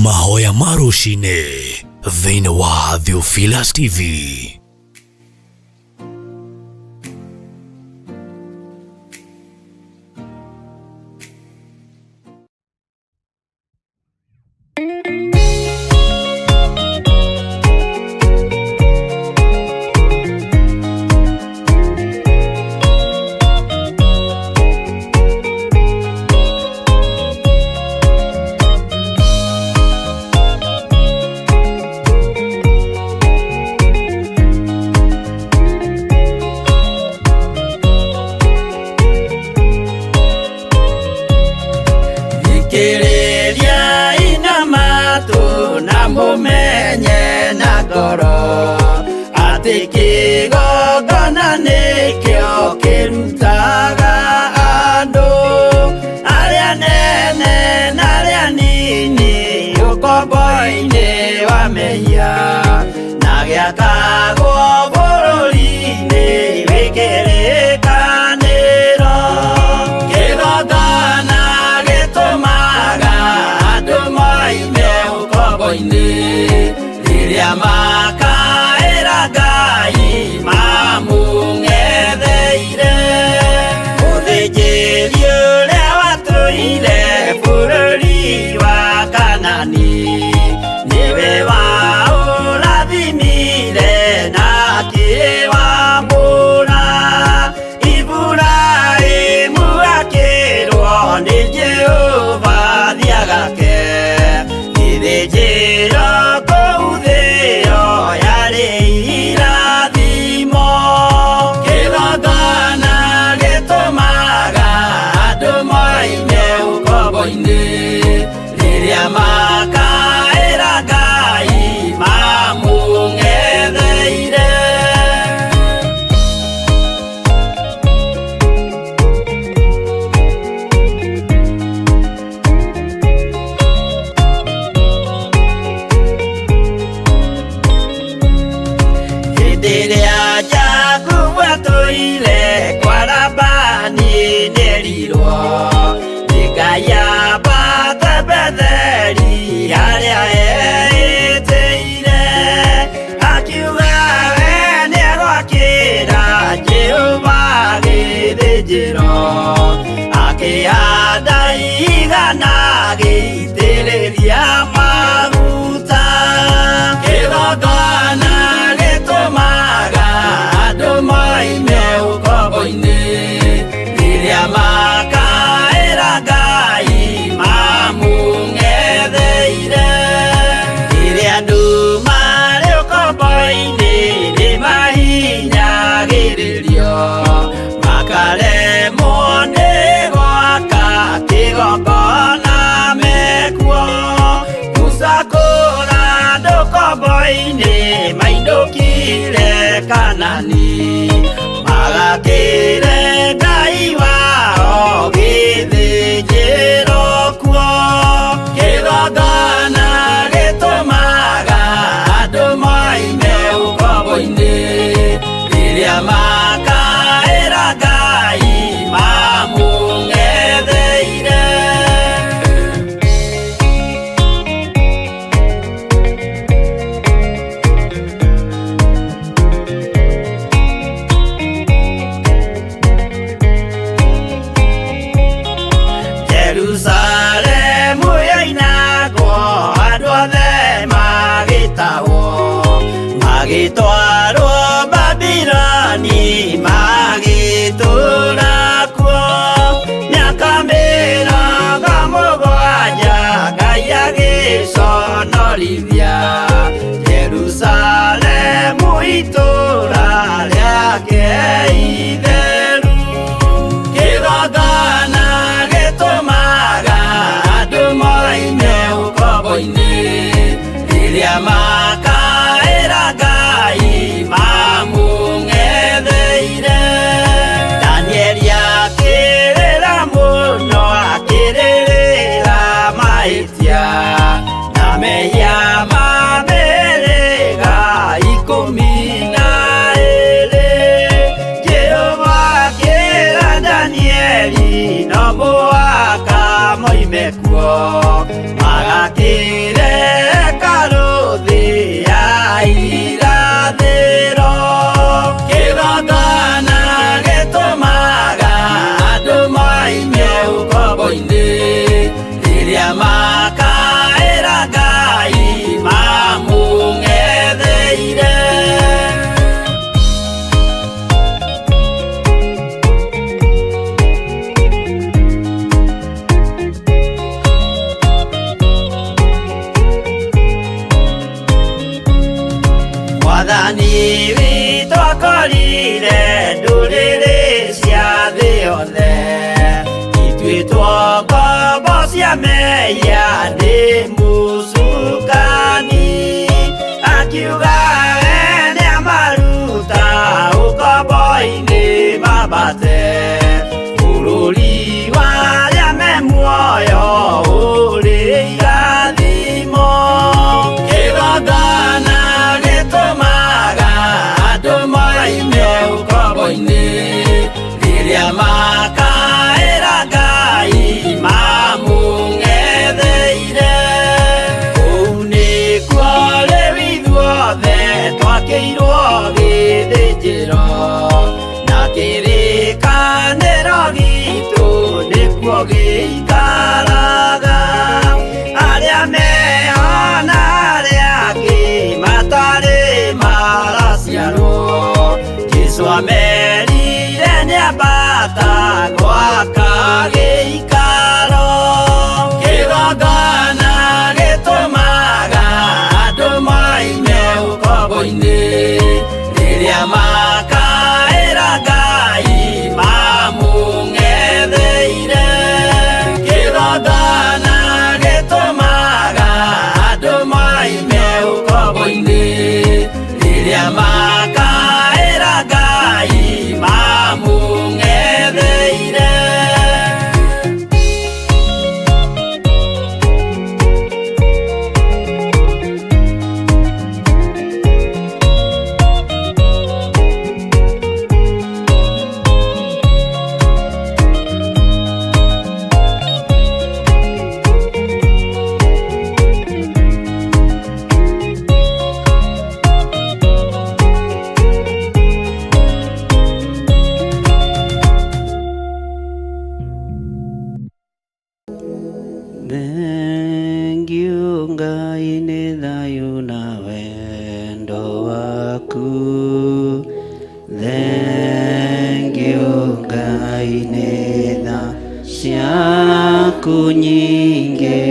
Mahoya ma rũcinĩ thĩinĩ wa Theophilus TV. Thikĩrĩriai na matũ na mũmenye na ngoro atĩ kĩgongona nĩkĩo kĩrutaga andũ arĩa nene na arĩa nini ũkombo-inĩ wa mehia na gĩakagwo bũrũri-inĩ wĩ kĩrĩkanĩro. Kĩgongona gĩtũmaga andũ moime ũkombo-inĩ rĩrĩa makaĩra Ngai mamũng'etheire. Mũthĩnjĩri ũrĩa watũire bũrũri wa Kanani nĩwe waũrathimire na akĩwamũra. Iburahĩmu akĩrwo nĩ Jehova thiagake gĩthĩnjĩro kũu thĩo yarĩ irathimo. Kĩgongona gĩtũmaga andũ moime ũkombo-inĩ rĩrĩa makaĩra Ngai mamũng'etheire. Hĩndĩ ĩrĩa Jakubu atũire kwa Labani nĩerirwo nĩ Ngai ambate Betheli harĩa eĩtĩire. Akiuga we nĩegwakĩra Jehova gĩthĩnjĩro, akĩhanda igana agĩitĩrĩria maguta. Kĩgongona gĩtũmaga andũ moime ũkombo-inĩ rĩrĩa makaĩra Ngai mamũng'etheire. Rĩrĩa andũ marĩ ũkombo-inĩ nĩmahinyagĩrĩrio makaremwo nĩ gwaka kĩgongona mekuo. Musa kũra andũ ũkombo-inĩ mainũkire Kanani magakĩre Ngai wao gĩthĩnjĩro kuo. Kĩgongona gĩtũmaga andũ moime ũkombo-inĩ rĩrĩa makaĩra Ngai mamũng'etheire. Jerusalemu yoinagwo andũ othe magĩtahwo magĩtwarwo Babiloni magĩtũũra kuo mĩaka 70 Ngai agĩconorithia Jerusalemu itũũra rĩake itheru. Kĩgongona gĩtũmaga andũ moime ũkombo-inĩ rĩrĩa makaĩra Ngai mamũng'etheire. Danieli akĩrĩra mũno akĩrĩrĩra mahĩtia na mehia ma mĩhĩrĩga 12. Jehova akĩra Danieli no mũhaka moime kuo magakĩre Mwathani witũ akorire ndũrĩrĩ cia thĩ yothe ituĩtwo ngombo cia mehia nĩ mũcukani akiuga we nĩamaruta ũkombo-inĩ mambate bũrũri wa arĩa me muoyo ũrĩ irathimo kĩgongona gĩtũmaga andũ moime ũkombo-inĩ rĩrĩa makaĩra Ngai mamũng'etheire kũu nĩkuo rĩu ithuothe twakĩirwo gĩthĩnjĩro na kĩrĩkanĩro gitũ nĩkuo gĩikaraga arĩa mehona arĩa angĩ matarĩ maraciarwo Jesũ amerire nĩambata gwaka gĩikaro kĩgongona gĩtũmaga andũ moime ũkombo-inĩ rĩrĩa makaĩra Ngai mamũng'etheire kĩgongona gĩtũmaga andũ moime ũkombo-inĩ rĩrĩa makaĩra Ngai mamũng'etheire. Thank you Ngai nĩ thayũ na wendo waku. Thank you Ngai nĩ tha ciaku nyingĩ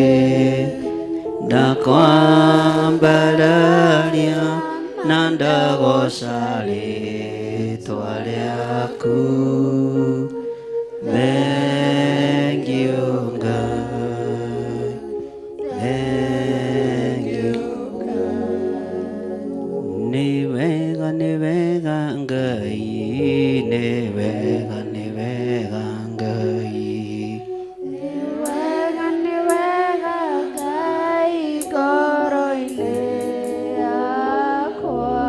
ndakwambararia na ndagoca rĩtwa rĩaku. Thank you Ngai. Thank you. Nĩ wega nĩ wega Ngai nĩ wega nĩ wega Ngai. Wega nĩ wega Ngai ngoro-inĩ yakwa.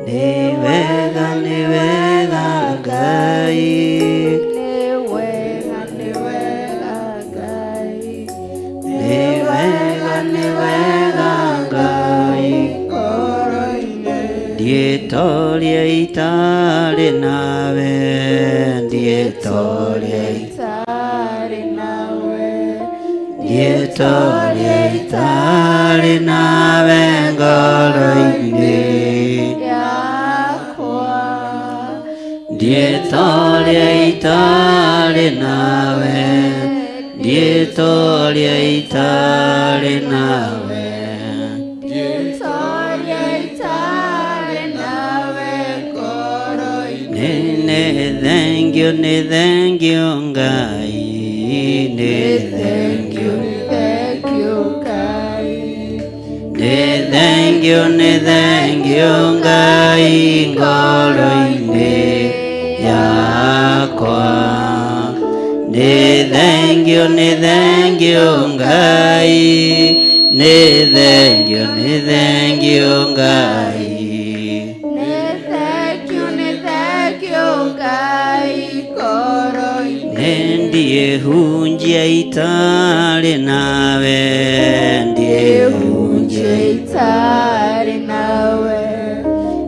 Nĩ wega nĩ wega Ngai. Nĩ wega nĩ wega Ngai. Nĩ wega nĩ wega Ngai. Ngoro-inĩ. Ndietoria itarĩ nawe ndietoria Itarĩ nawe. ndietoria itarĩ nawe ngoro-inĩ yakwa. Ndietoria itarĩ nawe ndietoria itarĩ nawe. Ndietoria itarĩ nawe ngoro-inĩ. Nĩ thank you nĩ thank you Ngai nĩ thank you. Thank you Ngai. Nĩ thank you nĩ thank you Ngai ngoro-inĩ yakwa. Nĩ thank you nĩ thank you Ngai nĩ thank you nĩ thank you Ngai. Nĩ thank you nĩ thank you Ngai ngoro-inĩ. Nĩ ndiĩhunjia itarĩ nawe ndiĩhunjia Itarĩ nawe.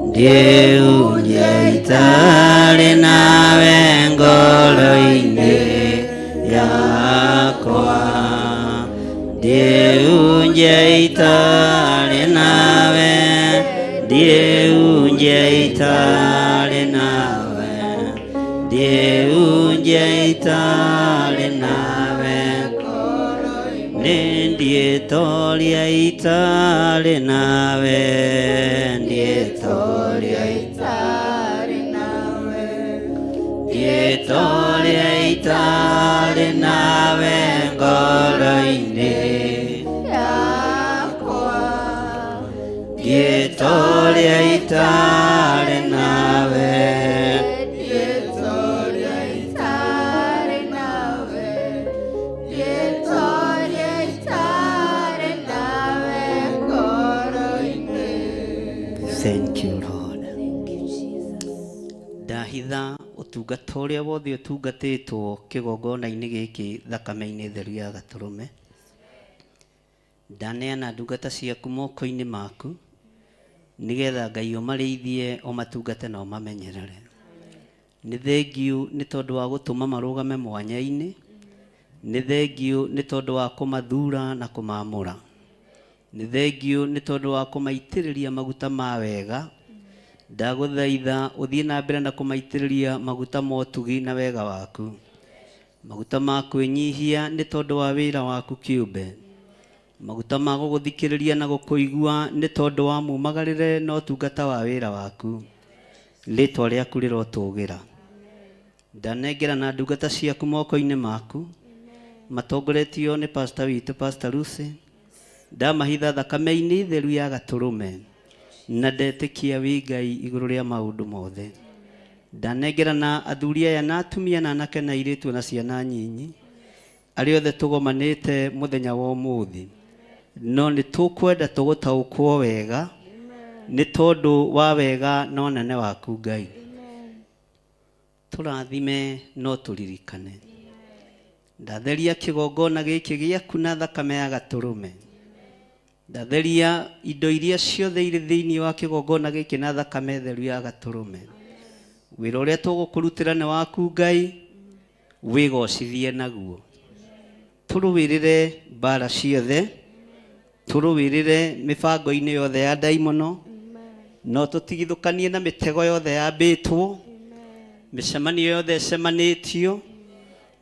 Ndiĩhunjia itarĩ nawe ngoro-inĩ yakwa. Ndiĩhunjia itarĩ nawe ndiĩhunjia itarĩ nawe ndiĩhunjia itarĩ nawe. Nĩ ndiĩtoria itarĩ nawe. Ndiĩtoria itarĩ nawe. Ndiĩtoria itarĩ nawe. Ndiĩtoria itarĩ nawe ngoro-inĩ. Thank you, Lord. Ndahitha ũtungata ũrĩa wothe ũtungatĩtwo kĩgongona-inĩ gĩkĩ thakame-inĩ theru ya gatũrũme. Ndaneana ndungata ciaku moko-inĩ maku nĩgetha Ngai ũmarĩithie, ũmatungate na ũmamenyerere. Nĩ thengiũ nĩ tondũ wa gũtũma marũgame mwanya-inĩ, nĩ thengiũ nĩ tondũ wa kũmathura na kũmamũra, nĩ thengiũ nĩ tondũ wa kũmaitĩrĩria maguta ma wega. Ndagũthaitha ũthiĩ na mbere na kũmaitĩrĩria maguta ma ũtugi na wega waku, maguta ma kwĩnyihia nĩ tondũ wa wĩra waku kĩũmbe, maguta ma gũgũthikĩrĩria na gũkũigua nĩ tondũ wa mumagarĩre na ũtungata wa wĩra waku. Rĩtwa rĩaku rĩrotũgĩra. Ndanengera na ndungata ciaku moko-inĩ maku matongoretio nĩ pastor witũ, Pastor Lucy. Ndamahitha thakame-inĩ theru ya gatũrũme na ndetĩkia wĩ Ngai igũrũ rĩa maũndũ mothe. Ndanengera na athuri aya na atumia na anake na airĩtu na ciana nyinyi arĩa othe tũgomanĩte mũthenya wa ũmũthĩ, no nĩ tũkwenda tũgũtaũkwo wega nĩ tondũ wa wega na ũnene waku Ngai. Tũrathime no tũririkane. Ndatheria kĩgongona gĩkĩ gĩaku na thakame ya gatũrũme. Ndatheria indo iria ciothe irĩ thĩinĩ wa kĩgongona gĩkĩ na thakame theru ya gatũrũme. Wĩra ũrĩa tũgũkũrutĩra nĩ waku Ngai, wĩgocithie naguo. Tũrũĩrĩre mbara ciothe, tũrũĩrĩre mĩbango-inĩ yothe ya ndaimono, no tũtigithũkanie na mĩtego yothe yambĩtwo, mĩcemanio yothe ĩcemanĩtio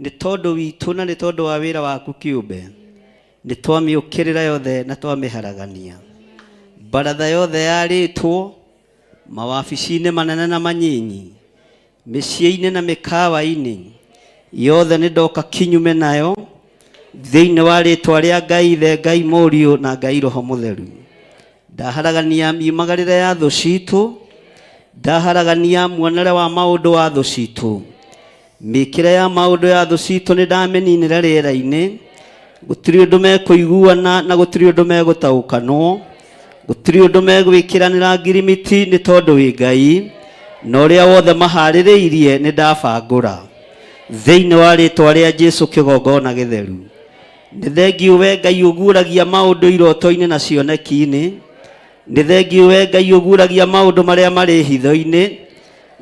nĩ tondũ witũ na nĩ tondũ wa wĩra waku kĩũmbe. Nĩ twamĩũkĩrĩra yothe na twamĩharagania. Baratha yothe yarĩtwo mawabici-inĩ manene na manyinyi, mĩciĩ-inĩ na mĩkawa-inĩ yothe, nĩ ndoka kinyume nayo thĩinĩ wa rĩtwa rĩa Ngai Ithe, Ngai Mũriũ na Ngai Roho Mũtheru. Ndaharagania miumagarĩre ya thũ citũ, ndaharagania muonere wa maũndũ wa thũ citũ, mĩkĩre ya maũndũ ya thũ citũ nĩ ndamĩninĩra rĩera-inĩ. Gũtirĩ ũndũ mekũiguana na gũtirĩ ũndũ megũtaũkanwo, gũtirĩ ũndũ megwĩkĩranĩra ngirimiti, nĩ tondũ wĩ Ngai na ũrĩa wothe maharĩrĩirie nĩ ndabangũra thĩinĩ wa rĩtwa rĩa Jesu kĩgongona gĩtheru. Nĩ thengiũ we Ngai ũguũragia maũndũ iroto-inĩ na cioneki-inĩ. Nĩ thengiũ we Ngai ũguũragia maũndũ marĩa marĩ hitho-inĩ.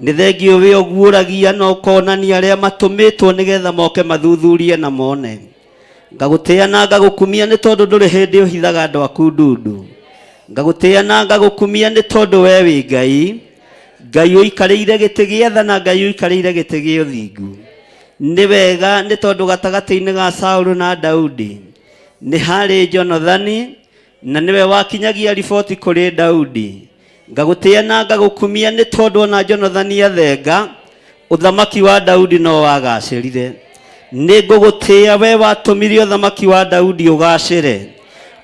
Nĩ thengiũ we ũguũragia na ũkonania arĩa matũmĩtwo nĩgetha moke mathuthurie na mone. Ngagũtĩĩa na ngagũkumia nĩ tondũ ndũrĩ hĩndĩ ũhithaga andũ aku ndundu. Ngagũtĩĩa na ngagũkumia nĩ tondũ we wĩ Ngai, Ngai ũikarĩire gĩtĩ gĩa tha na Ngai ũikarĩire gĩtĩ gĩa ũthingu. Nĩ wega nĩ tondũ gatagatĩ-inĩ ga Saũlũ na Daudi nĩ harĩ Jonathani, na nĩwe wakinyagia riboti kũrĩ Daudi. Ngagũtĩĩa na ngagũkumia nĩ tondũ ona Jonathani athenga, ũthamaki wa Daudi no wagacĩrire. Nĩ ngũgũtĩĩa we watũmire ũthamaki wa Daudi ũgacĩre.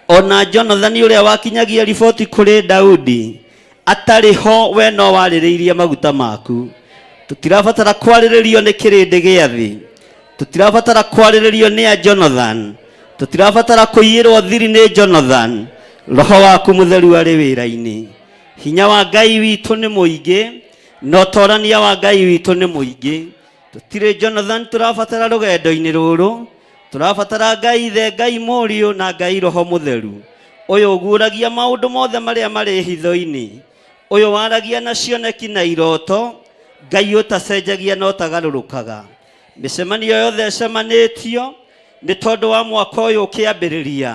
Ona Jonathani ũrĩa wakinyagia riboti kũrĩ Daudi atarĩ ho, we no warĩrĩirie maguta maku. Tũtirabatara kwarĩrĩrio nĩ kĩrĩndĩ gĩa thĩ, tũtirabatara kwarĩrĩrio nĩ a Jonathan, tũtirabatara kũiyĩrwo thiri nĩ Jonathan. Roho waku mũtheru arĩ wĩra-inĩ. Hinya wa Ngai witũ nĩ mũingĩ na ũtorania wa Ngai witũ nĩ mũingĩ. Tũtirĩ Jonathan tũrabatara rũgendo-inĩ rũrũ, tũrabatara Ngai Ithe, Ngai Mũriũ na Ngai Roho Mũtheru, ũyũ ũguũragia maũndũ mothe marĩa marĩ hitho-inĩ, ũyũ waragia na cioneki na iroto, Ngai ũtacenjagia na ũtagarũrũkaga. Mĩcemanio yothe ĩcemanĩtio nĩ tondũ wa mwaka ũyũ ũkĩambĩrĩria,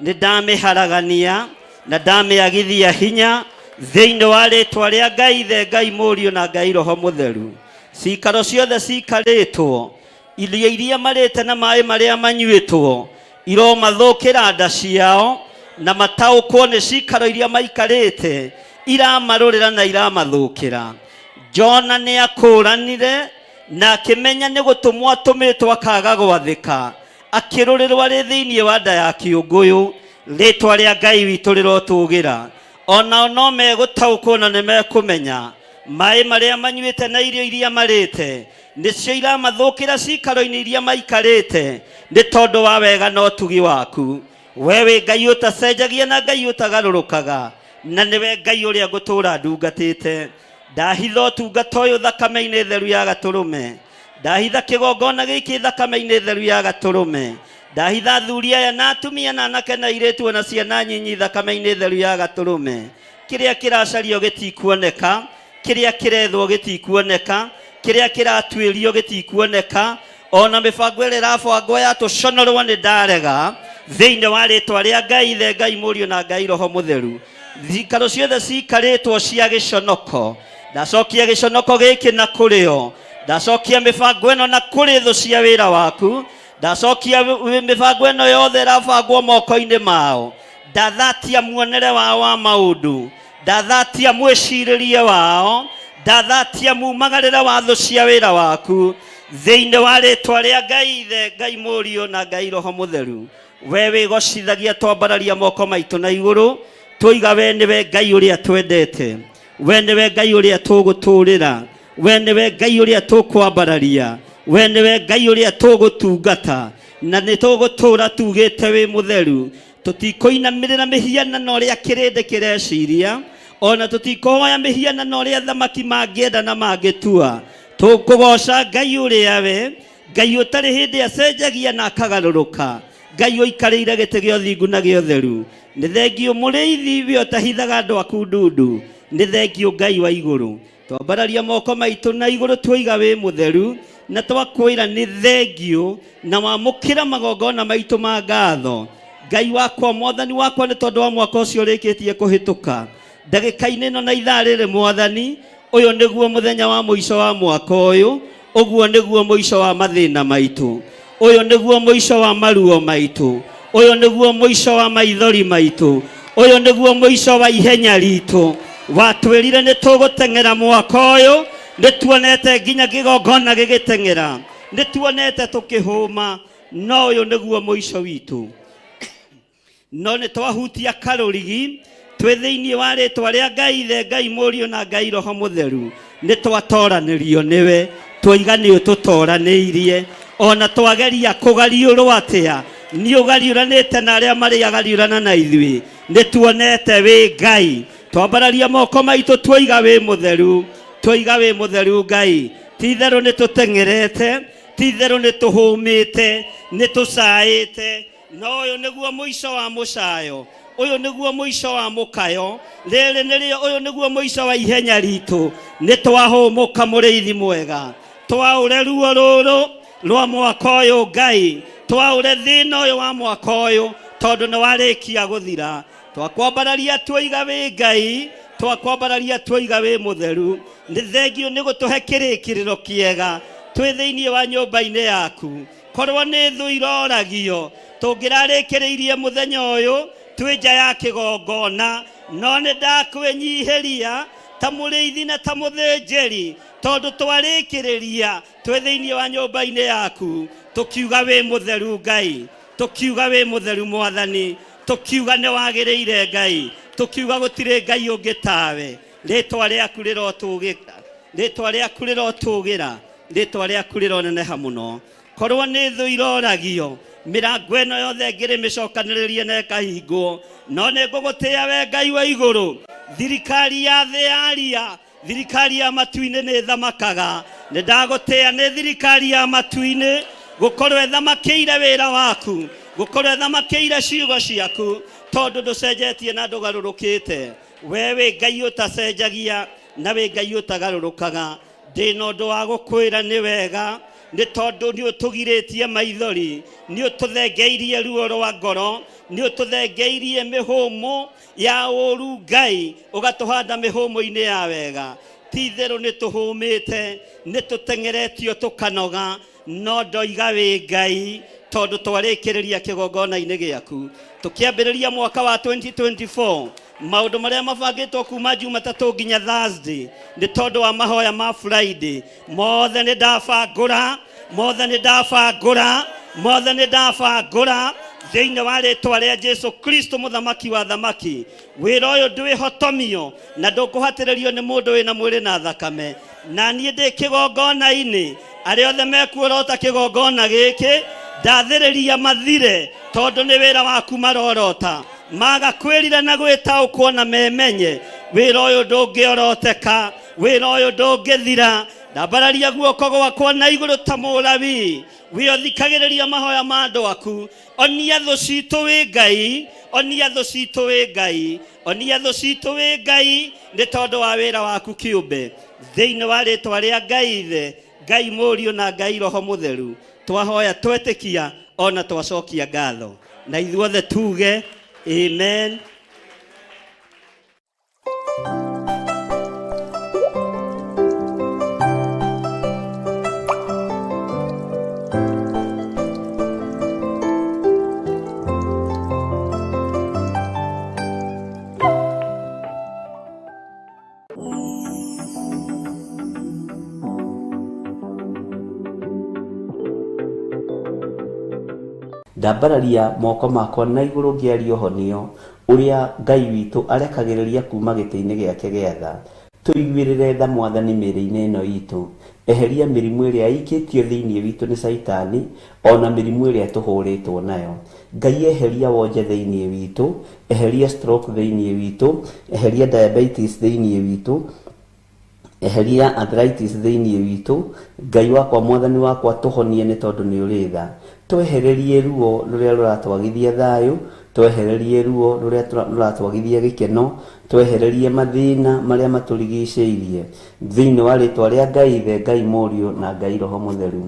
nĩ ndamĩharagania na ndamĩagithia hinya thĩinĩ wa rĩtwa rĩa Ngai Ithe, Ngai Mũriũ na Ngai Roho Mũtheru. Cikaro ciothe cikarĩtwo, irio iria marĩte na maĩ marĩa manyuĩtwo, iromathũkĩra nda ciao na mataũkwo nĩ cikaro iria maikarĩte iramarũrĩra na iramathũkĩra. Jona nĩ akũranire na akĩmenya nĩ gũtũmwo atũmĩtwo, akaga gwathĩka, akĩrũrĩrwo arĩ thĩinĩ wa nda ya kĩũngũyũ. Rĩtwa rĩa Ngai witũ rĩrotũgĩra. Onao no megũtaũkwo na nĩ mekũmenya maĩ marĩa manyuĩte na irio iria marĩte nĩcio iramathũkĩra cikaro-inĩ iria maikarĩte nĩ tondũ wa wega na ũtugi waku. We wĩ Ngai ũtacenjagia na Ngai ũtagarũrũkaga, na nĩwe Ngai ũrĩa ngũtũũra ndungatĩte. Ndahitha ũtungata ũyũ thakame-inĩ theru ya Gatũrũme. Ndahitha kĩgongona gĩkĩ thakame-inĩ theru ya Gatũrũme. Ndahitha athuri aya na atumia na anake na airĩtu ona ciana nyinyi thakame-inĩ theru ya Gatũrũme. Kĩrĩa kĩracario gĩtikuoneka, kĩrĩa kĩrethwo gĩtikuoneka, kĩrĩa kĩratuĩrio gĩtikuoneka, ona mĩbango ĩrĩa ĩrabangwo ya tũconorwo nĩ ndarega thĩinĩ wa rĩtwa rĩa Ngai Ithe, Ngai Mũriũ na Ngai Roho Mũtheru. Cikaro ciothe cikarĩtwo cia gĩconoko, ndacokia gĩconoko gĩkĩ na kũrĩ o, ndacokia mĩbango ĩno na kũrĩ thũ cia wĩra waku, ndacokia mĩbango ĩno yothe ĩrabangwo moko-inĩ mao, ndathatia muonere wao wa maũndũ, ndathatia mwĩcirĩrie wao, ndathatia mumagarĩre wa thũ cia wĩra waku thĩinĩ wa rĩtwa rĩa Ngai Ithe, Ngai Mũriũ na Ngai Roho Mũtheru. We wĩgocithagia twambararia moko maitũ na igũrũ, twoiga we nĩwe Ngai ũrĩa twendete, we nĩwe Ngai ũrĩa tũgũtũũrĩra, we nĩwe Ngai ũrĩa tũkwambararia, we nĩwe Ngai ũrĩa tũgũtungata, na nĩ tũgũtũũra tugĩte wĩ mũtheru. Tũtikũinamĩrĩra mĩhianano ũrĩa kĩrĩndĩ kĩreciria, ona tũtikũhoya mĩhianano ũrĩa athamaki mangĩenda na mangĩtua. Tũkũgoca Ngai ũrĩa we Ngai ũtarĩ hĩndĩ acenjagia na akagarũrũka, Ngai ũikarĩire gĩtĩ gĩa ũthingu na gĩa ũtheru. Nĩ thengiũ mũrĩithi we ũtahithaga andũ aku ndundu, nĩ thengiũ Ngai wa igũrũ. Twambararia moko maitũ na igũrũ twoiga wĩ mũtheru, na twakwĩra nĩ thengiũ na wamũkĩra magongona maitũ ma ngatho. Ngai wakwa, Mwathani wakwa, nĩ tondũ wa mwaka ũcio ũrĩkĩtie kũhĩtũka, ndagĩka-inĩ ĩno na ithaa rĩrĩ Mwathani, ũyũ nĩguo mũthenya wa mũico wa mwaka ũyũ, ũguo nĩguo mũico wa mathĩna maitũ, ũyũ nĩguo mũico wa maruo maitũ, ũyũ nĩguo mũico wa maithori maitũ, ũyũ nĩguo mũico wa ihenya ritũ. Watwĩrire nĩ tũgũteng'era mwaka ũyũ, nĩ tuonete nginya kĩgongona gĩgĩteng'era, nĩ tuonete tũkĩhũma, no ũyũ nĩguo mũico witũ. No nĩ twahutia karũrigi twĩ thĩinĩ wa rĩtwa rĩa Ngai Ithe, Ngai Mũriũ na Ngai Roho Mũtheru, nĩ twatoranĩrio nĩwe, twoiga nĩ ũtũtoranĩirie. Ona twageria kũgariũrwo atĩa, nĩ ũgariũranĩte na arĩa marĩ agariũrana na ithuĩ, nĩ tuonete wĩ Ngai. Twambararia moko maitũ twoiga wĩ mũtheru, twoiga wĩ mũtheru Ngai. Ti itherũ nĩ tũteng'erete, ti itherũ nĩ tũhũmĩte, nĩ tũcaĩte, no ũyũ nĩguo mũico wa mũcayo, ũyũ nĩguo mũico wa mũkayo, rĩrĩ nĩrĩo, ũyũ nĩguo mũico wa ihenya ritũ. Nĩ twahũmũka mũrĩithi mwega, twaũre ruo rũrũ rwa mwaka ũyũ Ngai, twaũre thĩna ũyũ wa mwaka ũyũ, tondũ nĩ warĩkia gũthira. Twakwambararia twoiga wĩ Ngai, twakwambararia twoiga wĩ mũtheru. Nĩ thengiũ nĩ gũtũhe kĩrĩkĩrĩro kĩega twĩ thĩinĩ wa nyũmba-inĩ yaku. Korwo nĩ thũ iroragio, tũngĩrarĩkĩrĩirie mũthenya ũyũ twĩ nja ya kĩgongona, no nĩ ndakwĩnyihĩria ta mũrĩithi na ta mũthĩnjĩri, tondũ twarĩkĩrĩria twĩ thĩinĩ wa nyũmba-inĩ yaku, tũkiuga wĩ mũtheru Ngai, tũkiuga wĩ mũtheru Mwathani, tũkiuga nĩ wagĩrĩire Ngai, tũkiuga gũtirĩ Ngai ũngĩ tawe. Rĩtwa rĩaku rĩrotũgĩra, rĩtwa rĩaku rĩrotũgĩra, rĩtwa rĩaku rĩroneneha mũno. Korwo nĩ thũ iroragio, mĩrango ĩno yothe ngĩrĩ mĩcokanĩrĩrie na ĩkahingwo, no nĩ ngũgũtĩĩa we Ngai wa igũrũ. Thirikari ya thĩ yaria, thirikari ya matu-inĩ nĩ ĩthamakaga. Nĩ ndagũtĩĩa nĩ thirikari ya matu-inĩ gũkorwo ĩthamakĩire wĩra waku, gũkorwo ĩthamakĩire ciugo ciaku, tondũ ndũcenjetie na ndũgarũrũkĩte. We wĩ Ngai ũtacenjagia na wĩ Ngai ũtagarũrũkaga. Ndĩ na ũndũ wa gũkwĩra nĩ wega, nĩ tondũ nĩ ũtũgirĩtie maithori, nĩ ũtũthengeirie ruo rwa ngoro, nĩ ũtũthengeirie mĩhũmũ ya ũũru Ngai, ũgatũhanda mĩhũmũ-inĩ ya wega. Ti itherũ nĩ tũhũmĩte, nĩ tũteng'eretio tũkanoga, no ndoiga wĩ Ngai, tondũ twarĩkĩrĩria kĩgongona-inĩ gĩaku. Tũkĩambĩrĩria mwaka wa 2024, maũndũ marĩa mabangĩtwo kuma Jumatatũ nginya Thursday nĩ tondũ wa mahoya ma Friday, mothe nĩ ndabangũra, mothe nĩ ndabangũra, mothe nĩ ndabangũra Thĩinĩ wa rĩtwa rĩa Jesu Kristo mũthamaki wa thamaki, wĩra ũyũ ndwĩhotomio na ndũkũhatĩrĩrio nĩ mũndũ wĩna mwĩrĩ na thakame. Na niĩ ndĩ kĩgongona-inĩ, arĩa othe mekuorota kĩgongona gĩkĩ ndathĩrĩria mathire, tondũ nĩ wĩra waku marorota. Maga kwĩrira na gwĩtaũkwo na memenye, wĩra ũyũ ndũngĩoroteka, wĩra ũyũ ndũngĩthira. Ndambararia guoko gwakwa na igũrũ ta mũlawi, wĩothikagĩrĩria mahoya ma andũ aku. Onia thũ citũ wĩ Ngai, onia thũ citũ wĩ Ngai, onia thũ citũ wĩ Ngai, nĩ tondũ wa wĩra waku kĩũmbe. Thĩinĩ wa rĩtwa rĩa Ngai Ithe, Ngai Mũriũ na Ngai Roho Mũtheru, twahoya twetĩkia ona twacokia ngatho. Na ithuothe tuge amen. Ndambararia moko makwa na igũrũ ngĩaria ũhonio ũrĩa Ngai witũ arekagĩrĩria kuma gĩtĩ-inĩ gĩake gĩa tha. Tũiguĩrĩre tha Mwathani mĩĩrĩ-inĩ ĩno itũ. Eheria mĩrimũ ĩrĩa ĩikĩtio thĩinĩ witũ nĩ Caitani, ona mĩrimũ ĩrĩa tũhũrĩtwo nayo. Ngai eheria wonje thĩinĩ witũ, eheria stroke thĩinĩ witũ, eheria diabetes thĩinĩ witũ, eheria arthritis thĩinĩ witũ. Ngai wakwa Mwathani wakwa tũhonie nĩ tondũ nĩ ũrĩ tha. Twehererie ruo rũrĩa rũratwagithia thayũ, twehererie ruo rũrĩa rũratwagithia gĩkeno, twehererie mathĩna marĩa matũrigicĩirie. Thĩinĩ wa rĩtwa rĩa Ngai Ithe, Ngai Mũriũ na Ngai Roho Mũtheru.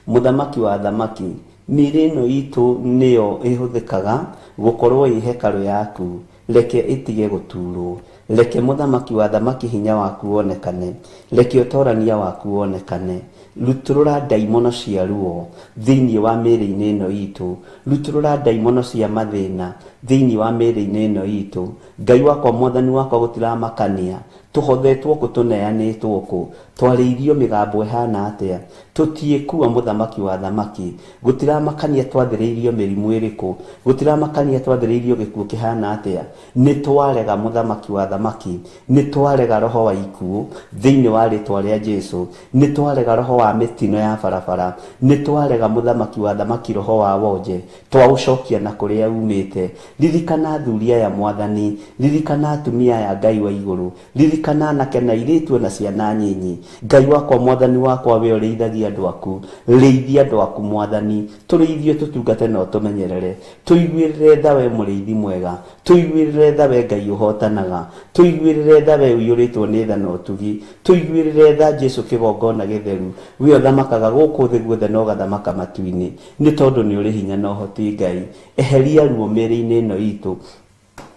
Mũthamaki wa thamaki, mĩĩrĩ ĩno itũ nĩyo ĩhũthĩkaga gũkorwo ĩ hekarũ yaku. Reke ĩtige gũturwo. Reke mũthamaki wa thamaki hinya waku wonekane. Reke ũtorania waku wonekane. Rutũrũra ndaimono cia ruo thĩinĩ wa mĩĩrĩ-inĩ ĩno itũ. Rutũrũra ndaimono cia mathĩna thĩinĩ wa mĩĩrĩ-inĩ ĩno itũ. Ngai wakwa Mwathani wakwa gũtiramakania tũhothetwo kũ, tũneanĩtwo kũ, twarĩirio mĩgambo ĩhana atĩa, tũtiĩkua mũthamaki wa thamaki. Gũtiramakania twathĩrĩirio mĩrimũ ĩrĩkũ, gũtiramakania twathĩrĩirio gĩkuũ kĩhana atĩa. Nĩ twarega mũthamaki wa thamaki, nĩ twarega roho wa ikuũ thĩinĩ wa rĩtwa rĩa Jesu, nĩ twarega roho wa mĩtino ya barabara, nĩ twarega mũthamaki wa thamaki roho wa wonje, twaũcokia na kũrĩa umĩte. Ririkana athuri aya Mwathani, ririkana atumia aya Ngai wa igũrũ, ririkana anake na airĩtu na ciana nyinyi. Ngai wakwa Mwathani wakwa, we ũrĩithagia andũ aku, rĩithia andũ aku Mwathani, tũrĩithio tũtungate na ũtũmenyerere. Tũiguĩrĩre tha we mũrĩithi mwega, tũiguĩrĩre tha we Ngai ũhotanaga, tũiguĩrĩre tha we ũiyũrĩtwo nĩ tha na ũtugi, tũiguĩrĩre tha Jesu kĩgongona gĩtheru, we ũthamakaga gũkũ thĩ guothe na ũgathamaka matu-inĩ, nĩ tondũ nĩ ũrĩ hinya na ũhoti Ngai. Eheria ruo mĩĩrĩ-inĩ ĩno itũ.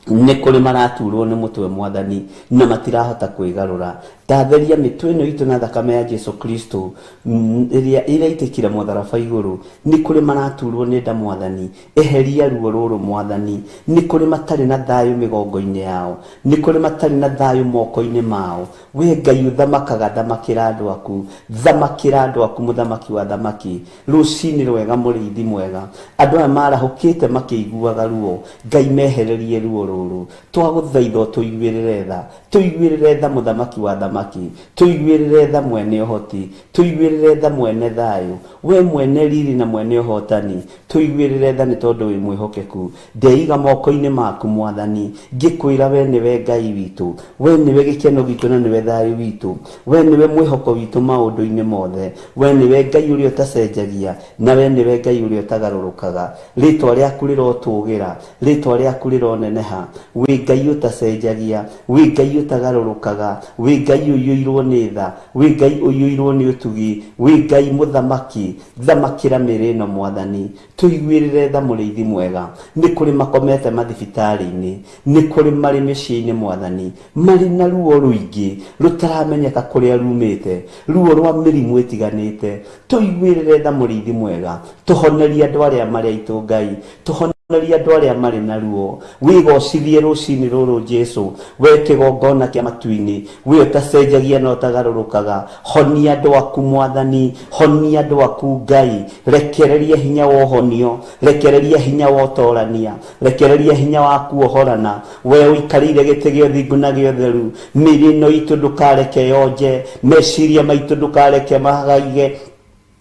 Nĩ kũrĩ maraturwo nĩ mũtwe Mwathani na matirahota kwĩgarũra. Ndatheria mĩtwe ĩno itũ na thakame ya Jesu Kristo ĩrĩa ĩraitĩkire mũtharaba igũrũ. Nĩ kũrĩ maraturwo nĩ nda Mwathani, eheria ruo rũrũ Mwathani. Nĩ kũrĩ matarĩ na thayũ mĩgongo-inĩ yao, nĩ kũrĩ matarĩ na thayũ moko-inĩ mao. We Ngai ũthamakaga, thamakĩra andũ aku, thamakĩra andũ aku mũthamaki wa thamaki. Rũcinĩ rwega mũrĩithi mwega, andũ aya marahũkĩte makĩiguaga ruo, Ngai mehererie ruo rũrũ. Twagũthaitha ũtũiguĩrĩre tha, tũiguĩrĩre tha mũthamaki wa thamaki, tũiguĩrĩre tha mwene ũhoti, tũiguĩrĩre tha mwene thayũ, we mwene riri na mwene ũhotani, tũiguĩrĩre tha nĩ tondũ wĩ mwĩhokeku. Ndeiga moko-inĩ maku Mwathani, ngĩkwĩra we nĩwe Ngai witũ, we nĩwe gĩkeno gitũ na nĩwe thayũ witũ, we nĩwe mwĩhoko witũ maũndũ-inĩ mothe, we nĩwe Ngai ũrĩa ũtacenjagia na we nĩwe Ngai ũrĩa ũtagarũrũkaga. Rĩtwa rĩaku rĩrotũgĩra, rĩtwa rĩaku rĩroneneha. Wĩ Ngai ũtacenjagia, wĩ Ngai ũtagarũrũkaga, wĩ Ngai ũiyũirwo nĩ tha, wĩ Ngai ũiyũirwo nĩ ũtugi, wĩ Ngai mũthamaki. Thamakĩra mĩĩrĩ ĩno Mwathani, tũiguĩrĩre tha mũrĩithi mwega. Nĩ kũrĩ makomete mathibitarĩ-inĩ, nĩ kũrĩ marĩ mĩciĩ-inĩ Mwathani, marĩ na ruo rũingĩ rũtaramenyeka kũrĩa rumĩte, ruo rwa mĩrimũ ĩtiganĩte. Tũiguĩrĩre tha mũrĩithi mwega, tũhonerie andũ arĩa marĩ aitũ Ngai, tũhonerie. Honoria andũ arĩa marĩ na ruo. Wĩgocithie rũcinĩ rũrũ Jesu, we kĩgongona kĩa matu-inĩ, we ũtacenjagia na ũtagarũrũkaga. Honia andũ aku Mwathani, honia andũ aku Ngai. Rekereria hinya wa ũhonio, rekereria hinya wa ũtorania, rekereria hinya wa kuohorana. We ũikarĩire gĩtĩ gĩa ũthingu na gĩa ũtheru, mĩĩrĩ ĩno itũ ndũkareke yonje, meciria maitũ ndũkareke magaige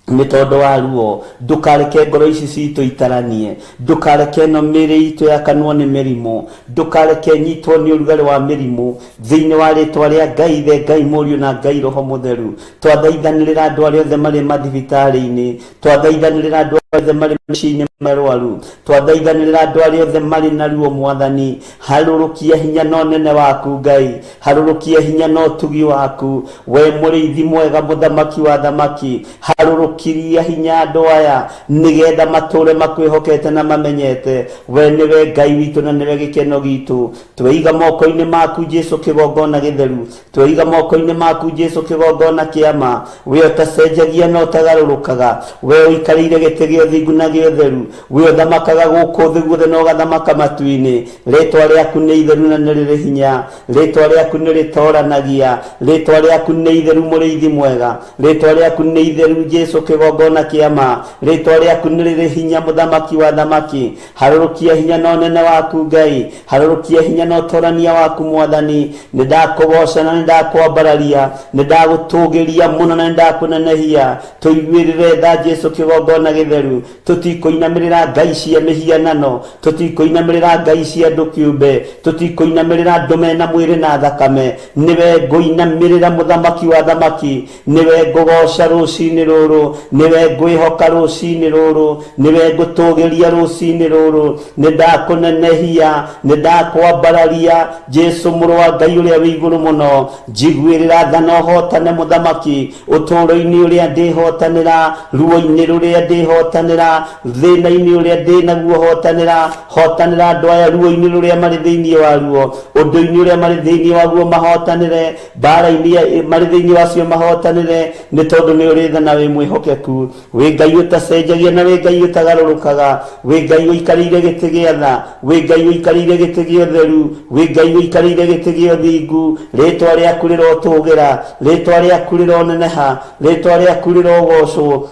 nĩ tondũ wa ruo. Ndũkareke ngoro ici citũ itaranie, ndũkareke ĩno mĩĩrĩ itũ yakanwo nĩ mĩrimũ, ndũkareke nyitwo nĩ ũrugarĩ wa mĩrimũ. Thĩinĩ wa rĩtwa rĩa Ngai Ithe, Ngai Mũriũ na Ngai Roho Mũtheru, twathaithanĩrĩra andũ arĩa othe marĩ mathibitarĩ-inĩ, twathaithanĩrĩra andũ arĩa othe marĩ mĩciĩ-inĩ marwaru, twathaithanĩrĩra andũ arĩa othe marĩ na ruo. Mwathani, harũrũkia hinya na ũnene waku Ngai, harũrũkia hinya na ũtugi waku. We mũrĩithi mwega, mũthamaki wa thamaki, harũrũkiria hinya andũ aya nĩgetha matũre makwĩhokete na mamenyete we nĩwe Ngai witũ na nĩwe gĩkeno gitũ. Tweiga moko-inĩ maku Jesu kĩgongona gĩtheru, tweiga moko-inĩ maku Jesu kĩgongona kĩama. We ũtacenjagia na ũtagarũrũkaga, we ũikarĩire gĩtĩ gĩa ũthingu na gĩa ũtheru, we ũthamakaga gũkũ thĩ guothe na ũgathamaka matu-inĩ. Rĩtwa rĩaku nĩ itheru na nĩ rĩrĩ hinya, rĩtwa rĩaku nĩ rĩtoranagia, rĩtwa rĩaku nĩ itheru mũrĩithi mwega, rĩtwa rĩaku nĩ itheru Jesu kĩgongona kĩama, rĩtwa rĩaku nĩ rĩrĩ hinya mũthamaki wa thamaki. Harũrũkia hinya na ũnene waku Ngai, harũrũkia hinya na ũtorania waku Mwathani. Nĩ ndakũgoca na nĩ ndakwambararia, nĩ ndagũtũgĩria mũno na nĩ ndakũnenehia. Tũiguĩrĩre tha Jesu kĩgongona gĩtheru. Tũtikũinamĩrĩra ngai cia mĩhianano, tũtikũinamĩrĩra ngai cia andũ kĩũmbe, tũtikũinamĩrĩra andũ mena mwĩrĩ na thakame. Nĩwe ngũinamĩrĩra mũthamaki wa thamaki, nĩwe ngũgoca rũcinĩ rũrũ, nĩwe ngwĩhoka rũcinĩ rũrũ, nĩwe ngũtũgĩria rũcinĩ rũrũ. Nĩ ndakũnenehia, nĩ ndakwambararia Jesu mũrũ wa Ngai ũrĩa wĩ igũrũ mũno. Njiguĩrĩra tha na ũhotane mũthamaki ũtũũro-inĩ ũrĩa ndĩhotanĩra, ruo-inĩ rũrĩa ndĩhotanĩra, thĩna-inĩ ũrĩa ndĩnaguo hotanĩra. Hotanĩra andũ aya ruo-inĩ rũrĩa marĩ thĩinĩ wa ruo, ũndũ-inĩ ũrĩa marĩ thĩinĩ waguo mahotanĩre, mbara-inĩ marĩ thĩinĩ wacio mahotanĩre, nĩ tondũ nĩ ũrĩ tha na wĩ mwĩhokeku. Wĩ Ngai ũtacenjagia na wĩ Ngai ũtagarũrũkaga, wĩ Ngai ũikarĩire gĩtĩ gĩa tha, wĩ Ngai ũikarĩire gĩtĩ gĩa ũtheru, wĩ Ngai ũikarĩire gĩtĩ gĩa ũthingu. Rĩtwa rĩaku rĩrotũgĩra, rĩtwa rĩaku rĩroneneha, rĩtwa rĩaku rĩrogocwo,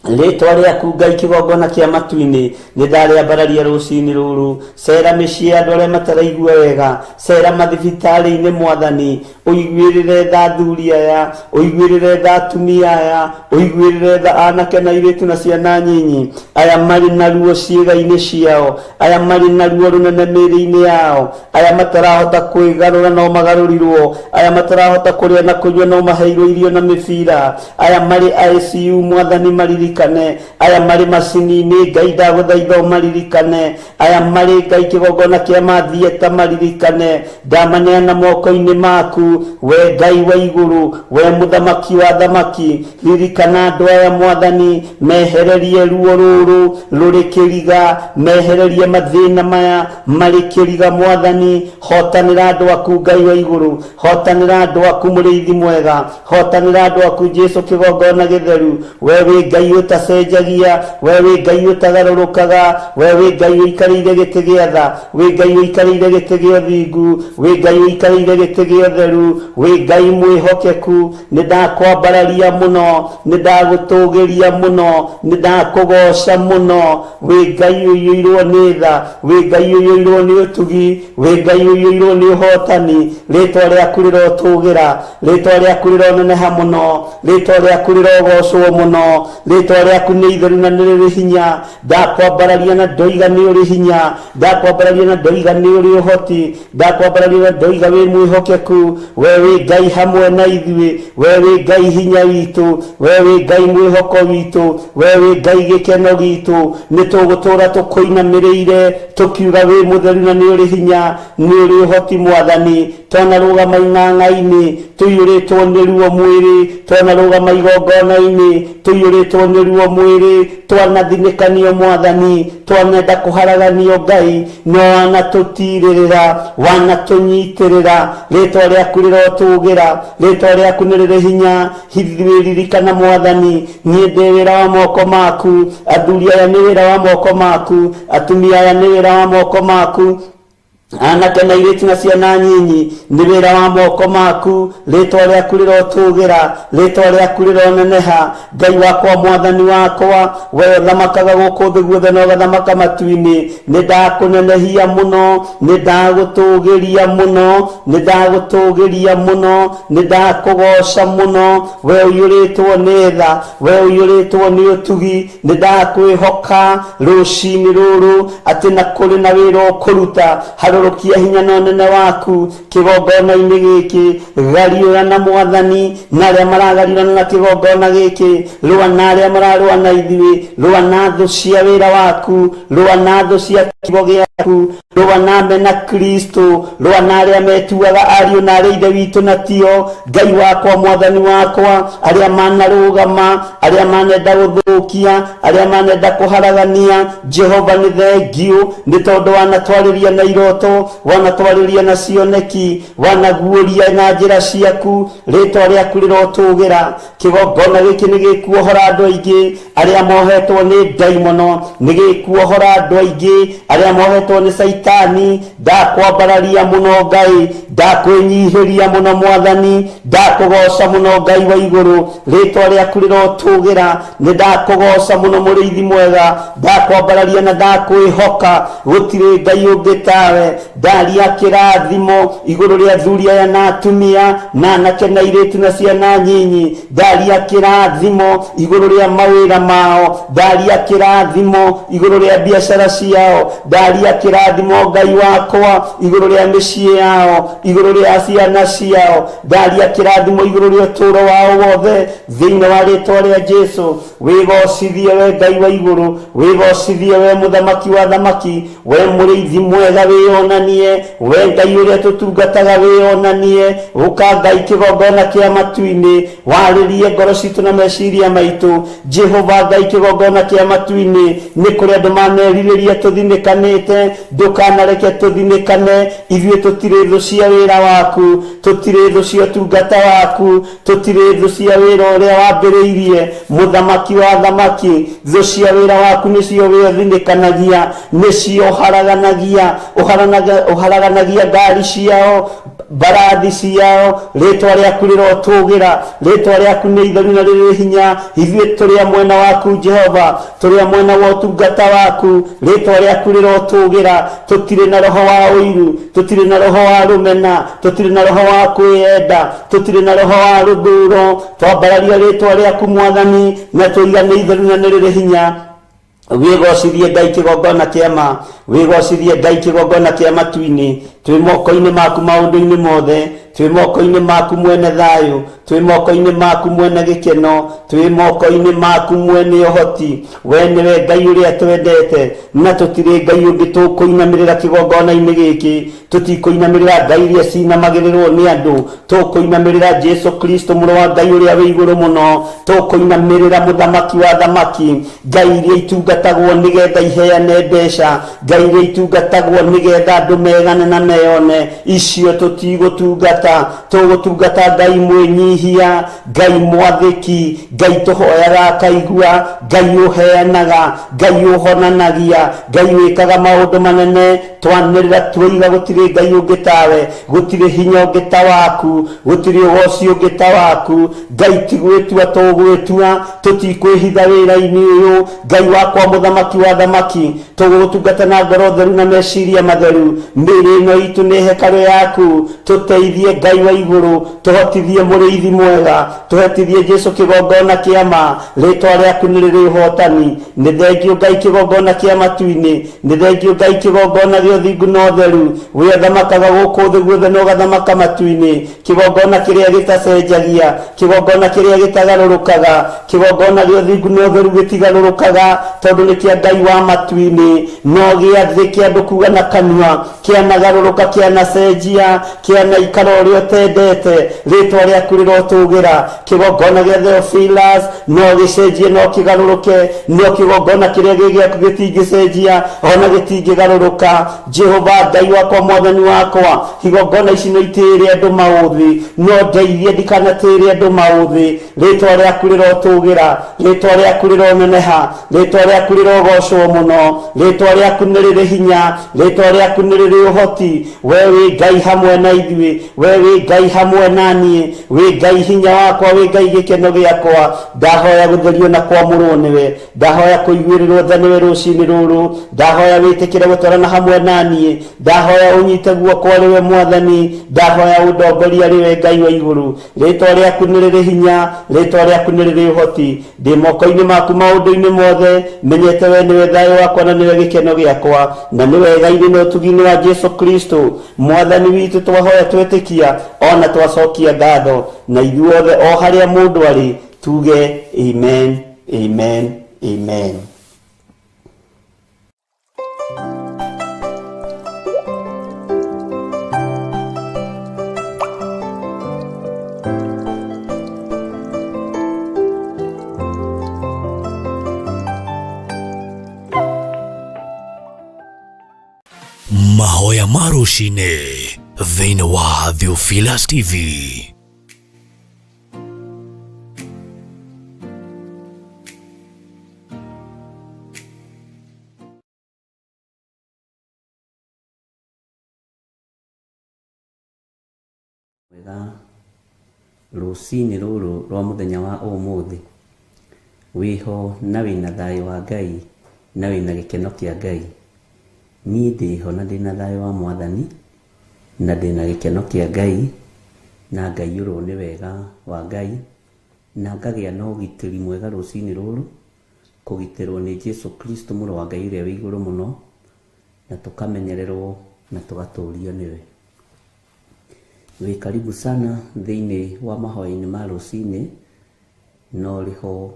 rĩtwa rĩaku Ngai kĩgongona kĩa matu-inĩ. Nĩ ndarĩambararia rũcinĩ rũrũ. Cera mĩciĩ ya andũ arĩa mataraigua wega, cera mathibitarĩ-inĩ Mwathani, ũiguĩrĩre tha athuri aya, ũiguĩrĩre tha atumia aya, ũiguĩrĩre tha anake na airĩtu na ciana nyinyi, aya marĩ na ruo ciĩga-inĩ ciao, aya marĩ na ruo rũnene mĩĩrĩ-inĩ yao, aya matarahota kwĩgarũra no magarũrirwo, aya matarahota kũrĩa na kũnyua no maheirwo irio na mĩbira, aya marĩ ICU Mwathani maririkane, aya marĩ macini-inĩ Ngai ndagũthaitha ũmaririkane, aya marĩ Ngai kĩgongona kĩa mathieta maririkane. Ndamaneana moko-inĩ maku we Ngai wa igũrũ, we mũthamaki wa thamaki. Ririkana andũ aya Mwathani, mehererie ruo rũrũ rũrĩ kĩriga, mehererie mathĩna maya marĩ kĩriga Mwathani. Hotanĩra andũ aku Ngai wa igũrũ, hotanĩra andũ aku mũrĩithi mwega, hotanĩra andũ aku Jesu kĩgongona gĩtheru. We wĩ Ngai ũtacenjagia, we wĩ Ngai ũtagarũrũkaga, we wĩ Ngai ũikarĩire gĩtĩ gĩa tha, wĩ Ngai ũikarĩire gĩtĩ gĩa ũthingu, wĩ Ngai ũikarĩire gĩtĩ gĩa ũtheru, wĩ Ngai mwĩhokeku. Nĩ ndakwambararia mũno, nĩ ndagũtũgĩria mũno, nĩ ndakũgoca mũno. Wĩ Ngai ũiyũirwo nĩ tha, wĩ Ngai ũiyũirwo nĩ ũtugi, wĩ Ngai ũiyũirwo nĩ ũhotani. Rĩtwa rĩaku rĩrotũgĩra, rĩtwa rĩaku rĩroneneha mũno, rĩtwa rĩaku rĩrogocwo mũno. Rĩtwa rĩaku nĩ itheru na nĩ rĩrĩ hinya. Ndakwambararia na ndoiga nĩ ũrĩ hinya, ndakwambararia na ndoiga nĩ ũrĩ ũhoti, ndakwambararia na ndoiga wĩ mwĩhokeku. We wĩ Ngai hamwe na ithuĩ, we wĩ Ngai hinya witũ, we wĩ Ngai mwĩhoko witũ, we wĩ Ngai gĩkeno gitũ. Nĩ tũgũtũra tũkũinamĩrĩire tũkiuga wĩ mũtheru na nĩ ũrĩ hinya, nĩ ũrĩ ũhoti Mwathani. Twanarũgama ing'ang'a-inĩ tũiyũrĩtwo nĩ ruo mwĩrĩ, twanarũgama igongona-inĩ tũiyũrĩtwo nĩ ruo mwĩrĩ, twanathinĩkanio Mwathani, twanenda kũharaganio Ngai, no wanatũtirĩrĩra, wanatũnyitĩrĩra. Rĩtwa rĩaku rĩrotũgĩra, rĩtwa rĩaku nĩ rĩrĩ hinya. Hithi wĩririkana Mwathani, niĩ ndĩ wĩra wa moko maku, athuri aya nĩ wĩra wa moko maku, atumia aya nĩ wĩra wa moko maku, anake na airĩtu na ciana nyinyi nĩ wĩra wa moko maku. Rĩtwa rĩaku rĩrotũgĩra, rĩtwa rĩaku rĩroneneha. Ngai wakwa, Mwathani wakwa, we ũthamakaga gũkũ thĩ guothe na ũgathamaka matu-inĩ, nĩ ndakũnenehia mũno, nĩ ndagũtũgĩria mũno, nĩ ndagũtũgĩria mũno, nĩ ndakũgoca mũno. We ũiyũrĩtwo nĩ tha, we ũiyũrĩtwo nĩ ũtugi, nĩ ndakwĩhoka rũcinĩ rũrũ atĩ na kũrĩ na wĩra ũkũruta. Harũrũkia hinya na ũnene waku kĩgongona-inĩ gĩkĩ, gariũra na Mwathani na arĩa maragariũrana na kĩgongona gĩkĩ, rũa na arĩa mararũa na ithuĩ, rũa na thũ cia wĩra waku, rũa na thũ cia kiugo gĩaku, rũa na mena Kristo, rũa na arĩa metuaga ariũ na arĩa ithe witũ na tio. Ngai wakwa, Mwathani wakwa, arĩa manarũgama, arĩa manenda gũthũkia, arĩa manenda kũharagania, Jehova nĩ thengiũ nĩ tondũ wanatwarĩria na iroto, wanatwarĩria na cioneki, wanaguũria na njĩra ciaku. Rĩtwa rĩaku rĩrotũgĩra. Kĩgongona gĩkĩ nĩ gĩkuohora andũ aingĩ arĩa mohetwo nĩ ndaimono, nĩ gĩkuohora andũ aingĩ arĩa mohetwo nĩ caitani. Ndakwambararia mũno Ngai, ndakwĩnyihĩria mũno Mwathani, ndakũgoca mũno Ngai wa igũrũ. Rĩtwa rĩaku rĩrotũgĩra. Nĩ ndakũgoca mũno mũrĩithi mwega, ndakwambararia na ndakwĩhoka, gũtirĩ Ngai ũngĩ tawe. Ndaria kĩrathimo igũrũ rĩa athuri aya na atumia na anake na airĩtu na ciana nyinyi, ndaria kĩrathimo igũrũ rĩa mawĩra mao, ndaria kĩrathimo igũrũ rĩa biacara ciao, ndaria kĩrathimo Ngai wakwa igũrũ rĩa mĩciĩ yao, igũrũ rĩa ciana ciao, ndaria kĩrathimo igũrũ rĩa ũtũũro wao wothe thĩinĩ wa rĩtwa rĩa Jesu. Wĩgocithie we Ngai wa igũrũ, wĩgocithie we mũthamaki wa thamaki, we mũrĩithi mwega wĩyonanie, we Ngai ũrĩa tũtungataga wĩyonanie. Ũka Ngai kĩgongona kĩa matu-inĩ, warĩrie ngoro citũ na meciria maitũ. Jehova Ngai kĩgongona kĩa matu-inĩ, nĩ kũrĩ andũ manerirĩria tũthinĩkanĩte, ndũkanareke tũthinĩkane. Ithuĩ tũtirĩ thũ cia wĩra waku, tũtirĩ thũ cia ũtungata waku, tũtirĩ thũ cia wĩra ũrĩa wambĩrĩirie. Mũthamaki wa thamaki, thũ cia wĩra waku nĩcio wĩthinĩkanagia, nĩcio ũharaganagia, ũharaganagia ngari ciao, mbarathi ciao. Rĩtwa rĩaku rĩrotũgĩra, rĩtwa rĩaku nĩ itheru na rĩrĩ hinya. Ithuĩ tũrĩ a mwena waku Jehova, tũrĩ a mwena wa ũtungata waku. Rĩtwa rĩaku rĩrotũgĩra. Tũtirĩ na roho wa ũiru, tũtirĩ na roho wa rũmena, tũtirĩ na roho wa kwĩyenda, tũtirĩ na roho wa rũthũro. Twambararia rĩtwa rĩaku Mwathani na tũiga nĩ itheru na nĩ rĩrĩ hinya. Wĩgocithie Ngai kĩgongona kĩa ma, wĩgocithie Ngai kĩgongona kĩa matu-inĩ. Twĩ moko-inĩ maku maũndũ-inĩ mothe, twĩ moko-inĩ maku mwene thayũ, twĩ moko-inĩ maku mwene gĩkeno, twĩ moko-inĩ maku mwene ũhoti. We nĩwe Ngai ũrĩa twendete, na tũtirĩ Ngai ũngĩ tũkũinamĩrĩra kĩgongona-inĩ gĩkĩ. Tũtikũinamĩrĩra ngai iria cinamagĩrĩrwo nĩ andũ, tũkũinamĩrĩra Jesu Kristo mũrũ wa Ngai ũrĩa wĩ igũrũ mũno, tũkũinamĩrĩra mũthamaki wa thamaki. Ngai iria itungatagwo nĩgetha iheane mbeca, ngai iria itungatagwo nĩgetha andũ megane na meyone, icio tũtigũtungata. Tũgũtungata Ngai mwĩnyihia, Ngai mwathĩki, Ngai tũhoyaga akaigua, Ngai ũheanaga, Ngai ũhonanagia, Ngai wĩkaga maũndũ manene. Twanĩrĩra twoiga gũtirĩ Ngai ũngĩ tawe, gũtirĩ hinya ũngĩ ta waku, gũtirĩ ũgoci ũngĩ ta waku. Ngai ti gwĩtua tũgwĩtua, tũtikwĩhitha wĩra-inĩ ũyũ. Ngai wakwa mũthamaki wa thamaki, tũgũgũtungata na ngoro theru na meciria matheru. Mĩĩrĩ ĩno itũ nĩ hekarũ yaku, tũteithie Ngai wa igũrũ, tũhotithie mũrĩithi mwega, tũhotithie Jesu kĩgongona kĩa ma. Rĩtwa rĩaku nĩ rĩrĩ ũhotani. Nĩ thengio Ngai kĩgongona kĩa matu-inĩ, nĩ thengio Ngai kĩgongona gĩa ũthingu na ũtheru. We ũthamakaga gũkũ thĩ guothe na ũgathamaka matu-inĩ, kĩgongona kĩrĩa gĩtacenjagia, kĩgongona kĩrĩa gĩtagarũrũkaga, kĩgongona gĩa ũthingu na ũtheru gĩtigarũrũkaga, tondũ nĩ kĩa Ngai wa matu-inĩ. No gĩa thĩ kĩa andũ kuga na kanua kĩanagarũrũka. kĩanagarũrũka, kĩanacenjia, kĩanaikara ũrĩa ũtendete, rĩtwa rĩaku rĩrotũgĩra. Kĩgongona gĩa Theophilus no gĩcenjie, no kĩgarũrũke, no kĩgongona kĩrĩa gĩ gĩaku gĩtingĩcenjia ona gĩtingĩgarũrũka. Jehova Ngai wakwa, Mwathani wakwa, igongona ici no itĩĩre andũ maũthĩ, no ndeithie ndikanatĩĩre andũ maũthĩ. Rĩtwa rĩaku rĩrotũgĩra, rĩtwa rĩaku rĩroneneha, rĩtwa rĩaku rĩrogocwo mũno, rĩtwa rĩaku nĩ rĩrĩ hinya, rĩtwa rĩaku nĩ rĩrĩ ũhoti. We wĩ Ngai hamwe na ithuĩ, we wĩ Ngai hamwe na niĩ, wĩ Ngai hinya wakwa, wĩ Ngai gĩkeno gĩakwa. Ndahoya gũtherio na kwamũrwo nĩwe, ndahoya kũiguĩrĩrwo tha nĩwe rũcinĩ rũrũ, ndahoya wĩtĩkĩre gũtwarana hamwe na niĩ, ndahoya ũnyite guoko arĩ we Mwathani, ndahoya ũndongorie arĩ we Ngai wa igũrũ. Rĩtwa rĩaku nĩ rĩrĩ hinya, rĩtwa rĩaku nĩ rĩrĩ ũhoti. Ndĩ moko-inĩ maku maũndũ-inĩ mothe, menyete we nĩwe thayũ wakwa na nĩwe gĩkeno gĩakwa, na nĩwe wega-inĩ na ũtugi-inĩ wa Jesu Kristo Mwathani witũ. Twahoya twetĩkia ona twacokia ngatho, na ithuothe o harĩa mũndũ arĩ tuge amen, amen, amen. Mahoya ma rũcinĩ thĩinĩ wa Theophilus TV. Wega rũcinĩ rũrũ rwa mũthenya wa ũmũthĩ, wĩho na wĩna thayũ wa Ngai na wĩna gĩkeno kĩa Ngai. Niĩ ndĩho na ndĩna thayũ wa Mwathani na ndĩna gĩkeno kĩa Ngai, na ngaiyũrwo nĩ wega wa Ngai, na ngagĩa na ũgitĩri mwega rũcinĩ rũrũ, kũgitĩrwo nĩ Jesu Kristo mũrũ wa Ngai ũrĩa wĩ igũrũ mũno, na tũkamenyererwo na tũgatũrio nĩwe. Wĩ karibu sana thĩinĩ wa mahoya-inĩ ma rũcinĩ, na ũrĩho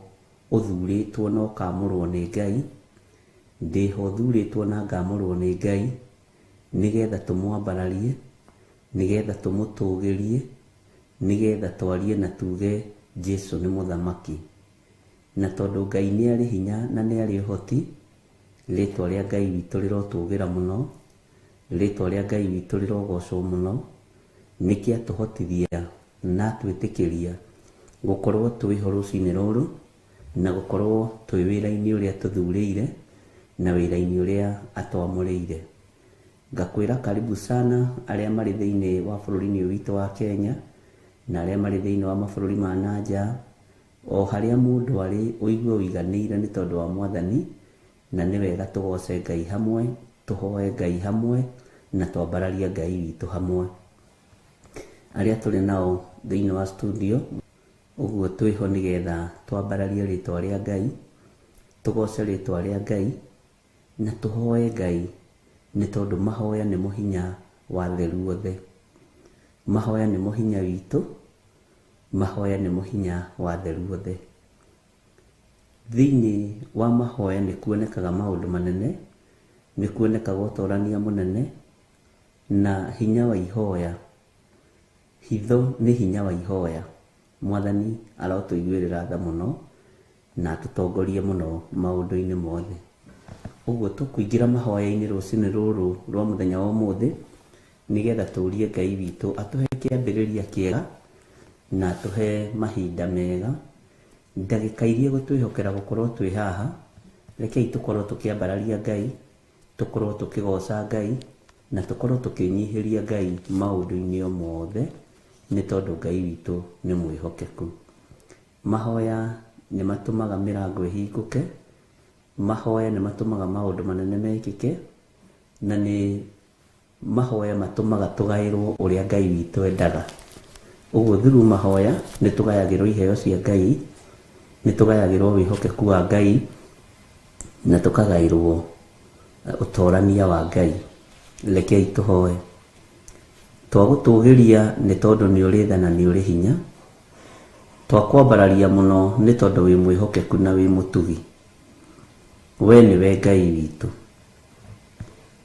ũthurĩtwo na ũkamũrwo nĩ Ngai. Ndĩho thurĩtwo na ngamũrwo nĩ Ngai, nĩgetha tũmwambararie, nĩgetha tũmũtũgĩrie, nĩgetha twarie na tuge Jesu nĩ mũthamaki. Na tondũ Ngai nĩ arĩ hinya na nĩ arĩ ũhoti, rĩtwa rĩa Ngai witũ rĩrotũgĩra mũno, rĩtwa rĩa Ngai witũ rĩrogocwo mũno, nĩkĩ atũhotithia na atwĩtĩkĩria gũkorwo twĩho rũcinĩ rũrũ, na gũkorwo twĩ wĩra-inĩ ũrĩa tũthurĩire na wĩra-inĩ ũrĩa atwamũrĩire. Ngakwĩra karibu sana arĩa marĩ thĩinĩ wa bũrũri-inĩ ũyũ witũ wa Kenya, na arĩa marĩ thĩinĩ wa mabũrũri ma na nja, o harĩa mũndũ arĩ ũigue ũiganĩire nĩ tondũ wa Mwathani, na nĩ wega tũgoce Ngai hamwe, tũhoe Ngai hamwe, na twambararie Ngai witũ hamwe. Arĩa tũrĩ nao thĩinĩ wa studio, ũguo twĩho nĩgetha twambararie rĩtwa rĩa Ngai, tũgoce rĩtwa rĩa Ngai, na tũhoe Ngai, nĩ tondũ mahoya nĩmo hinya wa theru othe. Mahoya nĩmo hinya witũ, mahoya nĩmo hinya wa theru othe. Thĩinĩ wa mahoya nĩ kuonekaga maũndũ manene, nĩ kuonekaga ũtorania mũnene, na hinya wa ihoya. Hitho nĩ hinya wa ihoya. Mwathani arotũiguĩrĩra tha mũno na atũtongorie mũno maũndũ-inĩ mothe. Ũguo tũkũingĩra mahoya-inĩ rũcinĩ rũrũ rwa mũthenya wa ũmũthĩ, nĩgetha tũrie Ngai witũ atũhe kĩambĩrĩria kĩega na atũhe mahinda mega. Ndagĩka iria gũtwĩhokera gũkorwo twĩ haha, rekei tũkorwo tũkĩambararia Ngai, tũkorwo tũkĩgoca Ngai, na tũkorwo tũkĩnyihĩria Ngai maũndũ-inĩ o mothe, nĩ tondũ Ngai witũ nĩ mwĩhokeku. Mahoya nĩ matũmaga mĩrango ĩhingũke, mahoya nĩ matũmaga maũndũ manene mekĩke, na nĩ mahoya matũmaga tũgaĩrwo ũrĩa Ngai witũ endaga. Ũguo through mahoya nĩ tũgayagĩrwo iheo cia Ngai, nĩ tũgayagĩrwo wĩhokeku wa Ngai, na tũkagaĩrwo ũtorania wa Ngai. Rekei tũhoe. Twagũtũgĩria nĩ tondũ nĩ ũrĩ tha na nĩ ũrĩ hinya, twakwambararia mũno nĩ tondũ wĩ mwĩhokeku na wĩ mũtugi. We nĩwe Ngai witũ.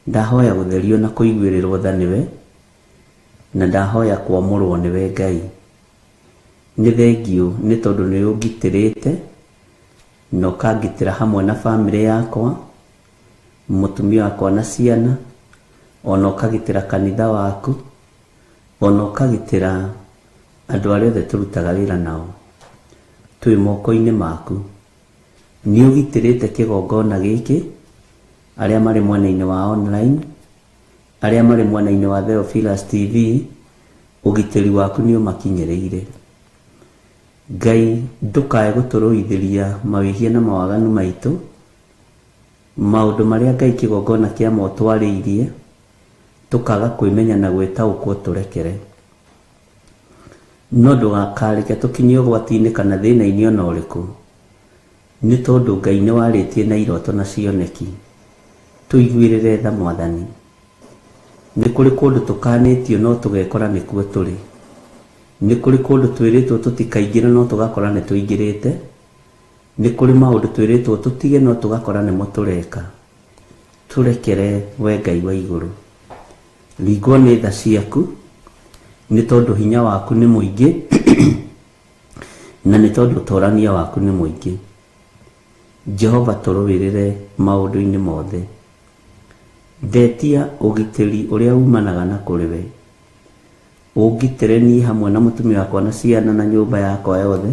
Ndahoya gũtherio na kũiguĩrĩrwo tha nĩwe, na ndahoya kwamũrwo nĩwe Ngai. Nĩ thengiũ nĩ tondũ nĩ ũngitĩrĩte na ũkangitĩra hamwe na bamĩrĩ yakwa, mũtumia wakwa na ciana, ona ũkagitĩra kanitha waku, ona ũkagitĩra andũ arĩa othe tũrutaga wĩra nao. Twĩ moko-inĩ maku. Nĩ ũgitĩrĩte kĩgongona gĩkĩ, arĩa marĩ mwena-inĩ wa online, arĩa marĩ mwena-inĩ wa Theophilus TV, ũgitĩri waku nĩ ũmakinyĩrĩire. Ngai ndũkae gũtũrũithĩria mawĩhia na mawaganu maitũ, maũndũ marĩa Ngai kĩgongona kĩa motwarĩirie, tũkaga kwĩmenya na gwĩtaũkwo tũrekere. No ndũgakareke tũkinye ũgwati-inĩ kana thĩna-inĩ ona ũrĩkũ, nĩ tondũ Ngai nĩ warĩtie na iroto na cioneki. Tũiguĩrĩre tha Mwathani. Nĩ kũrĩ kũndũ tũkanĩtio no tũgekora nĩkuo tũrĩ. Nĩ kũrĩ kũndũ twĩrĩtwo tũtikaingĩre no tũgakora nĩ tũingĩrĩte. Nĩ kũrĩ maũndũ twĩrĩtwo tũtige no tũgakora nĩmo tũreka. Tũrekere we Ngai wa igũrũ. Ringwo nĩ tha ciaku, nĩ tondũ hinya waku nĩ mũingĩ na nĩ tondũ ũtorania waku nĩ mũingĩ. Jehova tũrũĩrĩre maũndũ-inĩ mothe. Ndetia ũgitĩri ũrĩa umanaga na kũrĩ we. Ũngitĩre niĩ hamwe na mũtumia wakwa na ciana na nyũmba yakwa yothe,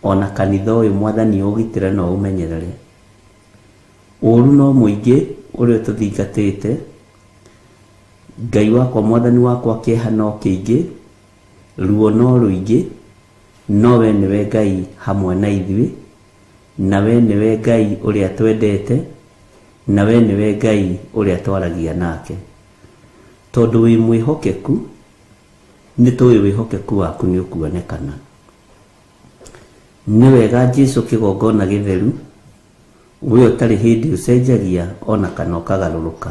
ona kanitha ũyũ Mwathani ũgitĩre na ũmenyerere. Ũru no mũingĩ ũrĩa ũtũthingatĩte. Ngai wakwa Mwathani wakwa, kĩeha no kĩingĩ, ruo no rũingĩ, no we nĩwe Ngai hamwe na ithuĩ, na we nĩwe Ngai ũrĩa twendete, na we nĩwe Ngai ũrĩa twaragia nake. Tondũ wĩ mwĩhokeku, nĩ tũĩ wĩhokeku waku nĩ ũkuonekana. Nĩ wega Jesu kĩgongona gĩtheru, we ũtarĩ hĩndĩ ũcenjagia ona kana ũkagarũrũka.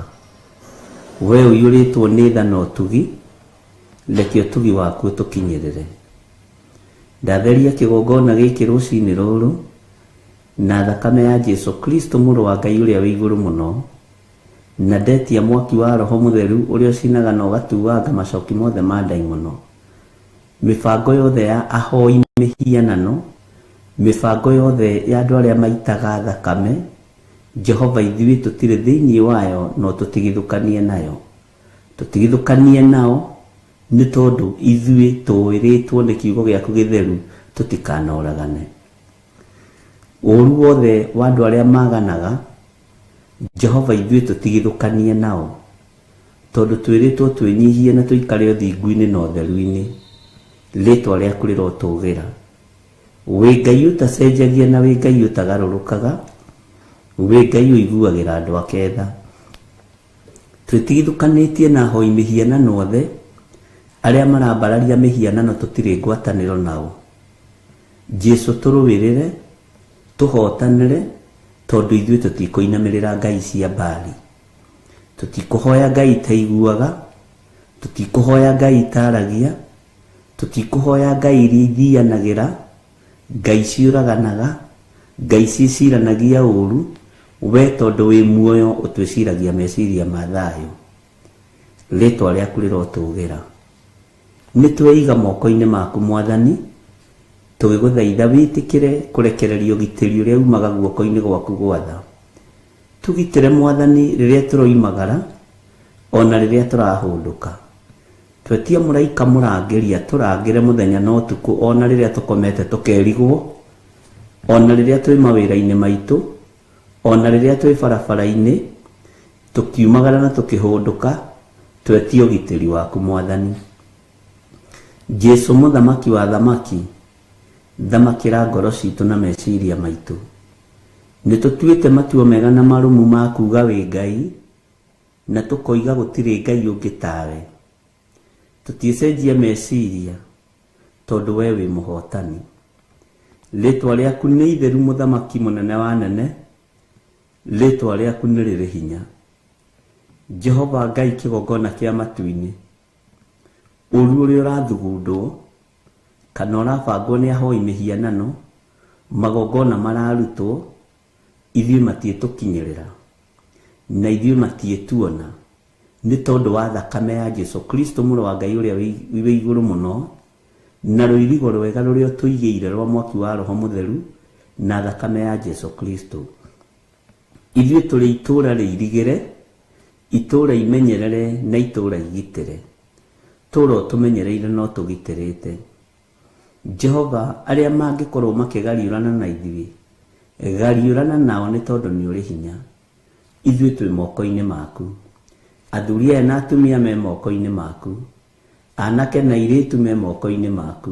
We ũiyũrĩtwo nĩ tha na ũtugi, reke ũtugi waku ũtũkinyĩrĩre. Ndatheria kĩgongona gĩkĩ rũcinĩ rũrũ na thakame ya Jesu Kristo mũrũ wa Ngai ũrĩa wĩ igũrũ mũno, na ndetia mwaki wa Roho Mũtheru ũrĩa ũcinaga na ũgatuanga macoki mothe ma ndaimono. Mĩbango yothe ya ahoi mĩhianano, mĩbango yothe ya andũ arĩa maitaga thakame, Jehova ithuĩ tũtirĩ thĩinĩ wayo no tũtigithũkanie nayo. Tũtigithũkanie nao nĩ tondũ ithuĩ tũĩrĩtwo nĩ kiugo gĩaku gĩtheru tũtikanoragane. Ũru wothe wa andũ arĩa maganaga, Jehova ithuĩ tũtigithũkanie nao, tondũ twĩrĩtwo twĩnyihie na tũikare ũthingu-inĩ na ũtheru-inĩ. Rĩtwa rĩaku rĩrotũgĩra. Wĩ Ngai ũtacenjagia na wĩ Ngai ũtagarũrũkaga, wĩ Ngai ũiguagĩra andũ ake tha. Twĩtigithũkanĩtie na ahoi mĩhianano othe, arĩa marambararia mĩhianano tũtirĩ ngwatanĩro nao. Jesu tũrũĩrĩre, tũhotanĩre, tondũ ithuĩ tũtikũinamĩrĩra ngai cia Baali. Tũtikũhoya ngai itaiguaga, tũtikũhoya ngai itaragia, tũtikũhoya ngai iria ithianagĩra, ngai ciũraganaga, ngai ciciranagia ũru, we tondũ wĩ muoyo ũtwĩciragia meciria ma thayũ. Rĩtwa rĩaku rĩrotũgĩra. Nĩ tweiga moko-inĩ maku Mwathani, tũgĩgũthaitha wĩtĩkĩre kũrekereria ũgitĩri ũrĩa umaga guoko-inĩ gwaku gwatha. Tũgitĩre Mwathani rĩrĩa tũroimagara ona rĩrĩa tũrahũndũka. Twetia mũraika mũrangĩri atũrangĩre mũthenya na ũtukũ ona rĩrĩa tũkomete tũkerigwo, ona rĩrĩa twĩ mawĩra-inĩ maitũ, ona rĩrĩa twĩ barabara-inĩ, tũkiumagara na tũkĩhũndũka, twetie ũgitĩri waku Mwathani. Jesu mũthamaki wa thamaki, thamakĩra ngoro citũ na meciria maitũ. Nĩ tũtuĩte matua mega na marũmu ma kuuga wĩ Ngai, na tũkoiga gũtirĩ Ngai ũngĩ tawe. Tũtiĩcenjia meciria tondũ we wĩ mũhotani. Rĩtwa rĩaku nĩ itheru mũthamaki mũnene wa nene, rĩtwa rĩaku nĩ rĩrĩ hinya. Jehova Ngai kĩgongona kĩa matu-inĩ, ũru ũrĩa ũrathugundwo kana ũrabangwo nĩ ahoi mĩhianano, magongona mararutwo, ithuĩ matiĩtũkinyĩrĩra. Na ithuĩ matiĩtuona nĩ tondũ wa thakame ya Jesu Kristo mũrũ wa Ngai ũrĩa wĩ igũrũ mũno, na rũirigo rwega rũrĩa ũtũigĩire rwa mwaki wa Roho Mũtheru na thakame ya Jesu Kristo. Ithuĩ tũrĩ itũũra rĩirigĩre, itũũra imenyerere na itũũra igitĩre. Tũũra ũtũmenyereire no tũgitĩrĩte. Jehova, arĩa mangĩkorwo makĩgariũrana na ithuĩ, gariũrana nao nĩ tondũ nĩ ũrĩ hinya. Ithuĩ twĩ moko-inĩ maku. Athuri aya na atumia me moko-inĩ maku. Anake na airĩtu me moko-inĩ maku.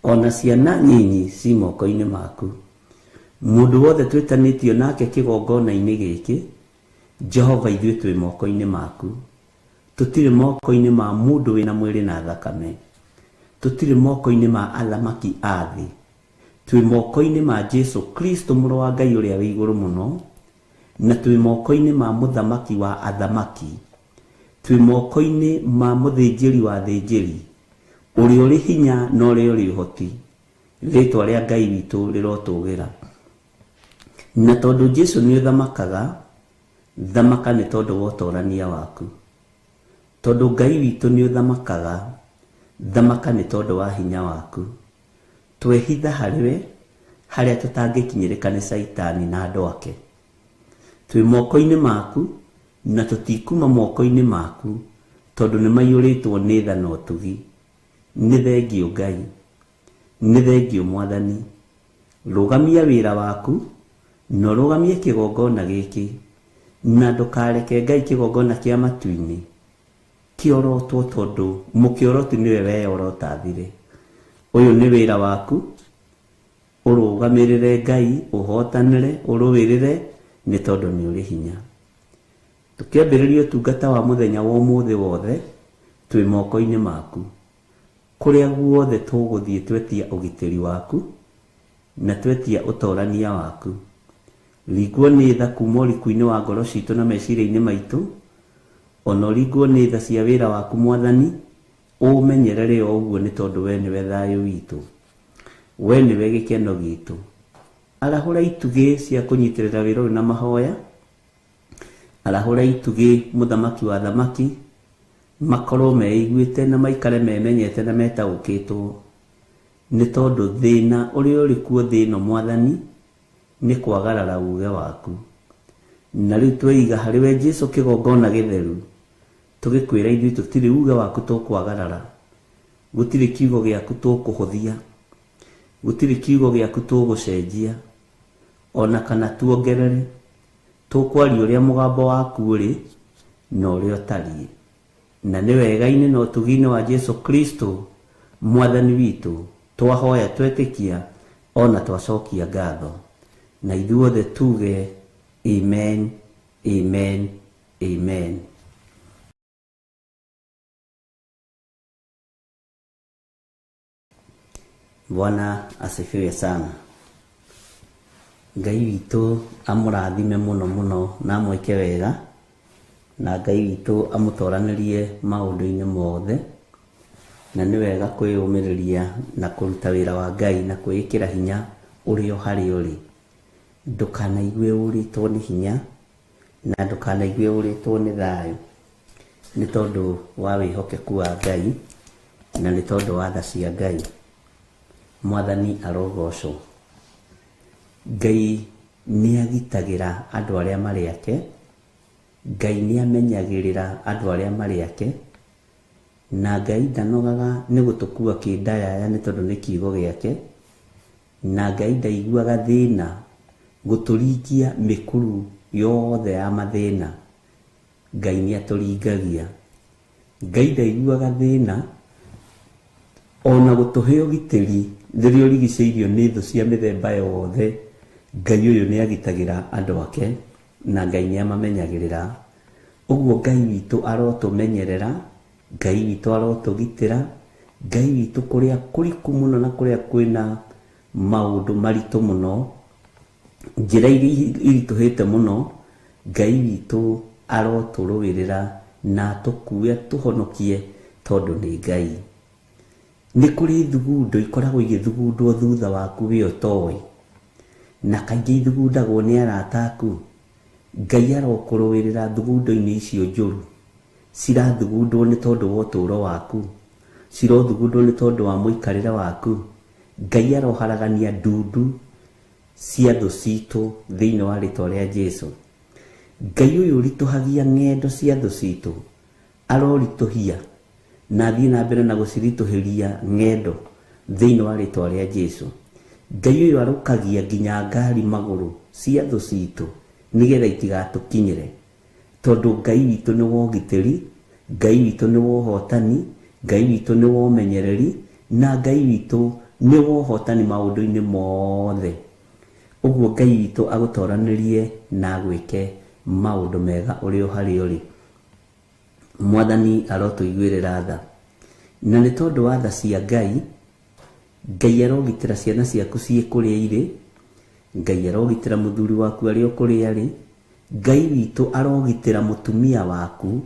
Ona ciana nyinyi ci moko-inĩ maku. Mũndũ wothe twĩtanĩtio nake kĩgongona-inĩ gĩkĩ, Jehova ithuĩ twĩ moko-inĩ maku. Tũtirĩ moko-inĩ ma mũndũ wĩna mwĩrĩ na thakame. Tũtirĩ moko-inĩ ma athamaki a thĩ. Twĩ moko-inĩ ma Jesu Kristo mũrũ wa Ngai ũrĩa wĩ igũrũ mũno, na twĩ moko-inĩ ma mũthamaki wa athamaki. Twĩ moko-inĩ ma mũthĩnjĩri wa athĩnjĩri, ũrĩa ũrĩ hinya na ũrĩa ũrĩ ũhoti. Rĩĩtwa rĩa Ngai witũ rĩrotũgĩra. Na tondũ Jesu nĩ ũthamakaga, thamaka nĩ tondũ wa ũtorania waku. Tondũ Ngai witũ nĩ ũthamakaga, thamaka nĩ tondũ wa hinya waku. Twehitha harĩ we harĩa tũtangĩkinyĩrĩka nĩ Caitani na andũ ake. Twĩ moko-inĩ maku na tũtikuma moko-inĩ maku tondũ nĩ maiyũrĩtwo nĩ tha na ũtugi. Nĩ thengiũ Ngai, nĩ thengiũ Mwathani. Rũgamia wĩra waku na ũrũgamie kĩgongona gĩkĩ, na ndũkareke Ngai kĩgongona kĩa matu-inĩ kĩorotwo tondũ mũkĩoroti nĩwe weyorotathire. Ũyũ nĩ wĩra waku, ũrũgamĩrĩre Ngai, ũhotanĩre, ũrũĩrĩre nĩ tondũ nĩ ũrĩ hinya. Tũkĩambĩrĩria ũtungata wa mũthenya wa ũmũthĩ wothe, twĩ moko-inĩ maku. Kũrĩa guothe tũgũthiĩ twetia ũgitĩri waku na twetia ũtorania waku. Ringwo nĩ tha kuma ũriku-inĩ wa ngoro citũ na meciria-inĩ maitũ, ona ũringwo nĩ tha cia wĩra waku Mwathani, ũmenyerere o ũguo nĩ tondũ we nĩwe thayũ witũ, we nĩwe gĩkeno gitũ. Arahũra itugĩ cia kũnyitĩrĩra wĩra ũyũ na mahoya, arahũra itugĩ mũthamaki wa athamaki, makorwo meiguĩte na maikare memenyete na metaũkĩtwo, nĩ tondũ thĩna ũrĩa ũrĩ kuo thĩ ĩno Mwathani nĩ kwagarara uge waku. Na rĩu tweiga harĩ we Jesu kĩgongona gĩtheru, tũgĩkwĩra ithuĩ tũtirĩ uge waku tũkwagarara, gũtirĩ kiugo gĩaku tũkũhũthia, gũtirĩ kiugo gĩaku tũgũcenjia, ona kana tuongerere. Tũkwaria ũrĩa mũgambo waku ũrĩ na ũrĩa ũtariĩ. Na nĩ wega-inĩ na ũtugi-inĩ wa Jesu Kristo Mwathani witũ twahoya twetĩkia ona twacokia ngatho. Na ithuothe tuge amen, amen, amen. Bwana asifiwe sana. Ngai witũ amũrathime mũno mũno na amwĩke wega, na Ngai witũ amũtoranĩrie maũndũ-inĩ mothe. Na nĩ wega kwĩyũmĩrĩria na kũruta wĩra wa Ngai na kwĩĩkĩra hinya ũrĩ o harĩa ũrĩ. Ndũkanaigue ũrĩtwo nĩ hinya na ndũkanaigue ũrĩtwo nĩ thayũ, nĩ tondũ wa wĩhokeku wa Ngai na nĩ tondũ wa tha cia Ngai. Mwathani arogocwo. Ngai nĩ agitagĩra andũ arĩa marĩ ake, Ngai nĩ amenyagĩrĩra andũ arĩa marĩ ake, na Ngai ndanogaga nĩ gũtũkua kĩndayaya nĩ tondũ nĩ kiugo gĩake, na Ngai ndaiguaga thĩna gũtũringia mĩkuru yothe ya mathĩna. Ngai nĩ atũringagia. Ngai ndaiguaga thĩna ona gũtũhe ũgitĩri rĩrĩa ũrigicĩirio nĩ thũ cia mĩthemba yothe. Ngai ũyũ nĩ agitagĩra andũ ake na Ngai nĩ amamenyagĩrĩra. Ũguo Ngai witũ arotũmenyerera, Ngai witũ arotũgitĩra, Ngai witũ kũrĩa kũriku mũno na kũrĩa kwĩna maũndũ maritũ mũno, njĩra iria iritũhĩte mũno, Ngai witũ arotũrũĩrĩra na atũkue atũhonokie tondũ nĩ Ngai. Nĩ kũrĩ thugundo ikoragwo igĩthugundwo thutha waku we ũtoĩ, na kaingĩ ithugundagwo nĩ arata aku, Ngai arokũrũĩrĩra thugundo-inĩ icio njũru cirathugundwo nĩ tondũ wa ũtũũro waku, cirothugundwo nĩ tondũ wa mũikarĩre waku. Ngai aroharagania ndundu cia thũ citũ thĩinĩ wa rĩtwa rĩa Jesu. Ngai ũyũ ũritũhagia ng'endo cia thũ citũ aroritũhia na athiĩ na mbere na gũciritũhĩria ng'endo thĩinĩ wa rĩtwa rĩa Jesu. Ngai ũyũ arũkagia nginya ngari magũrũ cia thũ citũ nĩgetha itigatũkinyĩre, tondũ Ngai witũ nĩ wa ũgitĩri, Ngai witũ nĩ wa ũhotani, Ngai witũ nĩ wa ũmenyereri, na Ngai witũ nĩ wa ũhotani maũndũ-inĩ mothe. Ũguo Ngai witũ agũtoranĩrie na agwĩke maũndũ mega ũrĩ o harĩa ũrĩ. Mwathani arotũiguĩrĩra tha, na nĩ tondũ wa tha cia Ngai, Ngai arogitĩra ciana ciaku ciĩ kũrĩa irĩ, Ngai arogitĩra mũthuri waku arĩ o kũrĩa arĩ, Ngai witũ arogitĩra mũtumia waku,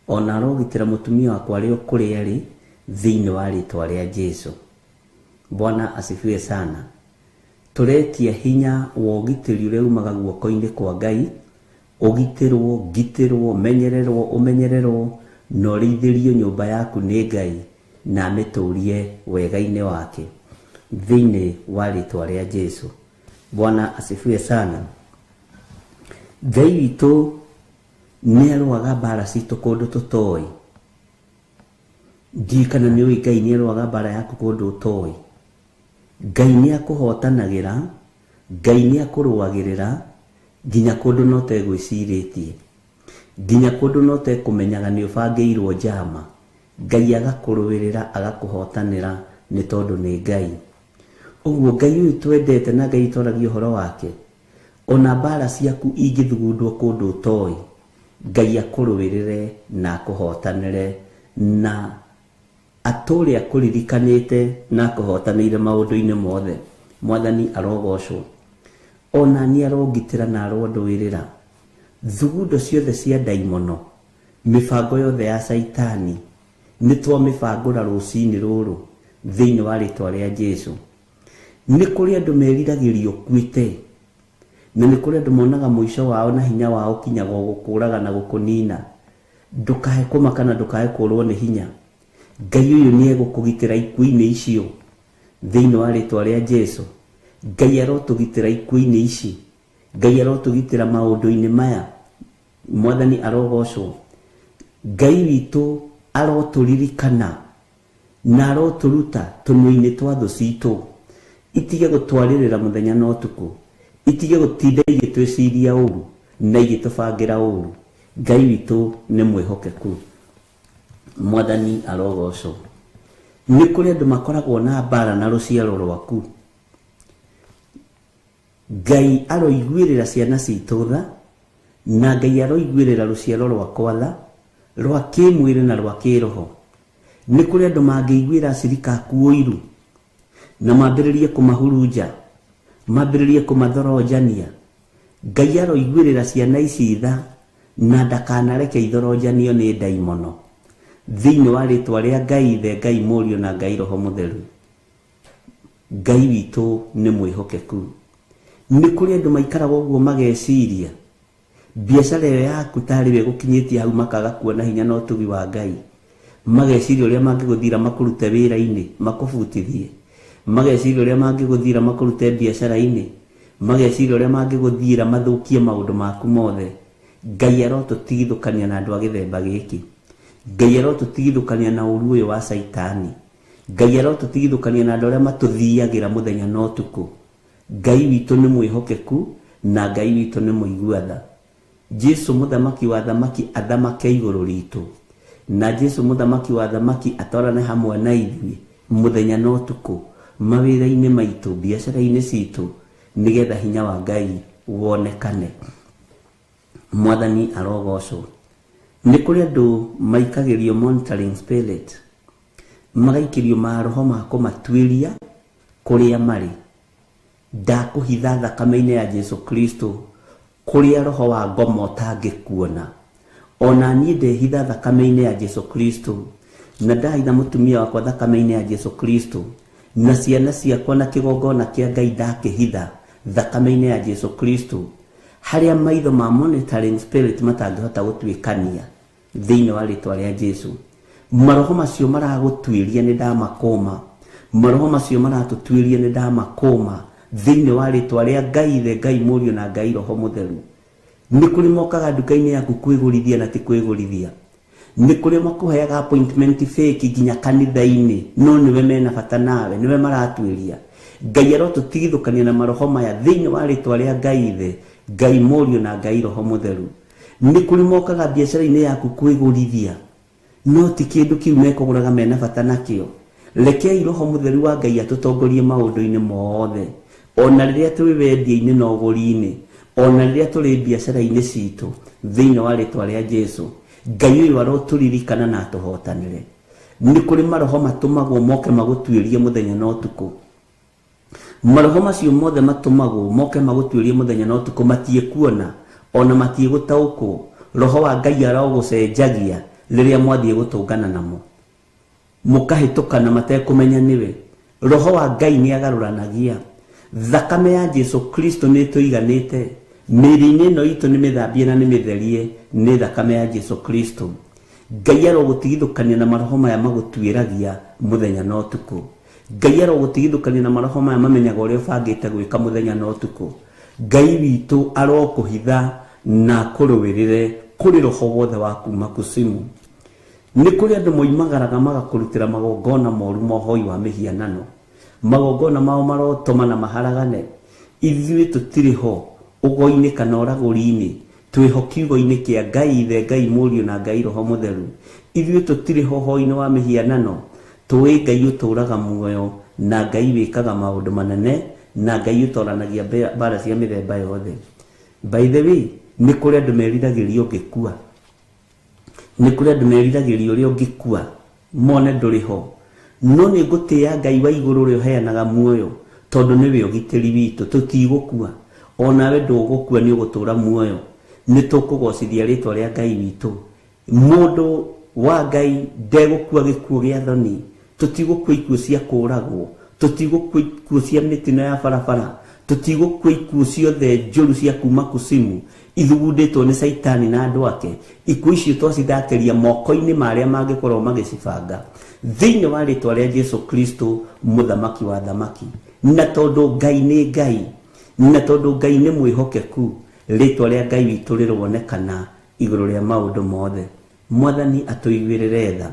ona arogitĩra mũtumia wakwa arĩ o kũrĩa arĩ, thĩinĩ wa rĩtwa rĩa Jesu. Bwana asifiwe sana. Tũretia hinya wa ũgitĩri ũrĩa umaga guoko-inĩ kwa Ngai, ũgitĩrwo, ngitĩrwo, menyererwo, ũmenyererwo, na ũrĩithĩrio nyũmba yaku nĩ Ngai, na amĩtũrie wega-inĩ wake thĩinĩ wa rĩtwa rĩa Jesu. Bwana asifiwe sana. Ngai witũ nĩ arũaga mbara citũ kũndũ tũtoĩ. Ndiũĩ kana nĩ ũĩ Ngai nĩ arũaga mbara yaku kũndũ ũtoĩ. Ngai nĩ akũhotanagĩra, Ngai nĩ akũrũagĩrĩra nginya kũndũ no tegwĩcirĩtie, nginya kũndũ no tekũmenyaga nĩ ũbangĩirwo njama. Ngai agakũrũĩrĩra, agakũhotanĩra nĩ tondũ nĩ Ngai. Ũguo Ngai ũyũ twendete na Ngai twaragia ũhoro wake, ona mbara ciaku ingĩthugundwo kũndũ ũtoĩ, Ngai akũrũĩrĩre na akũhotanĩre na atũre akũririkanĩte na akũhotanĩire maũndũ-inĩ mothe. Mwathani arogocwo. Ona nĩ arongitĩra na arondũĩrĩra thugundo ciothe cia ndaimono, mĩbango yothe ya Caitani nĩ twamĩbangũra rũcinĩ rũrũ thĩinĩ wa rĩtwa rĩa Jesu. Nĩ kũrĩ andũ meriragĩria ũkuĩte, na nĩ kũrĩ andũ monaga mũico wao na hinya wao ũkinyaga o gũkũraga na gũkũnina. Ndũkae kũmaka na ndũkae kũrwo nĩ hinya. Ngai ũyũ nĩ egũkũgitĩra ikuũ-inĩ icio thĩinĩ wa rĩtwa rĩa Jesu. Ngai arotũgitĩra ikuũ-inĩ ici, Ngai arotũgitĩra maũndũ-inĩ maya. Mwathani arogocwo. Ngai witũ arotũririkana na arotũruta tũnua-inĩ twa thũ citũ, itige gũtwarĩrĩra mũthenya na ũtukũ, itige gũtinda igĩtwĩciria ũru na igĩtũbangĩra ũru. Ngai witũ nĩ mwĩhokeku. Mwathani arogocwo. Nĩ kũrĩ andũ makoragwo na mbara na rũciaro rwaku. Ngai aroiguĩrĩra ciana citũ tha, na Ngai aroiguĩrĩra rũciaro rwakwa tha, rwa kĩmwĩrĩ na rwa kĩroho. Nĩ kũrĩ andũ mangĩiguĩra acirika aku ũiru na mambĩrĩrie kũmahurunja, mambĩrĩrie kũmathoronjania. Ngai aroiguĩrĩra ciana ici tha na ndakanareke ithoronjanio nĩ ndaimono thĩinĩ wa rĩtwa rĩa Ngai Ithe, Ngai Mũriũ na Ngai Roho Mũtheru. Ngai witũ nĩ mwĩhokeku. Nĩ kũrĩ andũ maikaraga ũguo mageciria biacara ĩyo yaku tarĩ we ĩgũkinyĩtie hau, makaga kuona hinya na ũtugi wa Ngai. Mageciria ũrĩa mangĩgũthira makũrute wĩra-inĩ, makũbutithie. Mageciria ũrĩa mangĩgũthira makũrute biacara-inĩ. Mageciria ũrĩa mangĩgũthira mathũkie maũndũ maku mothe. Ngai arotũtigithũkania na andũ a gĩthemba gĩkĩ. Ngai arotũtigithũkania na ũru ũyũ wa Caitani. Ngai arotũtigithũkania na andũ arĩa matũthiagĩra mũthenya na ũtukũ. Ngai witũ nĩ mwĩhokeku na Ngai witũ nĩ mũigua tha. Jesu mũthamaki wa thamaki athamake igũrũ ritũ, na Jesu mũthamaki wa thamaki atwarane hamwe na ithuĩ mũthenya na ũtukũ, mawĩra-inĩ maitũ, biacara-inĩ citũ, nĩgetha hinya wa Ngai wonekane. Mwathani arogocwo. Nĩ kũrĩ andũ maikagĩrio monitoring spirit, magaikĩrio maroho ma kũmatuĩria kũrĩa marĩ. Ndakũhitha thakame-inĩ ya Jesu Kristo kũrĩa roho wa ngoma ũtangĩkuona. Ona niĩ ndehitha thakame-inĩ ya Jesu Kristo, na ndahitha mũtumia wakwa thakame-inĩ ya Jesu Kristo, na ciana ciakwa na kĩgongona kĩa Ngai ndakĩhitha thakame-inĩ ya Jesu Kristo. Harĩa maitho ma monitoring spirit matangĩhota gũtuĩkania thĩinĩ wa rĩtwa rĩa Jesu. Maroho macio maragũtuĩria nĩ ndamakũma, maroho macio maratũtuĩria nĩ ndamakũma thĩinĩ wa rĩtwa rĩa Ngai Ithe, Ngai Mũriũ na Ngai Roho Mũtheru. Nĩ kũrĩ mokaga nduka-inĩ yaku kwĩgũrithia na ti kwĩgũrithia. Nĩ kũrĩ makũheaga appointment fake nginya kanitha-inĩ, no nĩwe mena bata nawe, nĩwe maratuĩria. Ngai arotũtigithũkania na maroho maya thĩinĩ wa rĩtwa rĩa Ngai Ithe, Ngai Mũriũ na Ngai Roho Mũtheru. Nĩ kũrĩ mokaga biacara-inĩ yaku kwĩgũrithia, no ti kĩndũ kĩu mekũgũraga mena bata nakĩo. Rekei Roho Mũtheru wa Ngai atũtongorie maũndũ-inĩ mothe, ona rĩrĩa tũrĩ wendia-inĩ na ũgũri-inĩ, ona rĩrĩa tũrĩ biacara-inĩ citũ, thĩinĩ wa rĩtwa rĩa Jesu. Ngai ũyũ arotũririkana na atũhotanĩre. Nĩ kũrĩ maroho matũmagwo moke magũtuĩrie mũthenya na ũtukũ. Maroho macio mothe matũmagwo moke magũtuĩrie mũthenya na ũtukũ matiĩkuona ona matiĩgũtaũkwo. Roho wa Ngai arogũcenjagia rĩrĩa mwathiĩ gũtũngana namo, mũkahĩtũkana matekũmenya nĩwe. Roho wa Ngai nĩ agarũranagia. Thakame ya Jesu Kristo nĩ ĩtũiganĩte. Mĩĩrĩ-inĩ ĩno itũ nĩ mĩthambie na nĩ mĩtherie nĩ thakame ya Jesu Kristo. Ngai arogũtigithũkania na maroho maya magũtuĩragia mũthenya na ũtukũ. Ngai arogũtigithũkania na maroho maya mamenyaga ũrĩa ũbangĩte gwĩka mũthenya na ũtukũ. Ngai witũ arokũhitha na akũrũĩrĩre kũrĩ roho wothe wa kuma kusimu. Nĩ kũrĩ andũ moimagaraga magakũrutĩra magongona moru ma ũhoi wa mĩhianano. Magongona mao marotoma na maharagane. Ithuĩ tũtirĩ ho ũgo-inĩ kana ũragũri-inĩ, twĩho kiugo-inĩ kĩa Ngai Ithe, Ngai Mũriũ na Ngai Roho Mũtheru. Ithuĩ tũtirĩ ho ũhoi-inĩ wa mĩhianano, tũĩ Ngai ũtũũraga muoyo na Ngai wĩkaga maũndũ manene na Ngai ũtoranagia mbara cia mĩthemba yothe. By the way, nĩ kũrĩ andũ meriragĩria ũngĩkua. Nĩ kũrĩ andũ meriragĩria ũrĩa ũngĩkua mone ndũrĩ ho. No nĩ ngũtĩĩa Ngai wa igũrũ ũrĩa ũheanaga muoyo, tondũ nĩwe ũgitĩri witũ. Tũtigũkua, onawe ndũgũkua, nĩ ũgũtũũra muoyo. Nĩ tũkũgocithia rĩtwa rĩa Ngai witũ. Mũndũ wa Ngai ndegũkua gĩkuũ gĩa thoni. Tũtigũkua ikuũ cia kũũragwo, tũtigũkua ikuũ cia mĩtino ya barabara, tũtigũkua ikuũ ciothe njũru cia kuma kusimu ithugundĩtwo nĩ Caitani na andũ ake. Ikuũ icio twacithakĩria moko-inĩ ma arĩa mangĩkorwo magĩcibanga thĩinĩ wa rĩtwa rĩa Jesu Kristo, mũthamaki wa thamaki. Na tondũ Ngai nĩ Ngai, na tondũ Ngai nĩ mwĩhokeku, rĩtwa rĩa Ngai witũ rĩronekana igũrũ rĩa maũndũ mothe. Mwathani atũiguĩrĩre tha.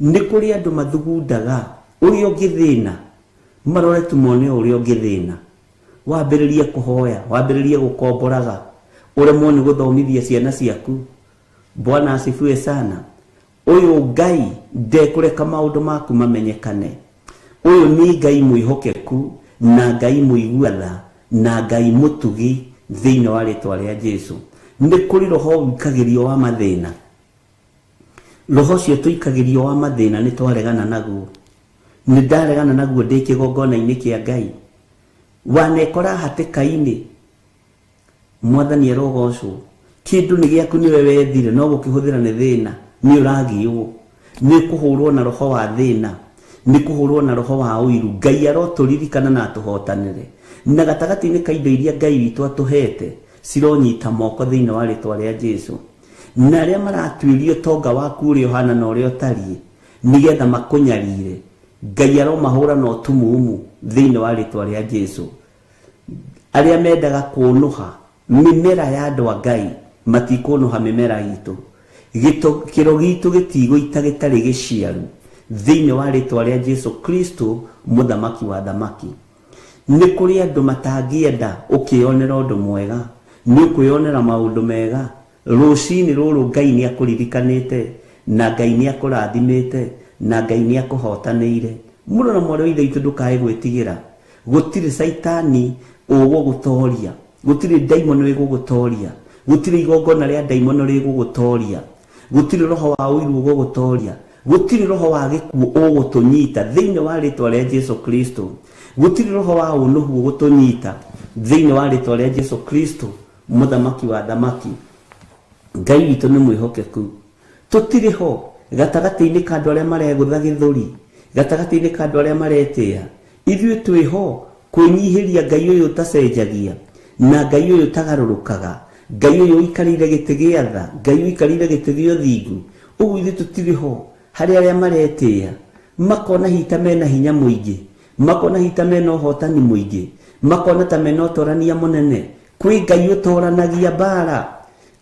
Nĩ kũrĩ andũ mathugundaga ũrĩa ũngĩthĩna, marore tu mone ũrĩa ũngĩthĩna. Wambĩrĩrie kũhoya, wambĩrĩrie gũkomboraga, ũremwo nĩ gũthomithia ciana ciaku. Bwana asifiwe sana. Ũyũ Ngai ndekũreka maũndũ maku mamenyekane. Ũyũ nĩ Ngai mwĩhokeku na Ngai mũigua tha na Ngai mũtugi thĩinĩ wa rĩtwa rĩa Jesu. Nĩ kũrĩ roho ũikagĩrio wa mathĩna. Roho ũcio tũikagĩrio wa mathĩna nĩ twaregana naguo. Nĩ ndaregana naguo ndĩ kĩgongona-inĩ kĩa Ngai. Wanekora hatĩka-inĩ, Mwathani arogocwo. Kĩndũ nĩ gĩaku nĩwe wethire, no gũkĩhũthĩra nĩ thĩna, nĩ ũragiywo, nĩ kũhũrwo na roho wa thĩna, nĩ kũhũrwo na roho wa ũiru. Ngai arotũririkana na atũhotanĩre. Na gatagatĩ-inĩ ka indo iria Ngai witũ atũhete cironyita moko thĩinĩ wa rĩtwa rĩa Jesu. Na arĩa maratuĩria ũtonga waku ũrĩa ũhana na ũrĩa ũtariĩ nĩgetha makũnyarire, Ngai aromahũra na ũtumumu thĩinĩ wa rĩtwa rĩa Jesu. Arĩa mendaga kũnũha mĩmera ya andũ a Ngai matikũnũha mĩmera itũ. Kĩro gitũ gĩtigũita gĩtarĩ gĩciaru thĩinĩ wa rĩtwa rĩa Jesu Kristo, mũthamaki wa thamaki. Nĩ kũrĩ andũ matangĩenda ũkĩyonera ũndũ mwega, nĩ ũkwĩyonera maũndũ mega. Rũcinĩ rũrũ Ngai nĩ akũririkanĩte, na Ngai nĩ akũrathimĩte, na Ngai nĩ akũhotanĩire. Mũrũ na mwarĩ wa Ithe witũ, ndũkae gwĩtigĩra. Gũtirĩ Caitani ũgũgũtoria, gũtirĩ ndaimono ĩgũgũtoria, gũtirĩ igongona rĩa ndaimono rĩgũgũtoria, gũtirĩ roho wa ũiru ũgũgũtoria, gũtirĩ roho wa gĩkuũ ũgũtũnyita thĩinĩ wa rĩtwa rĩa Jesu Kristo, gũtirĩ roho wa ũnũhu ũgũtũnyita thĩinĩ wa rĩtwa rĩa Jesu Kristo, mũthamaki wa thamaki. Ngai witũ nĩ mwĩhokeku. Tũtirĩ ho gatagatĩ-inĩ ka andũ arĩa maregũtha gĩthũri, gatagatĩ-inĩ ka andũ arĩa maretĩĩa. Ithuĩ twĩho kwĩnyihĩria Ngai ũyũ ũtacenjagia. Na Ngai ũyũ ũtagarũrũkaga, Ngai ũyũ ũikarĩire gĩtĩ gĩa tha, Ngai ũikarĩire gĩtĩ gĩa ũthingu. Ũguo ithuĩ tũtirĩ ho harĩ arĩa maretĩĩa, makona hita mena hinya mũingĩ, makona hita mena ũhotani mũingĩ, makona ta mena ũtorania mũnene. Kwĩ Ngai ũtoranagia mbara,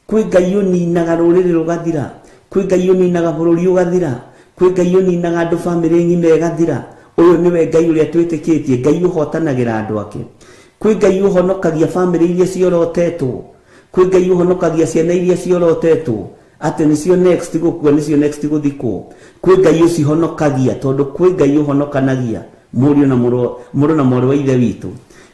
kwĩ Ngai ũninaga rũrĩrĩ rũgathira, kwĩ Ngai ũninaga bũrũri ũgathira, kwĩ Ngai ũninaga andũ bamĩrĩ ng'ima ĩgathira. Ũyũ nĩwe Ngai ũrĩa twĩtĩkĩtie, Ngai ũhotanagĩra andũ ake. Kwĩ Ngai ũhonokagia bamĩrĩ iria ciorotetwo, kwĩ Ngai ũhonokagia ciana iria ciorotetwo atĩ nĩcio next gũkua, nĩcio next gũthikwo. Kwĩ Ngai ũcihonokagia, tondũ kwĩ Ngai ũhonokanagia mũriũ na mũrũ na mwarĩ wa ithe witũ.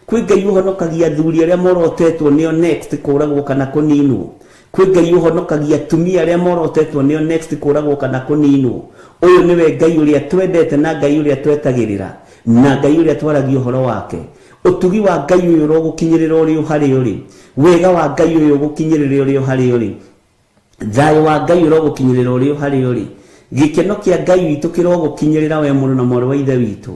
Kwĩ Ngai ũhonokagia athuri arĩa morotetwo nĩo next kũragwo kana kũninwo. Kwĩ Ngai ũhonokagia atumia arĩa morotetwo nĩo next kũragwo kana kũninwo. Ũyũ nĩwe Ngai ũrĩa twendete na Ngai ũrĩa twetagĩrĩra na Ngai ũrĩa twaragia ũhoro wake. Ũtugi wa Ngai ũyũ ũrogũkinyĩrĩra ũrĩ o harĩa ũrĩ, wega wa Ngai ũyũ ũgũkinyĩrĩre ũrĩ o harĩa ũrĩ, thayũ wa Ngai ũrogũkinyĩrĩra ũrĩ o harĩa ũrĩ, gĩkeno kĩa Ngai witũ kĩrogũkinyĩrĩra we mũrũ na mwarĩ wa ithe witũ,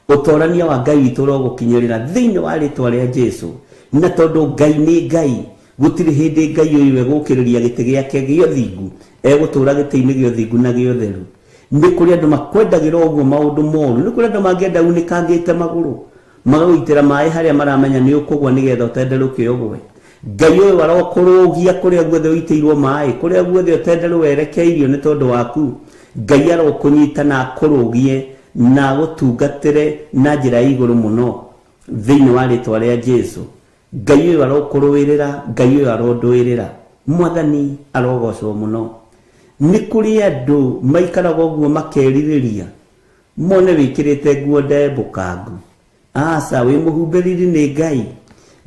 ũtorania wa Ngai witũ ũrogũkinyĩrĩra thĩinĩ wa rĩtwa rĩa Jesũ. Na tondũ Ngai nĩ Ngai, gũtirĩ hĩndĩ Ngai ũyũ egũkĩrĩria gĩtĩ gĩake gĩa ũthingu, egũtũũra gĩtĩ-inĩ gĩa ũthingu na gĩa ũtheru. Nĩ kũrĩ andũ makwendagĩra ũguo maũndũ moru, nĩ kũrĩ andũ mangĩenda unĩkangĩte magũrũ, magagũitĩra maĩ harĩa maramenya nĩ ũkũgwa nĩgetha ũtenderũke ũgwe. Ngai ũyũ arokũrũgia kũrĩa guothe ũitĩirwo maĩ, kũrĩa guothe ũtenderũ werekeirio nĩ tondũ waku. Ngai arokũnyita na akũrũgie na agũtungatĩre na njĩra ya igũrũ mũno thĩinĩ wa rĩtwa rĩa Jesũ. Ngai ũyũ arokũrũĩrĩra, Ngai ũyũ arondũĩrĩra. Mwathani arogocwo mũno. Nĩ kũrĩ andũ maikaraga ũguo makerirĩria mone wĩkĩrĩte nguo ndembũkangu. Aca, wĩ mũhumbĩriri nĩ Ngai,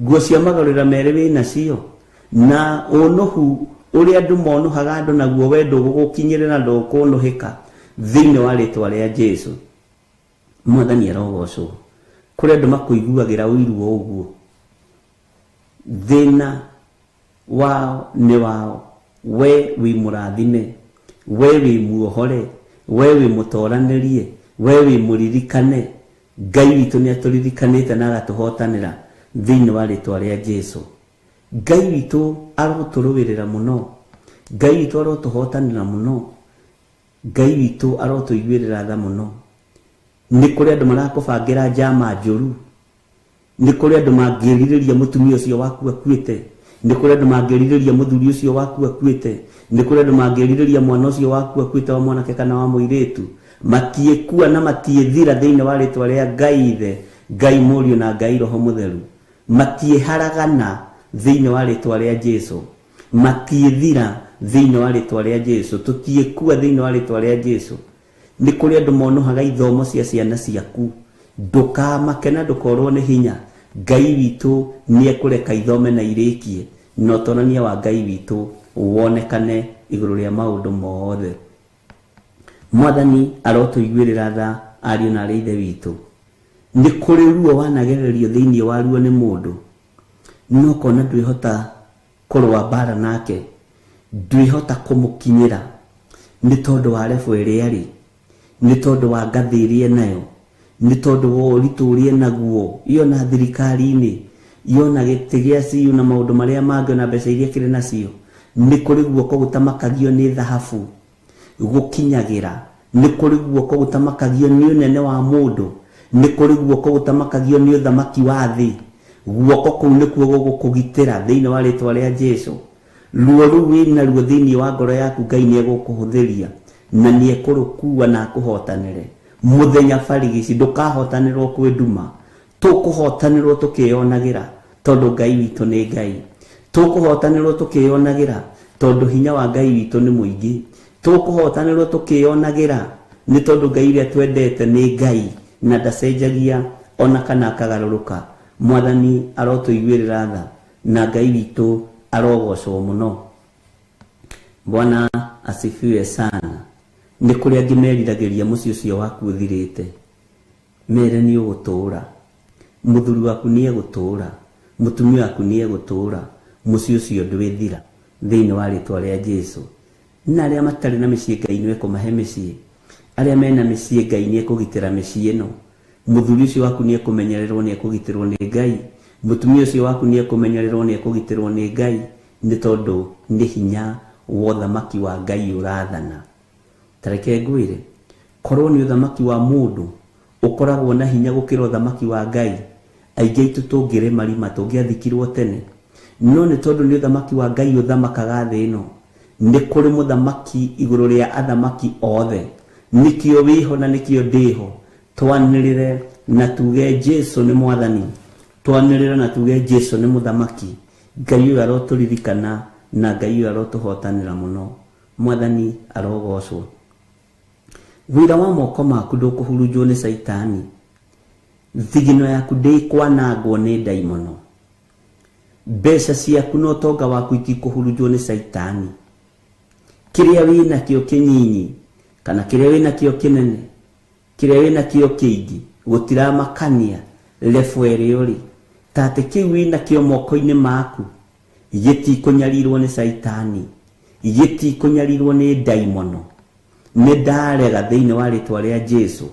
nguo cia magarũrĩra merĩ wĩ nacio, na ũnũhu ũrĩa andũ monũhaga andũ naguo we ndũgũgũkinyĩrĩra, ndũkũnũhĩka thĩinĩ wa rĩtwa rĩa Jesũ. Mwathani arogocwo. Kũrĩ andũ makũiguagĩra ũiru o ũguo, thĩna wao nĩ wao. We wĩ mũrathime, we wĩ muohore, we wĩ mũtoranĩrie, we wĩ mũririkane. Ngai witũ nĩ atũririkanĩte na agatũhotanĩra thĩinĩ wa rĩtwa rĩa Jesũ. Ngai witũ arotũrũĩrĩra mũno, Ngai witũ arotũhotanĩra mũno, Ngai witũ arotũiguĩrĩra tha mũno. Nĩ kũrĩ andũ marakũbangĩra njama njũru, nĩ kũrĩ andũ mangĩrirĩria mũtumia ũcio waku akuĩte, nĩ kũrĩ andũ mangĩrirĩria mũthuri ũcio waku akuĩte, nĩ kũrĩ andũ mangĩrirĩria mwana ũcio waku akuĩte wa mwanake kana wa mũirĩtu. Matiĩkua na matiĩthira thĩinĩ wa rĩtwa rĩa Ngai Ithe, Ngai Mũriũ na Ngai Roho Mũtheru. Matiĩharagana thĩinĩ wa rĩtwa rĩa Jesũ, matiĩthira thĩinĩ wa rĩtwa rĩa Jesũ, tũtiĩkua thĩinĩ wa rĩtwa rĩa Jesũ. Nĩ kũrĩ andũ monũhaga ithomo cia ciana ciaku, ndũkamake na ndũkorwo nĩ hinya. Ngai witũ nĩ ekũreka ithome na irĩkie, na ũtorania wa Ngai witũ wonekane igũrũ rĩa maũndũ mothe. Mwathani arotũiguĩrĩra tha ariũ na arĩ ithe witũ. Nĩ kũrĩ ruo wanagererio thĩinĩ wa ruo nĩ mũndũ, no ũkona ndwĩhota kũrũa mbara nake, ndwĩhota kũmũkinyĩra nĩ tondũ wa rebu ĩrĩa arĩ, nĩ tondũ wa ngathĩ ĩrĩa enayo, nĩ tondũ wa ũritũ ũrĩa enaguo, yona thirikari-inĩ, yona gĩtĩ gĩa CU na maũndũ marĩa mangĩ, ona mbeca iria kĩrĩ nacio. Nĩ kũrĩ guoko gũtamakagio nĩ thahabu gũkinyagĩra, nĩ kũrĩ guoko gũtamakagio nĩ ũnene wa mũndũ, nĩ kũrĩ guoko gũtamakagio nĩ ũthamaki wa thĩ. Guoko kũu nĩkuo gũgũkũgitĩra thĩinĩ wa rĩtwa rĩa Jesũ. Ruo rũu wĩna ruo thĩinĩ wa ngoro yaku, Ngai nĩ egũkũhũthĩria na nĩ ekũrũkua na akũhotanĩre. Mũthenya barigici ndũkahotanĩrwo kwĩ nduma, tũkũhotanĩrwo tũkĩyonagĩra tondũ Ngai witũ nĩ Ngai. Tũkũhotanĩrwo tũkĩyonagĩra tondũ hinya wa Ngai witũ nĩ mũingĩ. Tũkũhotanĩrwo tũkĩyonagĩra nĩ tondũ Ngai ũrĩa twendete nĩ Ngai na ndacenjagia ona kana akagarũrũka. Mwathani arotũiguĩrĩra tha na Ngai witũ arogocwo mũno. Bwana asifiwe sana. Nĩ kũrĩ angĩ meriragĩria mũciĩ ũcio waku ũthirĩte, mere nĩ ũgũtũũra, mũthuri waku nĩ egũtũũra, mũtumia waku nĩ egũtũũra, mũciĩ ũcio ndwĩthira thĩinĩ wa rĩtwa rĩa Jesũ. Na arĩa matarĩ na mĩciĩ Ngai nĩ ekũmahe mĩciĩ, arĩa mena mĩciĩ Ngai nĩ ekũgitĩra mĩciĩ ĩno. Mũthuri ũcio waku nĩ ekũmenyererwo, nĩ ekũgitĩrwo nĩ Ngai. Mũtumia ũcio waku nĩ ekũmenyererwo, nĩ ekũgitĩrwo nĩ Ngai, nĩ tondũ nĩ hinya wa ũthamaki wa Ngai ũrathana. Tareke ngwĩre, korwo nĩ ũthamaki wa mũndũ ũkoragwo na hinya gũkĩra ũthamaki wa Ngai, aingĩ aitũ tũngĩrĩ marima, tũngĩathikirwo tene. No nĩ tondũ nĩ ũthamaki wa Ngai ũthamakaga thĩ ĩno, nĩ kũrĩ mũthamaki igũrũ rĩa athamaki othe. Nĩkĩo wĩho na nĩkĩo ndĩho. Twanĩrĩre na tuge Jesu nĩ mwathani, twanĩrĩre na tuge Jesu nĩ mũthamaki. Ngai ũyũ arotũririkana na Ngai ũyũ arotũhotanĩra mũno. Mwathani arogocwo. Wĩra wa moko maku ndũkũhurunjwo nĩ Caitani, thigino yaku ndĩkwanangwo nĩ ndaimono, mbeca ciaku na ũtonga waku itikũhurunjwo nĩ Caitani. Kĩrĩa wĩnakĩo kĩnyinyi kana kĩrĩa wĩnakĩo kĩnene, kĩrĩa wĩnakĩo kĩingĩ, gũtiramakania level ĩrĩa ũrĩ, ta atĩ kĩu wĩnakĩo moko-inĩ maku gĩtikũnyarirwo nĩ Caitani, gĩtikũnyarirwo nĩ ndaimono. Nĩ ndarega thĩinĩ wa rĩtwa rĩa Jesu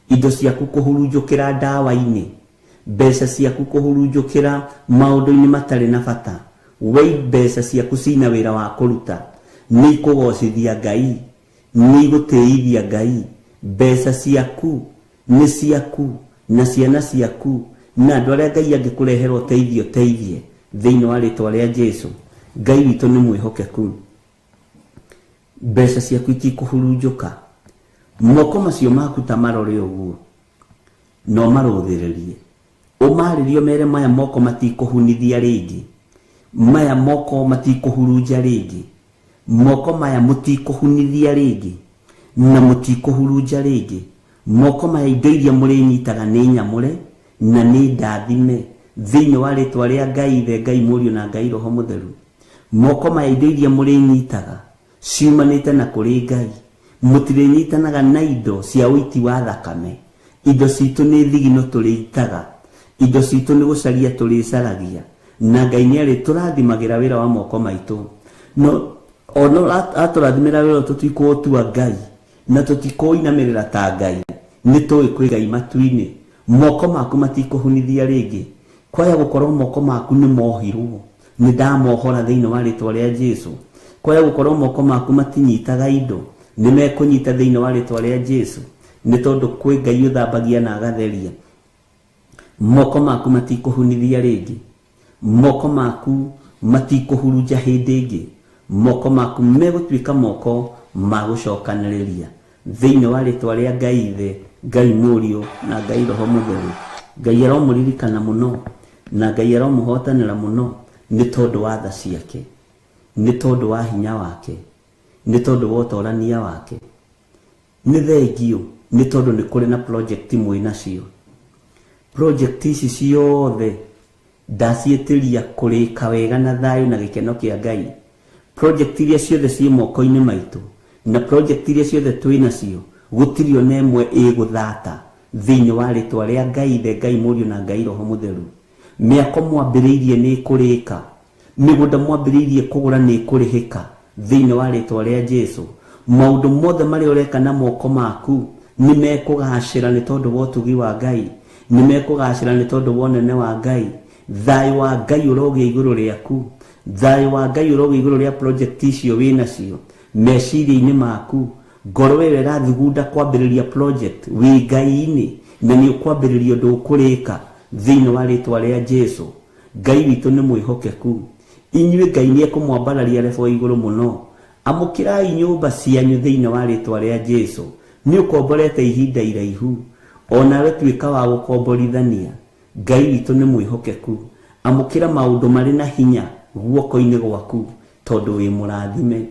indo ciaku kũhurunjũkĩra ndawa-inĩ, mbeca ciaku kũhurunjũkĩra maũndũ-inĩ matarĩ na bata. We mbeca ciaku cina wĩra wa kũruta, nĩ ikũgocithia Ngai, nĩ igũtĩithia Ngai. Mbeca ciaku nĩ ciaku na ciana ciaku na andũ arĩa Ngai angĩkũrehera ũteithio, teithie thĩinĩ wa rĩtwa rĩa Jesu. Ngai witũ nĩ mwĩhokeku. Mbeca ciaku itikũhurunjũka, moko macio maku ta marore ũguo, no marũthĩrĩrie, ũmarĩrie mere maya moko matikũhunithia rĩngĩ, maya moko matikũhurunja rĩngĩ, moko maya mũtikũhunithia rĩngĩ na mũtikũhurunja rĩngĩ. Moko maya indo iria mũrĩnyitaga nĩ nyamũre na nĩ ndathime thĩinĩ wa rĩtwa rĩa Ngai Ithe, Ngai Mũriũ na Ngai Roho Mũtheru. Moko maya indo iria mũrĩnyitaga ciumanĩte na kũrĩ Ngai, mũtirĩnyitanaga na indo cia ũiti wa thakame. Indo citũ nĩ thigino tũrĩitaga, indo citũ nĩ gũcaria tũrĩcaragia, na Ngai nĩ arĩtũrathimagĩra wĩra wa moko maitũ. No ona atũrathimĩra wĩra tũtikũũtua Ngai na tũtikũinamĩrĩra ta Ngai, nĩ tũĩ kwĩ Ngai matu-inĩ. Moko maku matikũhunithia rĩngĩ, kwaya gũkorwo moko maku nĩ mohirwo, nĩ ndamohora thĩinĩ wa rĩtwa rĩa Jesu. Kwaya gũkorwo moko maku matinyitaga indo, nĩ mekũnyita thĩinĩ wa rĩtwa rĩa Jesu, nĩ tondũ kwĩ Ngai ũthambagia na agatheria. Moko maku matikũhunithia rĩngĩ, moko maku matikũhurunja hĩndĩ ĩngĩ, moko maku megũtuĩka moko ma gũcokanĩrĩria thĩinĩ wa rĩtwa rĩa Ngai Ithe, Ngai Mũriũ na Ngai Roho Mũtheru. Ngai aromũririkana mũno na Ngai aromũhotanĩra mũno, nĩ tondũ wa tha ciake, nĩ tondũ wa hinya wake, nĩ tondũ wa ũtorania wake. Nĩ thengio nĩ tondũ nĩ kũrĩ na project mwĩ nacio. Project ici ciothe ndaciĩtĩria kũrĩka wega na thayũ na gĩkeno kĩa Ngai. Project iria ciothe ciĩ moko-inĩ maitũ na project iria ciothe twĩ nacio, gũtirĩ ona ĩmwe ĩgũthata thĩinĩ wa rĩtwa rĩa Ngai Ithe, Ngai Mũriũ na Ngai Roho Mũtheru. Mĩako mwambĩrĩirie nĩ ĩkũrĩka, mĩgũnda mwambĩrĩirie kũgũra nĩ ĩkũrĩhĩka thĩinĩ wa rĩtwa rĩa Jesu. Maũndũ mothe marĩa ũreka na moko maku nĩ mekũgacĩra nĩ tondũ wa ũtugi wa Ngai, nĩ mekũgacĩra nĩ tondũ wa ũnene wa Ngai. Thayũ wa Ngai ũrogĩa igũrũ rĩaku, thayũ wa Ngai ũrogĩa igũrũ rĩa project icio wĩ nacio meciria-inĩ maku. Ngoro ĩyo ĩrathugunda kwambĩrĩria project wĩ Ngai-inĩ, na nĩ ũkwambĩrĩria ũndũ ũkũrĩka thĩinĩ wa rĩtwa rĩa Jesu. Ngai witũ nĩ mwĩhokeku. Inyuĩ Ngai nĩ ekũmwambararia level igũrũ mũno. Amũkĩrai nyũmba cianyu thĩinĩ wa rĩtwa rĩa Jesu. Nĩ ũkomborete ihinda iraihu, onawe tuĩka wa gũkomborithania. Ngai witũ nĩ mwĩhokeku. Amũkĩra maũndũ marĩ na hinya guoko-inĩ gwaku, tondũ wĩ mũrathime,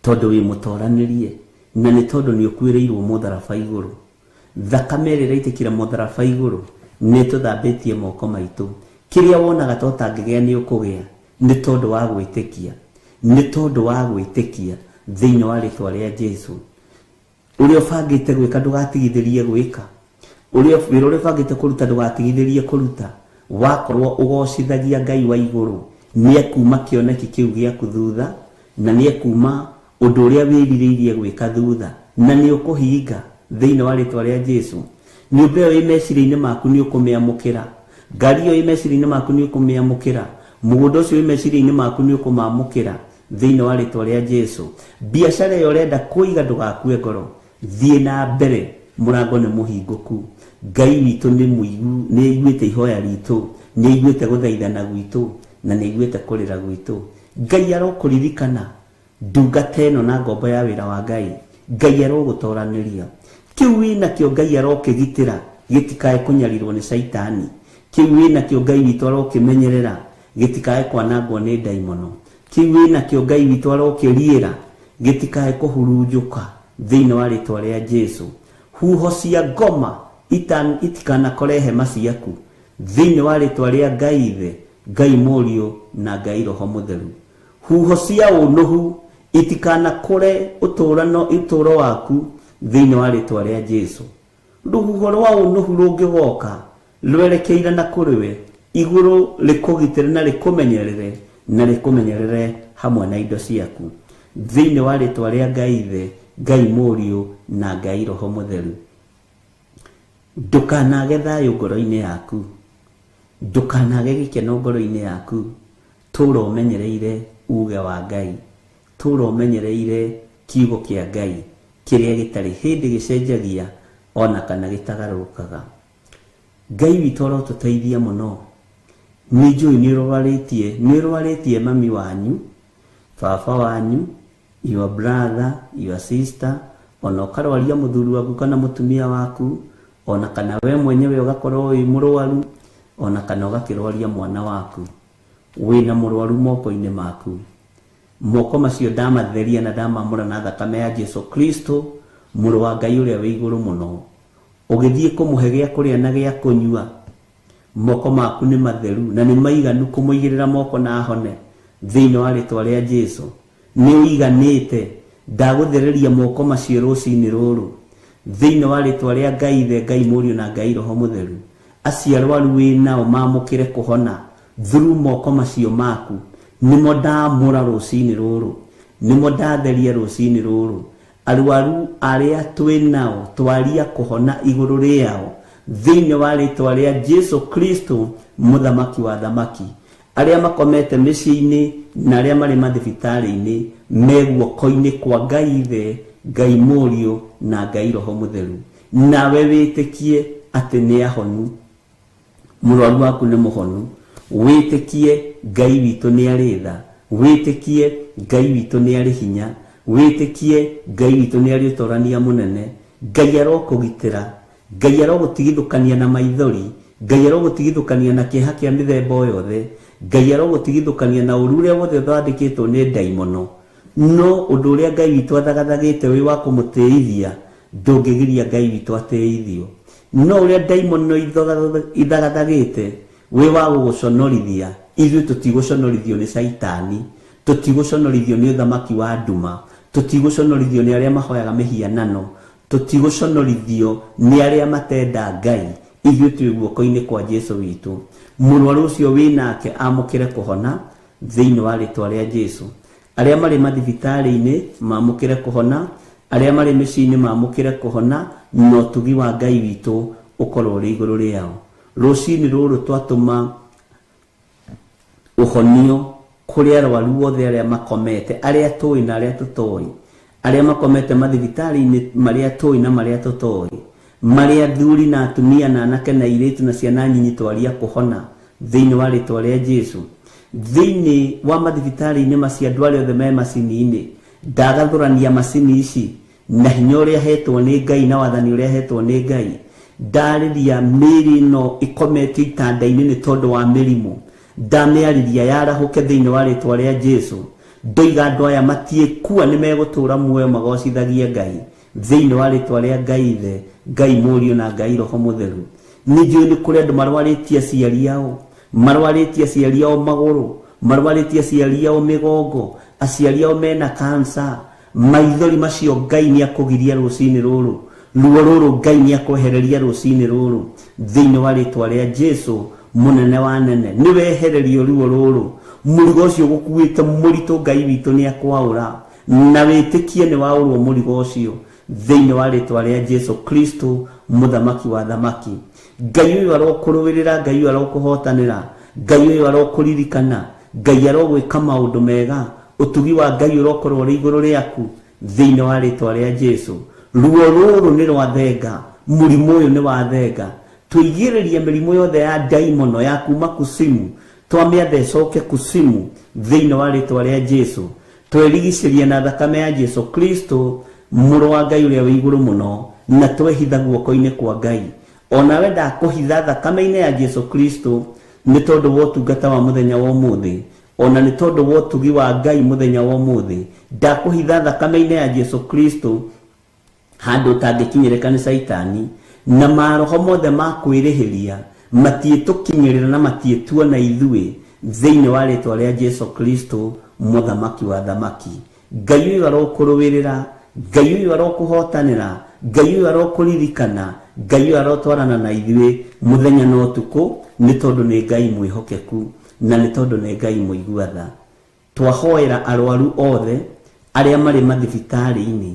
tondũ wĩ mũtoranĩrie, na nĩ tondũ nĩ ũkuĩrĩirwo mũtharaba igũrũ. Thakame ĩrĩa ĩraitĩkĩra mũtharaba igũrũ nĩ ĩtũthambĩtie moko maitũ. Kĩrĩa wonaga ta ũtangĩgĩa nĩ ũkũgĩa, nĩ tondũ wa gwĩtĩkia, nĩ tondũ wa gwĩtĩkia thĩinĩ wa rĩtwa rĩa Jesu. Ũrĩa ũbangĩte gwĩka ndũgatigithĩrie gwĩka, ũrĩa wĩra ũrĩa ũbangĩte kũruta ndũgatigithĩrie kũruta. Wakorwo ũgocithagia Ngai wa igũrũ, nĩ ekuma kĩoneki kĩu gĩaku thutha, na nĩ ekuma ũndũ ũrĩa wĩrirĩirie gwĩka thutha, na nĩ ũkũhinga thĩinĩ wa rĩtwa rĩa Jesu. Nyũmba ĩyo ĩ meciria-inĩ maku nĩ ũkũmĩamũkĩra. Ngari ĩyo ĩ meciria-inĩ maku nĩ ũkũmĩamũkĩra. Mũgũnda ũcio wĩ meciria-inĩ maku nĩ ũkũmamũkĩra thĩinĩ wa rĩtwa rĩa Jesu. Biacara ĩyo ũrenda kũiga ndũgakue ngoro, thiĩ na mbere, mũrango nĩ mũhingũku. Ngai witũ nĩ mũigu, nĩ aiguĩte ihoya ritũ, nĩ aiguĩte gũthaithana gwitũ, na nĩ aiguĩte kũrĩra gwitũ. Ngai arokũririkana ndungata ĩno na ngombo ya wĩra wa Ngai. Ngai arogũtoranĩria kĩu wĩnakĩo, Ngai arokĩgitĩra gĩtikae kũnyarirwo nĩ caitani. Kĩu wĩnakĩo Ngai witũ arokĩmenyerera gĩtikae kwanangwo nĩ ndaimono. Kĩu wĩnakĩo Ngai witũ arokĩriĩra gĩtikae kũhurunjũka thĩinĩ wa rĩtwa rĩa Jesu. Huho cia ngoma itikanakore hema ciaku thĩinĩ wa rĩtwa rĩa Ngai Ithe, Ngai Mũriũ na Ngai Roho Mũtheru. Huho cia ũnũhu itikanakore ũtũũro waku thĩinĩ wa rĩtwa rĩa Jesu. Rũhuho rwa ũnũhu rũngĩgoka rwerekeire na kũrĩ we, igũrũ rĩkũgitĩre na rĩkũmenyerere na rĩkũmenyerere hamwe na indo ciaku thĩinĩ wa rĩtwa rĩa Ngai Ithe, Ngai Mũriũ na Ngai Roho Mũtheru. Ndũkanage thayũ ngoro-inĩ yaku, ndũkanage gĩkeno ngoro-inĩ yaku. Tũra ũmenyereire uge wa Ngai, tũra ũmenyereire kiugo kĩa Ngai kĩrĩa gĩtarĩ hĩndĩ gĩcenjagia ona kana gĩtagarũrũkaga. Ngai witũ arotũteithia mũno. Nĩ njũĩ nĩ ũrwarĩtie mami wanyu, baba wanyu, your brother, your sister, ona ũkarwaria mũthuri waku kana mũtumia waku, ona kana we mwenyewe ũgakorwo wĩ mũrwaru, ona kana ũgakĩrwaria mwana waku. Wĩna mũrwaru moko-inĩ maku. Moko macio ndamatheria na ndamamũra na thakame ya Jesu Kristo, mũrũ wa Ngai ũrĩa wĩ igũrũ mũno. Ũgĩthiĩ kũmũhe gĩa kũrĩa na gĩa kũnyua, moko maku nĩ matheru na nĩ maiganu kũmũigĩrĩra moko na ahone thĩinĩ wa rĩtwa rĩa Jesu. Nĩ ũiganĩte, ndagũthereria moko macio rũcinĩ rũrũ thĩinĩ wa rĩtwa rĩa Ngai Ithe, Ngai Mũriũ na Ngai Roho Mũtheru. Acio arwaru wĩ nao mamũkĩre kũhona through moko macio maku. Nĩmo ndamũra rũcinĩ rũrũ, nĩmo ndatheria rũcinĩ rũrũ. Arwaru arĩa twĩ nao twaria kũhona igũrũ rĩao thĩinĩ wa rĩtwa rĩa Jesu Kristo, mũthamaki wa thamaki. Arĩa makomete mĩciĩ-inĩ na arĩa marĩ mathibitarĩ-inĩ me guoko-inĩ kwa Ngai Ithe, Ngai Mũriũ na Ngai Roho Mũtheru. Nawe wĩtĩkie atĩ nĩ ahonu, mũrwaru waku nĩ mũhonu. Wĩtĩkie Ngai witũ nĩ arĩ tha, wĩtĩkie Ngai witũ nĩ arĩ hinya, wĩtĩkie Ngai witũ nĩ arĩ ũtorania mũnene. Ngai arokũgitĩra, Ngai arogũtigithũkania na maithori, Ngai arogũtigithũkania na kĩeha kĩa mĩthemba o yothe, Ngai arogũtigithũkania na ũru ũrĩa wothe ũthondeketwo nĩ ndaimono. No ũndũ ũrĩa Ngai witũ athagathagĩte wĩ wa kũmũtĩithia, ndũngĩgiria Ngai witũ atĩithio. No ũrĩa ndaimono ithagathagĩte wĩ wa gũgũconorithia, ithuĩ tũtigũconorithio nĩ caitani, tũtigũconorithio nĩ ũthamaki wa nduma, tũtigũconorithio nĩ arĩa mahoyaga mĩhianano, tũtigũconorithio nĩ arĩa matenda Ngai. Ithuĩ twĩ guoko-inĩ kwa Jesu witũ. Mũrwaru ũcio wĩ nake amũkĩre kũhona thĩinĩ wa rĩtwa rĩa Jesu. Arĩa marĩ mathibitarĩ-inĩ mamũkĩre kũhona, arĩa marĩ mĩciĩ-inĩ mamũkĩre kũhona, na ũtugi wa Ngai witũ ũkorwo ũrĩ igũrũ rĩao. Rũcinĩ rũrũ twatũma ũhonio kũrĩ arwaru othe arĩa makomete, arĩa tũĩ na arĩa tũtoĩ, arĩa makomete mathibitarĩ-inĩ marĩa tũĩ na marĩa tũtoĩ, marĩa athuri na atumia na anake na airĩtu na ciana nyinyi twaria kũhona thĩinĩ wa rĩtwa rĩa Jesu. Thĩinĩ wa mathibitarĩ-inĩ macio andũ arĩa othe me macini-inĩ, ndagathũrania macini ici na hinya ũrĩa hetwo nĩ Ngai na wathani ũrĩa hetwo nĩ Ngai. Ndarĩria mĩĩrĩ ĩno ĩkometio itanda-inĩ nĩ tondũ wa mĩrimũ, ndamĩarĩria yarahũke thĩinĩ wa rĩtwa rĩa Jesu. Ndoiga andũ aya matiĩkua, nĩ megũtũũra muoyo magocithagie Ngai thĩinĩ wa rĩtwa rĩa Ngai Ithe, Ngai Mũriũ na Ngai Roho Mũtheru. Nĩ njũĩ nĩ kũrĩ andũ marwarĩtie aciari ao, marwarĩtie aciari ao magũrũ, marwarĩtie aciari ao mĩgongo, aciari ao mena kansa. Maithori macio Ngai nĩ akũgiria rũcinĩ rũrũ, ruo rũrũ Ngai nĩ akwehereria rũcinĩ rũrũ thĩinĩ wa rĩtwa rĩa Jesu mũnene wa nene. Nĩ wehererio ruo rũrũ, mũrigo ũcio ũgũkuĩte mũritũ Ngai witũ nĩ akwaũra, na wĩtĩkie nĩ waũrwo mũrigo ũcio thĩinĩ wa rĩtwa rĩa Jesu Kristo, mũthamaki wa thamaki. Ngai ũyũ arokũrũĩrĩra, Ngai ũyũ arokũhotanĩra, Ngai ũyũ arokũririkana, Ngai arogwĩka maũndũ mega, ũtugi wa Ngai ũrokorwo ũrĩ igũrũ rĩaku thĩinĩ wa rĩtwa rĩa Jesu. Ruo rũrũ nĩ rwa thenga, mũrimũ ũyũ nĩ wa thenga. Tũigĩrĩrie mĩrimũ yothe ya ndaimono ya kuma kusimu, twamĩatha ĩcoke kusimu thĩinĩ wa rĩtwa rĩa Jesu. Twerigicĩria na thakame ya Jesu Kristo mũrũ wa Ngai ũrĩa wĩ igũrũ mũno, na twehitha guoko-inĩ kwa Ngai. Onawe ndakũhitha thakame-inĩ ya Jesu Kristo nĩ tondũ wa ũtungata wa mũthenya wa ũmũthĩ, ona nĩ tondũ wa ũtugi wa Ngai mũthenya wa ũmũthĩ. Ndakũhitha thakame-inĩ ya Jesu Kristo handũ ũtangĩkinyĩrĩka nĩ Caitani, na maroho mothe ma kwĩrĩhĩria matiĩtũkinyĩrĩra na matiĩtuona ithuĩ thĩinĩ wa rĩtwa rĩa Jesu Kristo mũthamaki wa thamaki. Ngai ũyũ arokũrũĩrĩra, Ngai ũyũ arokũhotanĩra, Ngai ũyũ arokũririkana, Ngai ũyũ arotwarana na ithuĩ mũthenya na ũtukũ, nĩ tondũ nĩ Ngai mwĩhokeku na nĩ tondũ nĩ Ngai mũigua tha. Twahoera arwaru othe arĩa marĩ mathibitarĩ-inĩ,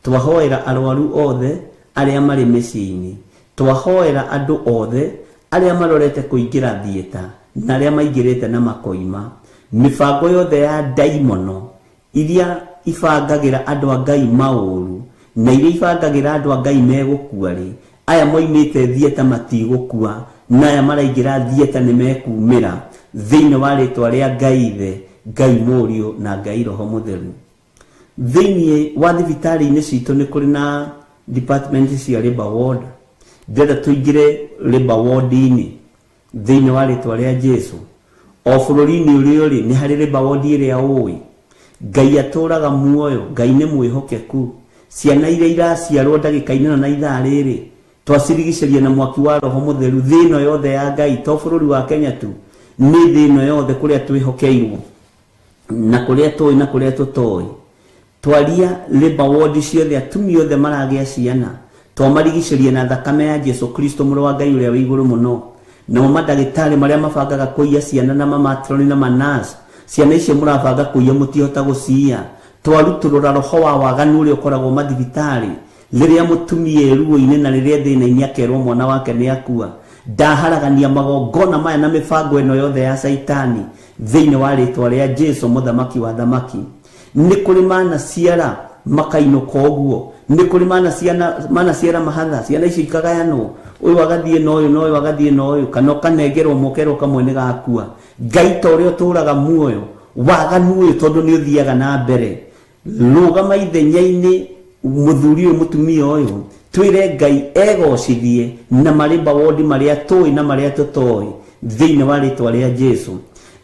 twahoera arwaru othe arĩa marĩ mĩciĩ-inĩ, twahoera andũ othe arĩa marorete kũingĩra thieta na arĩa maingĩrĩte na makoima. Mĩbango yothe ya ndaimono iria ibangagĩra andũ a Ngai maũru na iria ibangagĩra andũ a Ngai megũkua rĩ, aya moimĩte thieta matigũkua na aya maraingĩra thieta nĩ mekumĩra thĩinĩ wa rĩtwa rĩa Ngai Ithe, Ngai Mũriũ na Ngai Roho Mũtheru. Thĩinĩ wa thibitarĩ-inĩ citũ nĩ kũrĩ na department cia labor ward. Ndĩrenda tũingĩre labor ward-inĩ thĩinĩ wa rĩtwa rĩa Jesu. O bũrũri-inĩ ũrĩa ũrĩ nĩ harĩ labor ward ĩrĩa ũĩ. Ngai atũraga muoyo, Ngai nĩ mwĩhokeku. Ciana iria iraciarwo ndagĩka-inĩ ĩno na ithaa rĩrĩ twacirigicĩria na mwaki wa Roho Mũtheru. Thĩ ĩno yothe ya Ngai, to bũrũri wa Kenya tu, nĩ thĩ ĩno yothe kũrĩa twĩhokeirwo na kũrĩa tũĩ na kũrĩa tũtoĩ. Twaria labor ward ciothe, atumia othe maragĩa ciana, twamarigicĩria na thakame ya Jesu Kristo mũrũ wa Ngai ũrĩa wĩ igũrũ mũno. Namo mandagĩtarĩ marĩa mabangaga kũiya ciana na mamatroni na manas, ciana icio mũrabanga kũiya mũtihota gũciiya. Twarutũrũra roho wa waganu ũrĩa ũkoragwo mathibitarĩ rĩrĩa mũtumia ruo-inĩ na rĩrĩa thĩna-inĩ akerwo mwana wake nĩ akua. Ndaharagania magongona maya na mĩbango ĩno yothe ya Caitani thĩinĩ wa rĩtwa rĩa Jesu mũthamaki wa thamaki. Nĩ kũrĩ manaciara makainũka ũguo, nĩ kũrĩ manaciara mahatha, ciana icio ikagayanwo, ũyũ agathiĩ na ũyũ na ũyũ agathiĩ na ũyũ, kana ũkanengerwo mũkerwo kamwe nĩ gakua. Ngai ta ũrĩa ũtũraga muoyo, waganu ũyũ tondũ nĩ ũthiaga na mbere, rũgama ithenya-inĩ mũthuri ũyũ mũtumia ũyũ, twĩre Ngai egocithie na marĩmba wondi marĩa tũĩ na marĩa tũtoĩ thĩinĩ wa rĩtwa rĩa Jesu.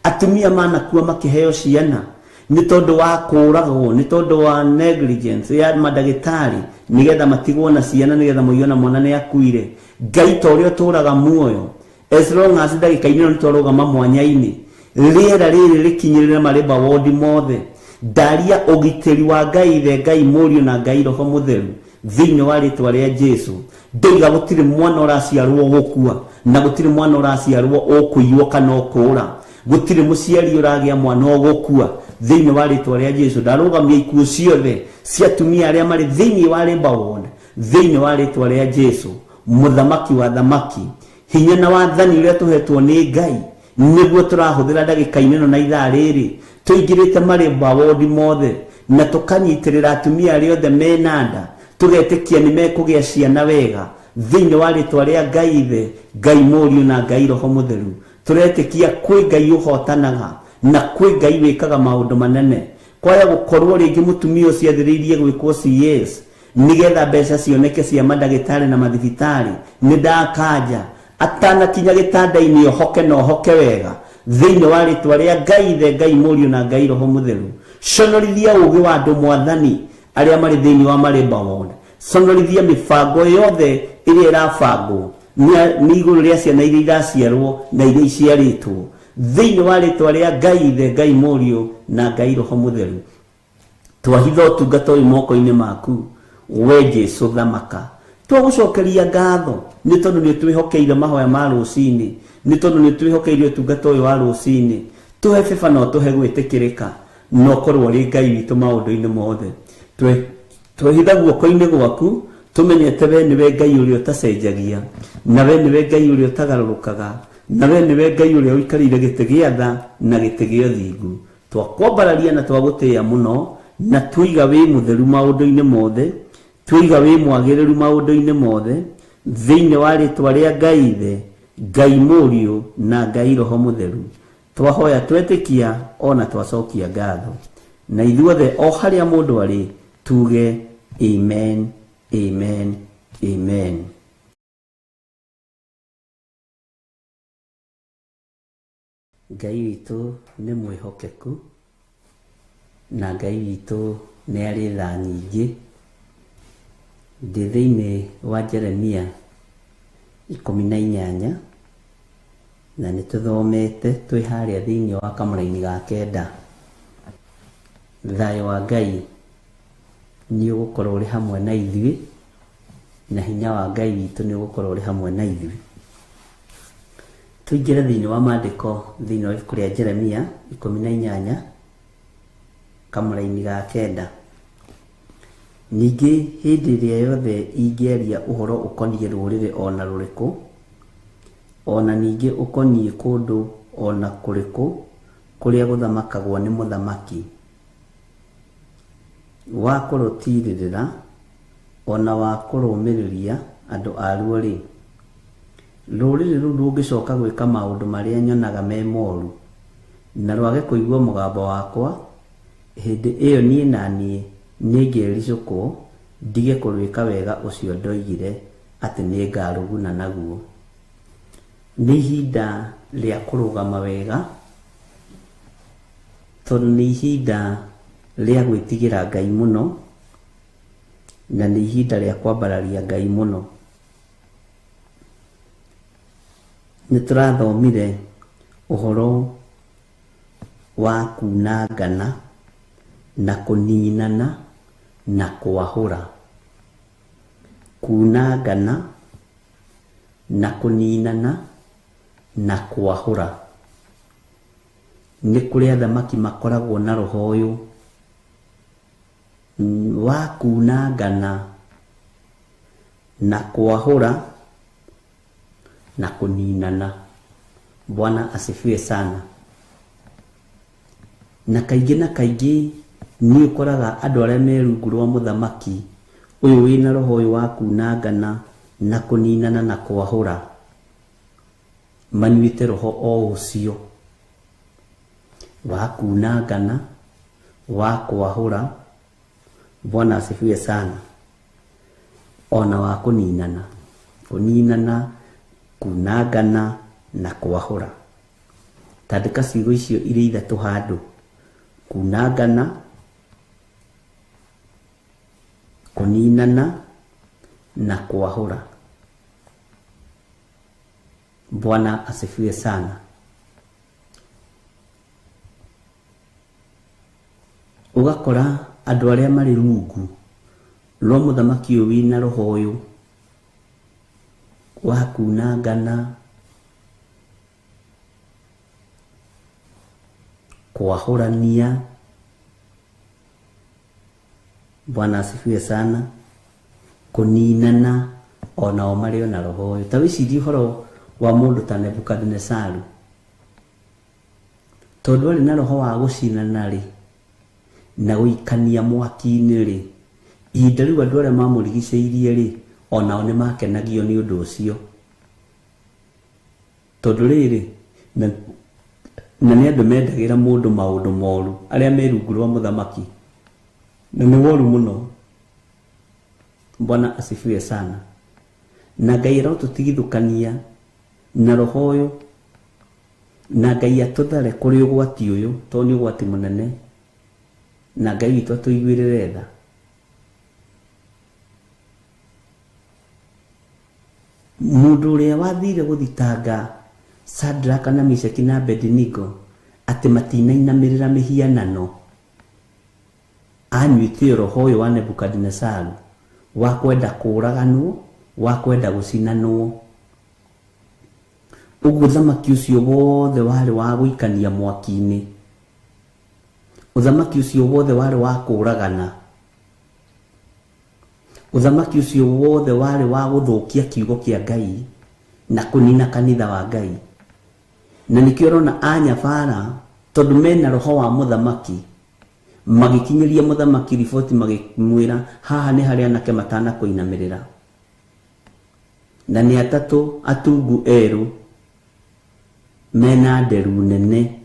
Atumia manakua makĩheo ciana nĩ tondũ wa kũragwo, nĩ tondũ wa negligence ya mandagĩtarĩ, nĩgetha matigwo na ciana, nĩgetha moiyo na mwana nĩ akuire. Ngai ta ũrĩa ũtũraga muoyo, as long as ndagĩka-inĩ ĩno nĩtwarũgama mwanya-inĩ, rĩera rĩrĩ rĩkinyĩrĩre marĩmba wondi mothe. Ndaria ũgitĩri wa Ngai Ithe, Ngai Mũriũ na Ngai Roho Mũtheru thĩinĩ wa rĩtwa rĩa Jesu. Ndoiga gũtirĩ mwana ũraciarwo gũkua, na gũtirĩ mwana ũraciarwo ũkũiywo kana ũkũũra. Gũtirĩ mũciari ũragĩa mwana ũgũkua thĩinĩ wa rĩtwa rĩa Jesu. Ndarũgamia ikuũ ciothe cia atumia arĩa marĩ thĩinĩ wa labor ward thĩinĩ wa rĩtwa rĩa Jesu mũthamaki wa thamaki. Hinya na wathani ũrĩa tũhetwo nĩ Ngai nĩguo tũrahũthĩra ndagĩka-inĩ ĩno na ithaa rĩrĩ, tũingĩrĩte marĩmba wondi mothe na tũkanyitĩrĩra atumia arĩa othe mena nda, tũgetĩkia nĩ mekũgĩa ciana wega thĩinĩ wa rĩtwa rĩa Ngai Ithe, Ngai Mũriũ na Ngai Roho Mũtheru. Tũretĩkia kwĩ Ngai ũhotanaga na kwĩ Ngai wĩkaga maũndũ manene. Kwaya gũkorwo rĩngĩ mũtumia ũcio athĩrĩirie gwĩkwo CS nĩgetha mbeca cioneke cia mandagĩtarĩ na mathibitarĩ, nĩ ndakanja atanakinya gĩtanda-inĩ ohoke na ohoke wega thĩinĩ wa rĩtwa rĩa Ngai Ithe, Ngai Mũriũ na Ngai Roho Mũtheru. Conorithia ũũgĩ wa andũ mwathani arĩa marĩ thĩinĩ wa marĩmba ward. Conorithia mĩbango yothe ĩrĩa ĩrabangwo nĩ igũrũ rĩa ciana iria iraciarwo na iria iciarĩtwo thĩinĩ wa rĩtwa rĩa Ngai Ithe, Ngai Mũriũ na Ngai Roho Mũtheru. Twahitha ũtungata ũyũ moko-inĩ maku, we Jesu thamaka. Twagũcokeria ngatho nĩ tondũ nĩ twĩhokeire mahoya ma rũcinĩ, nĩ tondũ nĩ twĩhokeire ũtungata ũyũ wa rũcinĩ. Tũhe bĩba na ũtũhe gwĩtĩkĩrĩka, na ũkorwo ũrĩ Ngai witũ maũndũ-inĩ mothe. Twehitha guoko-inĩ gwaku, Tumenyete we niwe Ngai uria utacenjagia, na we niwe Ngai uria utagarũrũkaga, na we niwe Ngai uria ũikarĩire gĩtĩ gĩa tha na gĩtĩ gĩa ũthingu. Twakwambararia na twagũtĩĩa mũno, na twiga wĩ mũtheru maũndũ-inĩ mothe, twiga wĩ mwagĩrĩru maũndũ-inĩ mothe, thĩinĩ wa rĩtwa rĩa Ngai Ithe, Ngai Mũriũ na Ngai Roho Mũtheru. Twahoya twetĩkia ona twacokia ngatho, na ithuothe o harĩa mũndũ arĩ tuge amen, amen, amen. Ngai witũ nĩ mwĩhokeku, na Ngai witũ nĩ arĩ tha nyingĩ. Ndĩ thĩinĩ wa Jeremia 18, na nĩ tũthomete twĩ harĩa thĩinĩ wa kamũraini ga 9. Thayũ wa Ngai nĩ ũgũkorwo ũrĩ hamwe na ithuĩ, na hinya wa Ngai witũ nĩ ũgũkorwo ũrĩ hamwe na ithuĩ. Tũingĩre thĩinĩ wa maandĩko thĩinĩ wa ibuku rĩa Jeremia 18 kamũraini ga 9. Ningĩ hĩndĩ ĩrĩa yothe ingĩaria ũhoro ũkoniĩ rũrĩrĩ ona rũrĩkũ, ona ningĩ ũkoniĩ kũndũ ona kũrĩkũ kũrĩa gũthamakagwo nĩ mũthamaki, wa kũrũtirĩrĩra ona wa kũrũmĩrĩria andũ aruo-rĩ, rũrĩrĩ rũu rũngĩcoka gwĩka maũndũ marĩa nyonaga me moru, na rwage kũigua mũgambo wakwa, hĩndĩ ĩyo niĩ na niĩ nĩngericũkwo ndige kũrwĩka wega ũcio ndoigire atĩ nĩngarũguna naguo. Nĩ ihinda rĩa kũrũgama wega, tondũ nĩ ihinda rĩa gwĩtigĩra Ngai mũno, na nĩ ihinda rĩa kwambararia Ngai mũno. Nĩ tũrathomire ũhoro wa kunangana na kũninana na kwahũra. Kunangana na kũninana na kwahũra. Nĩ kũrĩ athamaki makoragwo na roho ũyũ wa kunangana na kwahũra na kũninana. Bwana asifiwe sana. Na kaingĩ na kaingĩ nĩ ũkoraga andũ arĩa me rungu rwa mũthamaki ũyũ wĩna roho ũyũ wa kunangana na kũninana na kwahũra, manyuĩte roho o ũcio wa kunangana, wa kwahũra, Bwana asifiwe sana, ona wa kũninana, kũninana, kunangana na kwahũra. Tandĩka ciugo icio irĩ ithatũ handũ: kunangana, kũninana na kwahũra. Bwana asifiwe sana. Ũgakora andũ arĩa marĩ rungu rwa mũthamaki ũyũ wĩna roho ũyũ wa kunangana, kwahũrania, Bwana asifiwe sana, kũninana, onao marĩ ona roho ũyũ. Ta wĩcirie ũhoro wa mũndũ ta Nebukadinesaru, tondũ arĩ na roho wa gũcinana rĩ, na gũikania mwaki-inĩ rĩ, ihinda rĩu andũ arĩa mamũrigicĩirie rĩ, onao nĩ makenagio nĩ ũndũ ũcio. Tondũ rĩrĩ, na nĩ andũ mendagĩra mũndũ maũndũ moru, arĩa me rungu rwa mũthamaki, na nĩ woru mũno. Bwana asifiwe sana. Na Ngai arotũtigithũkania na roho ũyũ, na Ngai atũthare kũrĩ ũgwati ũyũ, tondũ nĩ ũgwati mũnene, na Ngai witũ atũiguĩrĩre tha. Mũndũ ũrĩa wathire gũthitanga Shadraka na Meshaki na Abednego atĩ matinainamĩrĩra mĩhianano, anyuĩte roho ũyũ wa Nebukadinesaru wa kwenda kũũraganwo, wa kwenda gũcinanwo. Ũguo ũthamaki ũcio wothe warĩ wa gũikania mwaki-inĩ, ũthamaki ũcio wothe warĩ wa kũũragana, Uthamaki ucio wothe wari wa guthukia kiugo kia Ngai na kunina kanitha wa Ngai. Na nikio urona anyabara tondu mena roho wa muthamaki magikinyiria muthamaki riboti magimwira haha ni haria anake matana kuinamirira. Na ni atatu atungu eru mena nderu nene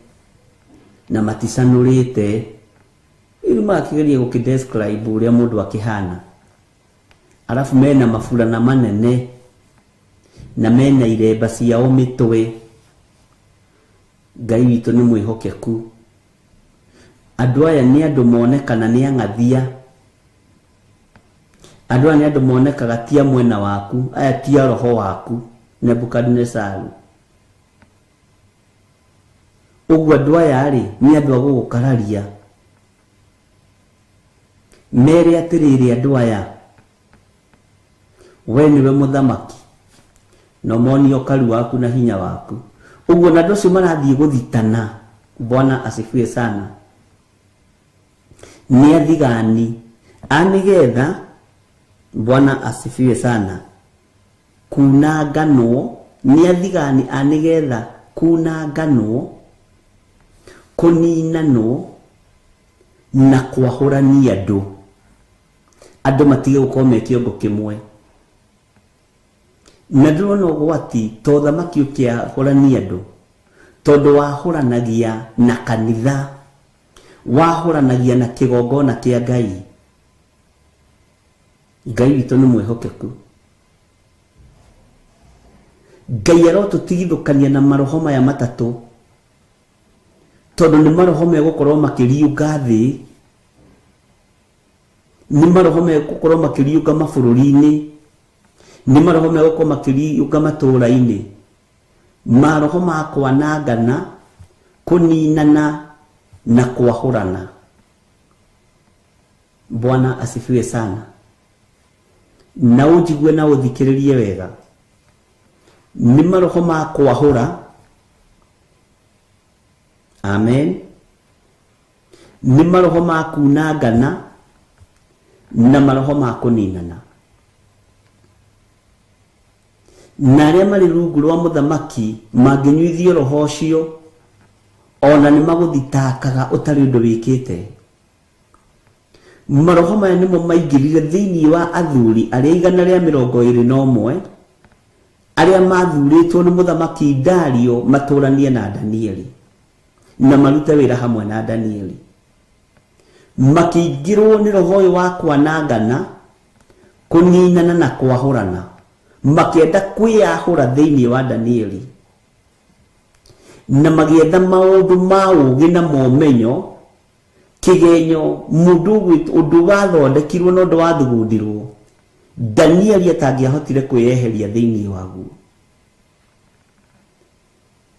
na maticanurite iru makigeria gukidescribe uria mundu akihana. Arafu mena mafurana manene na mena iremba ciao mitwe. Ngai witũ nĩ mwĩhokeku. Andũ aya nĩ andũ monekana nĩ ang'athia. Andũ aya nĩ andũ monekaga ti a mwena waku, aya ti a roho waku Nebukadnezaru. Ũguo andũ aya rĩ nĩ andũ a gũgũkararia. Mere atĩrĩrĩ andũ aya, we nĩwe mũthamaki na ũmonie ũkaru waku na hinya waku. Ũguo na andũ acio marathiĩ gũthitana. Bwana asifiwe sana. Nĩ athigani a nĩgetha, Bwana asifiwe sana, kunanganwo. Nĩ athigani a nĩgetha kunanganwo, kũninanwo na kwahũrania andũ. Andũ matige gũkorwo me kĩongo kĩmwe. Na ndĩrona ũgwati to ũthamaki ũkĩahũrania andũ, tondũ wahũranagia na kanitha, wahũranagia na kĩgongona kĩa Ngai. Ngai witũ nĩ mwĩhokeku. Ngai arotũtigithũkania na maroho maya matatũ, tondũ nĩ maroho megũkorwo makĩriũnga thĩ, nĩ maroho megũkorwo makĩriũnga mabũrũri-inĩ, nĩ maroho megũkorwo makĩriũnga matũũra-inĩ. Maroho ma kwanangana, kũninana na kwahũrana. Bwana asifiwe sana. Na ũnjigue na ũthikĩrĩrie wega. Nĩ maroho ma kwahũra, amen, nĩ maroho ma kunangana na maroho ma kũninana. Na arĩa marĩ rungu rwa mũthamaki mangĩnyuithio roho ũcio, ona nĩ magũthitakaga ũtarĩ ũndũ wĩkĩte. Maroho maya nĩmo maingĩrire thĩinĩ wa athuri arĩa 121 arĩa mathurĩtwo nĩ mũthamaki Dario matũranie na Danieli na marute wĩra hamwe na Danieli. Makĩingĩrwo nĩ roho ũyũ wa kwanangana, kũninana na kwahũrana. Makĩenda kwĩyahũra thĩinĩ wa Danieli na magĩetha maũndũ ma ũũgĩ na momenyo, kĩgenyo mũndũ ũndũ wathondekirwo na ũndũ wathugundirwo Danieli atangĩahotire kwĩyeheria thĩinĩ waguo.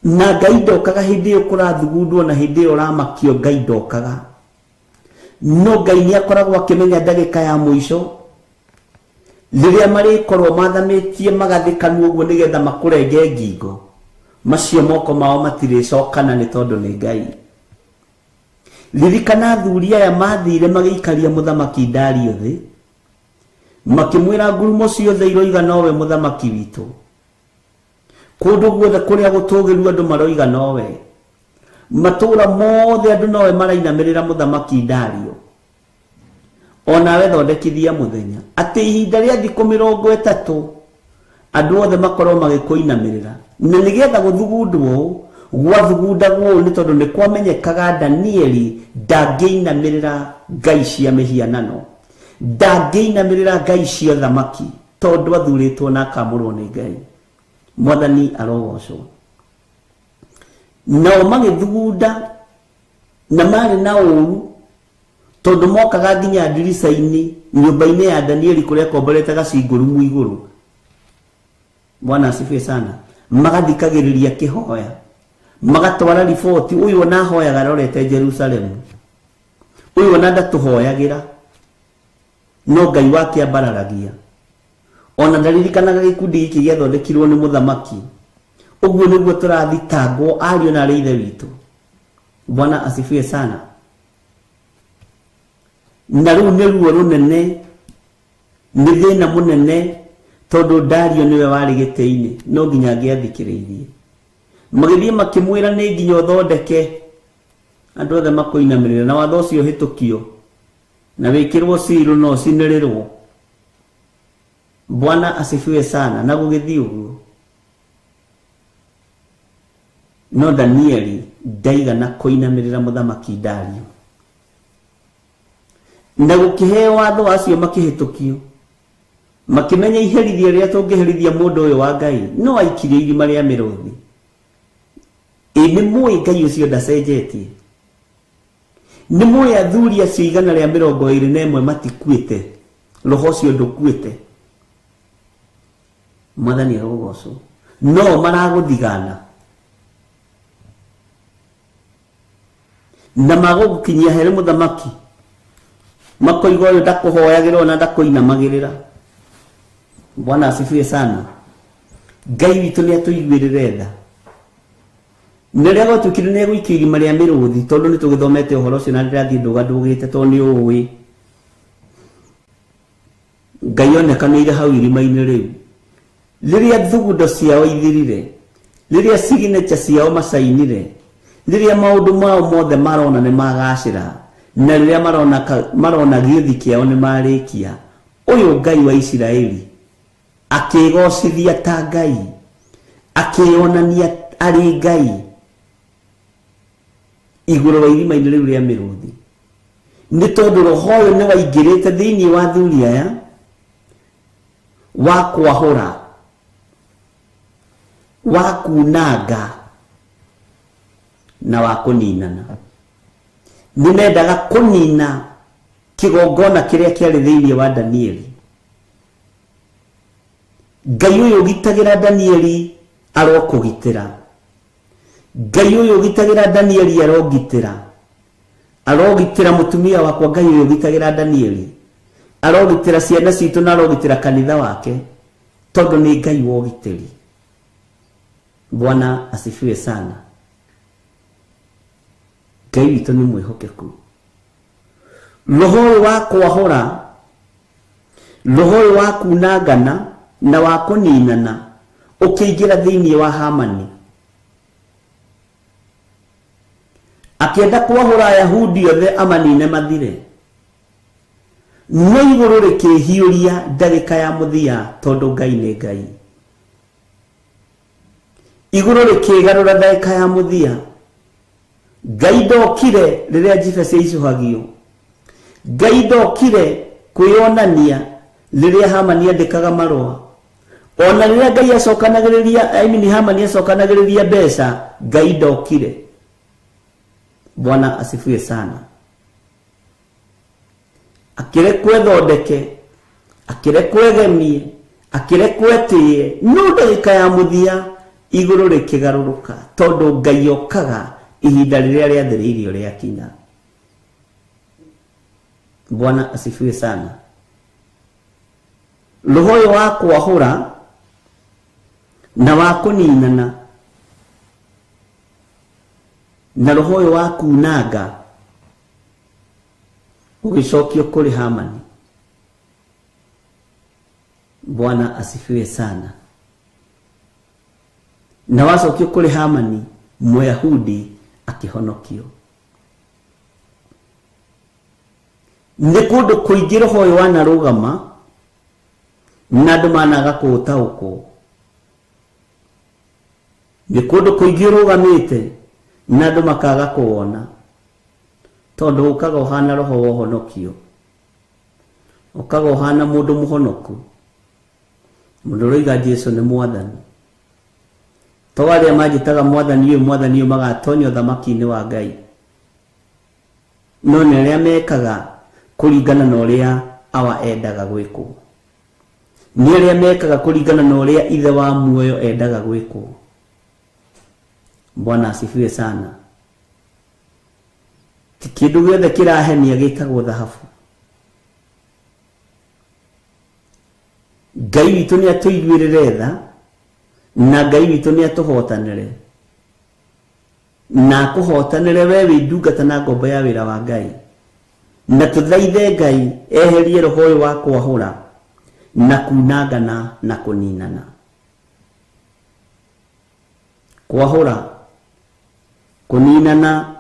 Na Ngai ndokaga hĩndĩ ĩyo kũrathugundwo na hĩndĩ ĩyo ũramakio, Ngai ndokaga. No Ngai nĩ akoragwo akĩmenya ndagĩka ya mũico rĩrĩa marĩkorwo mathamĩtie magathĩkanwo ũguo nĩgetha makũrenge ngingo, macio moko mao matirĩcokana nĩ tondũ nĩ Ngai. Ririkana athuri aya mathire magĩikaria mũthamaki Dario thĩ, makĩmwĩra ngurumo ciothe iroiga nowe mũthamaki witũ, kũndũ guothe kũrĩa gũtũgĩru andũ maroiga nowe, matũũra mothe andũ nowe marainamĩrĩra mũthamaki Dario. Onawe thondekithia mũthenya atĩ ihinda rĩa thikũ 30 andũ othe makorwo magĩkũinamĩrĩra. Na nĩgetha gũthugundwo gwathugundagwo nĩ tondũ nĩ kwamenyekaga Danieli ndangĩinamĩrĩra ngai cia mĩhianano, ndangĩinamĩrĩra ngai cia thamaki, tondũ athurĩtwo na akamũrwo nĩ Ngai. Mwathani arogocwo. Nao magĩthugunda na marĩ na ũũru, tondũ mokaga nginya ndirica-inĩ nyũmba-inĩ ya Danieli kũrĩa akomborete gacingũrumu igũrũ. Bwana asifiwe sana. Magathikagĩrĩria kĩhoya, magatwara riboti, ũyũ ona ahoyaga arorete Jerusalemu, ũyũ ona ndatũhoyagĩra, no Ngai wake ambararagia. Ona ndaririkanaga gĩkundi gĩkĩ gĩathondekirwo nĩ mũthamaki. Ũguo nĩguo tũrathitangwo ariũ na arĩ ithe witũ. Bwana asifiwe sana. Na rĩu nĩ ruo rũnene Nĩ thĩna mũnene tondũ Dario nĩwe warĩ gĩtĩ-inĩ, no nginya angĩathikĩrĩirie. Magĩthiĩ makĩmwĩra nĩ nginya ũthondeke andũ othe makũinamĩrĩra, na watho ũcio ũhĩtũkio na wĩkĩrwo ciru na ũcinĩrĩrwo. Bwana asifiwe sana. Na gũgĩthiĩ ũguo, no Danieli ndaigana kũinamĩrĩra mũthamaki Dario, na gũkĩheo watho acio makĩhĩtũkio, makĩmenya iherithia rĩrĩa tũngĩherithia mũndũ ũyũ wa Ngai no aikirio irima rĩa mĩrũthi. Ĩ nĩ mũĩ Ngai ũcio ndacenjetie? Nĩ mũĩ athuri acio 121 matikuĩte, roho ũcio ndũkuĩte. Mwathani arogocwo. No maragũthigana na magũgũkinyia harĩ mũthamaki, makoiga ũyũ ndakũhoyagĩra ona ndakũinamagĩrĩra. Bwana asifiwe sana. Ngai witũ nĩ atũiguĩrĩre tha. Na rĩrĩa gwatuĩkire nĩ egũikio irima rĩa mĩrũthi, tondũ nĩ tũgĩthomete ũhoro ũcio na ndĩrathiĩ ndũgandũgĩte tondũ nĩ ũĩ Ngai onekanĩire hau irima-inĩ rĩu. Rĩrĩa thugundo ciao ithirire, rĩrĩa signature ciao macainire, rĩrĩa maũndũ mao mothe marona nĩ magacĩra, na rĩrĩa marona gĩũthi kĩao nĩ marĩkia, ũyũ Ngai wa Isiraeli akĩgocithia ta Ngai, akĩonania arĩ Ngai igũrũ wa irima-inĩ rĩu rĩa mĩrũthi. Nĩ tondũ roho ũyũ nĩ waingĩrĩte thĩinĩ wa athuri aya wa kwahũra, wa kunanga na wa kũninana. Nĩ mendaga kũnina kĩgongona kĩrĩa kĩarĩ thĩinĩ wa Danieli. Ngai ũyũ ũgitagĩra Danieli arokũgitĩra. Ngai ũyũ ũgitagĩra Danieli arongitĩra. Arogitĩra mũtumia wakwa. Ngai ũyũ ũgitagĩra Danieli arogitĩra ciana citũ na arogitĩra kanitha wake, tondũ nĩ Ngai wa ũgitĩri. Bwana asifiwe sana. Ngai witũ nĩ mwĩhokeku. Roho ũyũ wa kwahũra, roho ũyũ wa kunangana na wa kũninana ũkĩingĩra thĩinĩ wa Hamani. Akĩenda kwahũra Ayahudi othe amanine mathire. No igũrũ rĩkĩhiũria ndagĩka ya mũthia, tondũ Ngai nĩ Ngai. Igũrũ rĩkĩgarũra ndagĩka ya mũthia. Ngai ndokire rĩrĩa njibe ciaicũhagio. Ngai ndokire kwĩyonania rĩrĩa Hamani andĩkaga marũa. Ona rĩrĩa Ngai acokanagĩrĩria, I mean Hamani acokanagĩrĩria mbeca, Ngai ndokire. Bwana asifiwe sana. Akĩrekwo ethondeke, akĩrekwo egemie, akĩrekwo etĩe, no ndagĩka ya mũthia igũrũ rĩkĩgarũrũka, tondũ Ngai okaga ihinda rĩrĩa rĩathĩrĩirio rĩakinya. Bwana asifiwe sana. Roho ũyũ wa kwahũra na wa kũninana na roho ũyũ wa kunanga ũgĩcokio kũrĩ Hamani. Bwana asifiwe sana. Na wacokio kũrĩ Hamani, Mũyahudi akĩhonokio. Nĩ kũndũ kũingĩ roho ũyũ wanarũgama na andũ managa kũũtaũkwo. Nĩ kũndũ kũingĩ ũrũgamĩte na andũ makaga kũwona, tondũ ũkaga ũhana roho wa ũhonokio, ũkaga ũhana mũndũ mũhonoku, mũndũ ũroiga Jesu nĩ mwathani. To arĩa manjĩtaga mwathani ũyũ mwathani ũyũ magatonya ũthamaki-inĩ wa Ngai, no nĩ arĩa mekaga kũringana na ũrĩa Awa endaga gwĩkwo, nĩ arĩa mekaga kũringana na ũrĩa Ithe wa muoyo endaga gwĩkwo. Bwana asifiwe sana. Ti kĩndũ gĩothe kĩrahenia gĩtagwo thahabu. Ngai witũ nĩ atũiguĩrĩre tha, na Ngai witũ nĩ atũhotanĩre, na akũhotanĩre we wĩ ndungata na ngombo ya wĩra wa Ngai. Na tũthaithe Ngai eherie roho ũyũ wa kwahũra, na kunangana na kũninana. Kwahũra, kũninana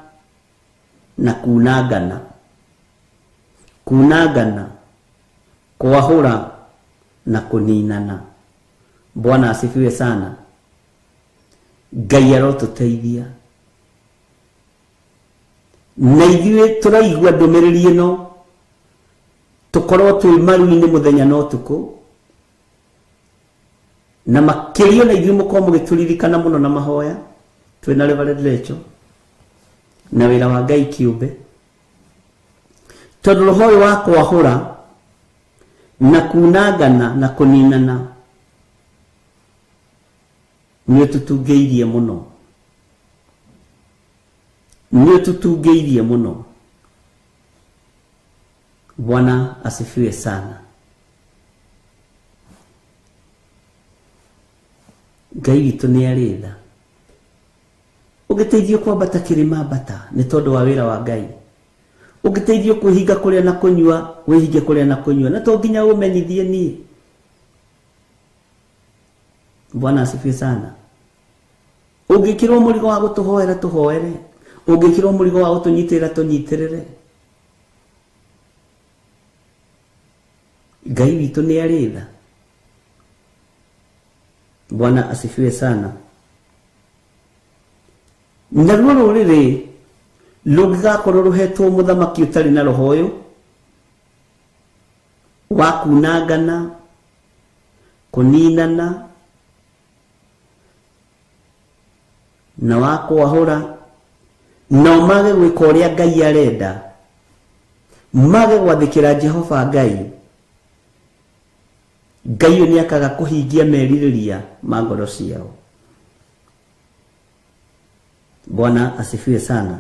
na kunangana. Kunangana, kwahũra na kũninana. Bwana asifiwe sana. Ngai arotũteithia na ithuĩ tũraigua ndũmĩrĩri ĩno tũkorwo twĩ maru-inĩ mũthenya na ũtukũ, na makĩria na ithuĩ mũkorwo mũgĩtũririkana mũno na mahoya. Twĩna Reverend Rachel na wĩra wa Ngai kĩũmbe, tondũ roho ũyũ wa kwahũra na kunangana na kũninana nĩ ũtũtungĩirie mũno, nĩ ũtũtungĩirie mũno. Bwana asifiwe sana. Ngai witũ nĩ arĩ tha. Ũngĩteithio kwambata kĩrĩma ambata nĩ tondũ wa wĩra wa Ngai. Ũngĩteithio kwĩhinga kũrĩa na kũnyua, wĩhinge kũrĩa na kũnyua, na to nginya ũmenyithie niĩ. Bwana asifiwe sana. Ũngĩkĩrwo mũrigo wa gũtũhoera tũhoere, ũngĩkĩrwo mũrigo wa gũtũnyitĩrĩra tũnyitĩrĩre. Ngai witũ nĩ arĩ tha. Bwana asifiwe sana. Naruo rũrĩrĩ rũngĩgakorwo rũhetwo mũthamaki ũtarĩ na roho ũyũ wa kunangana, kũninana na wa kwahũra, nao mage gwĩka ũrĩa Ngai arenda, mage gwathĩkĩra Jehova Ngai, Ngai ũyũ nĩakaga kũhingia merirĩria ma ngoro ciao. Bwana asifiwe sana.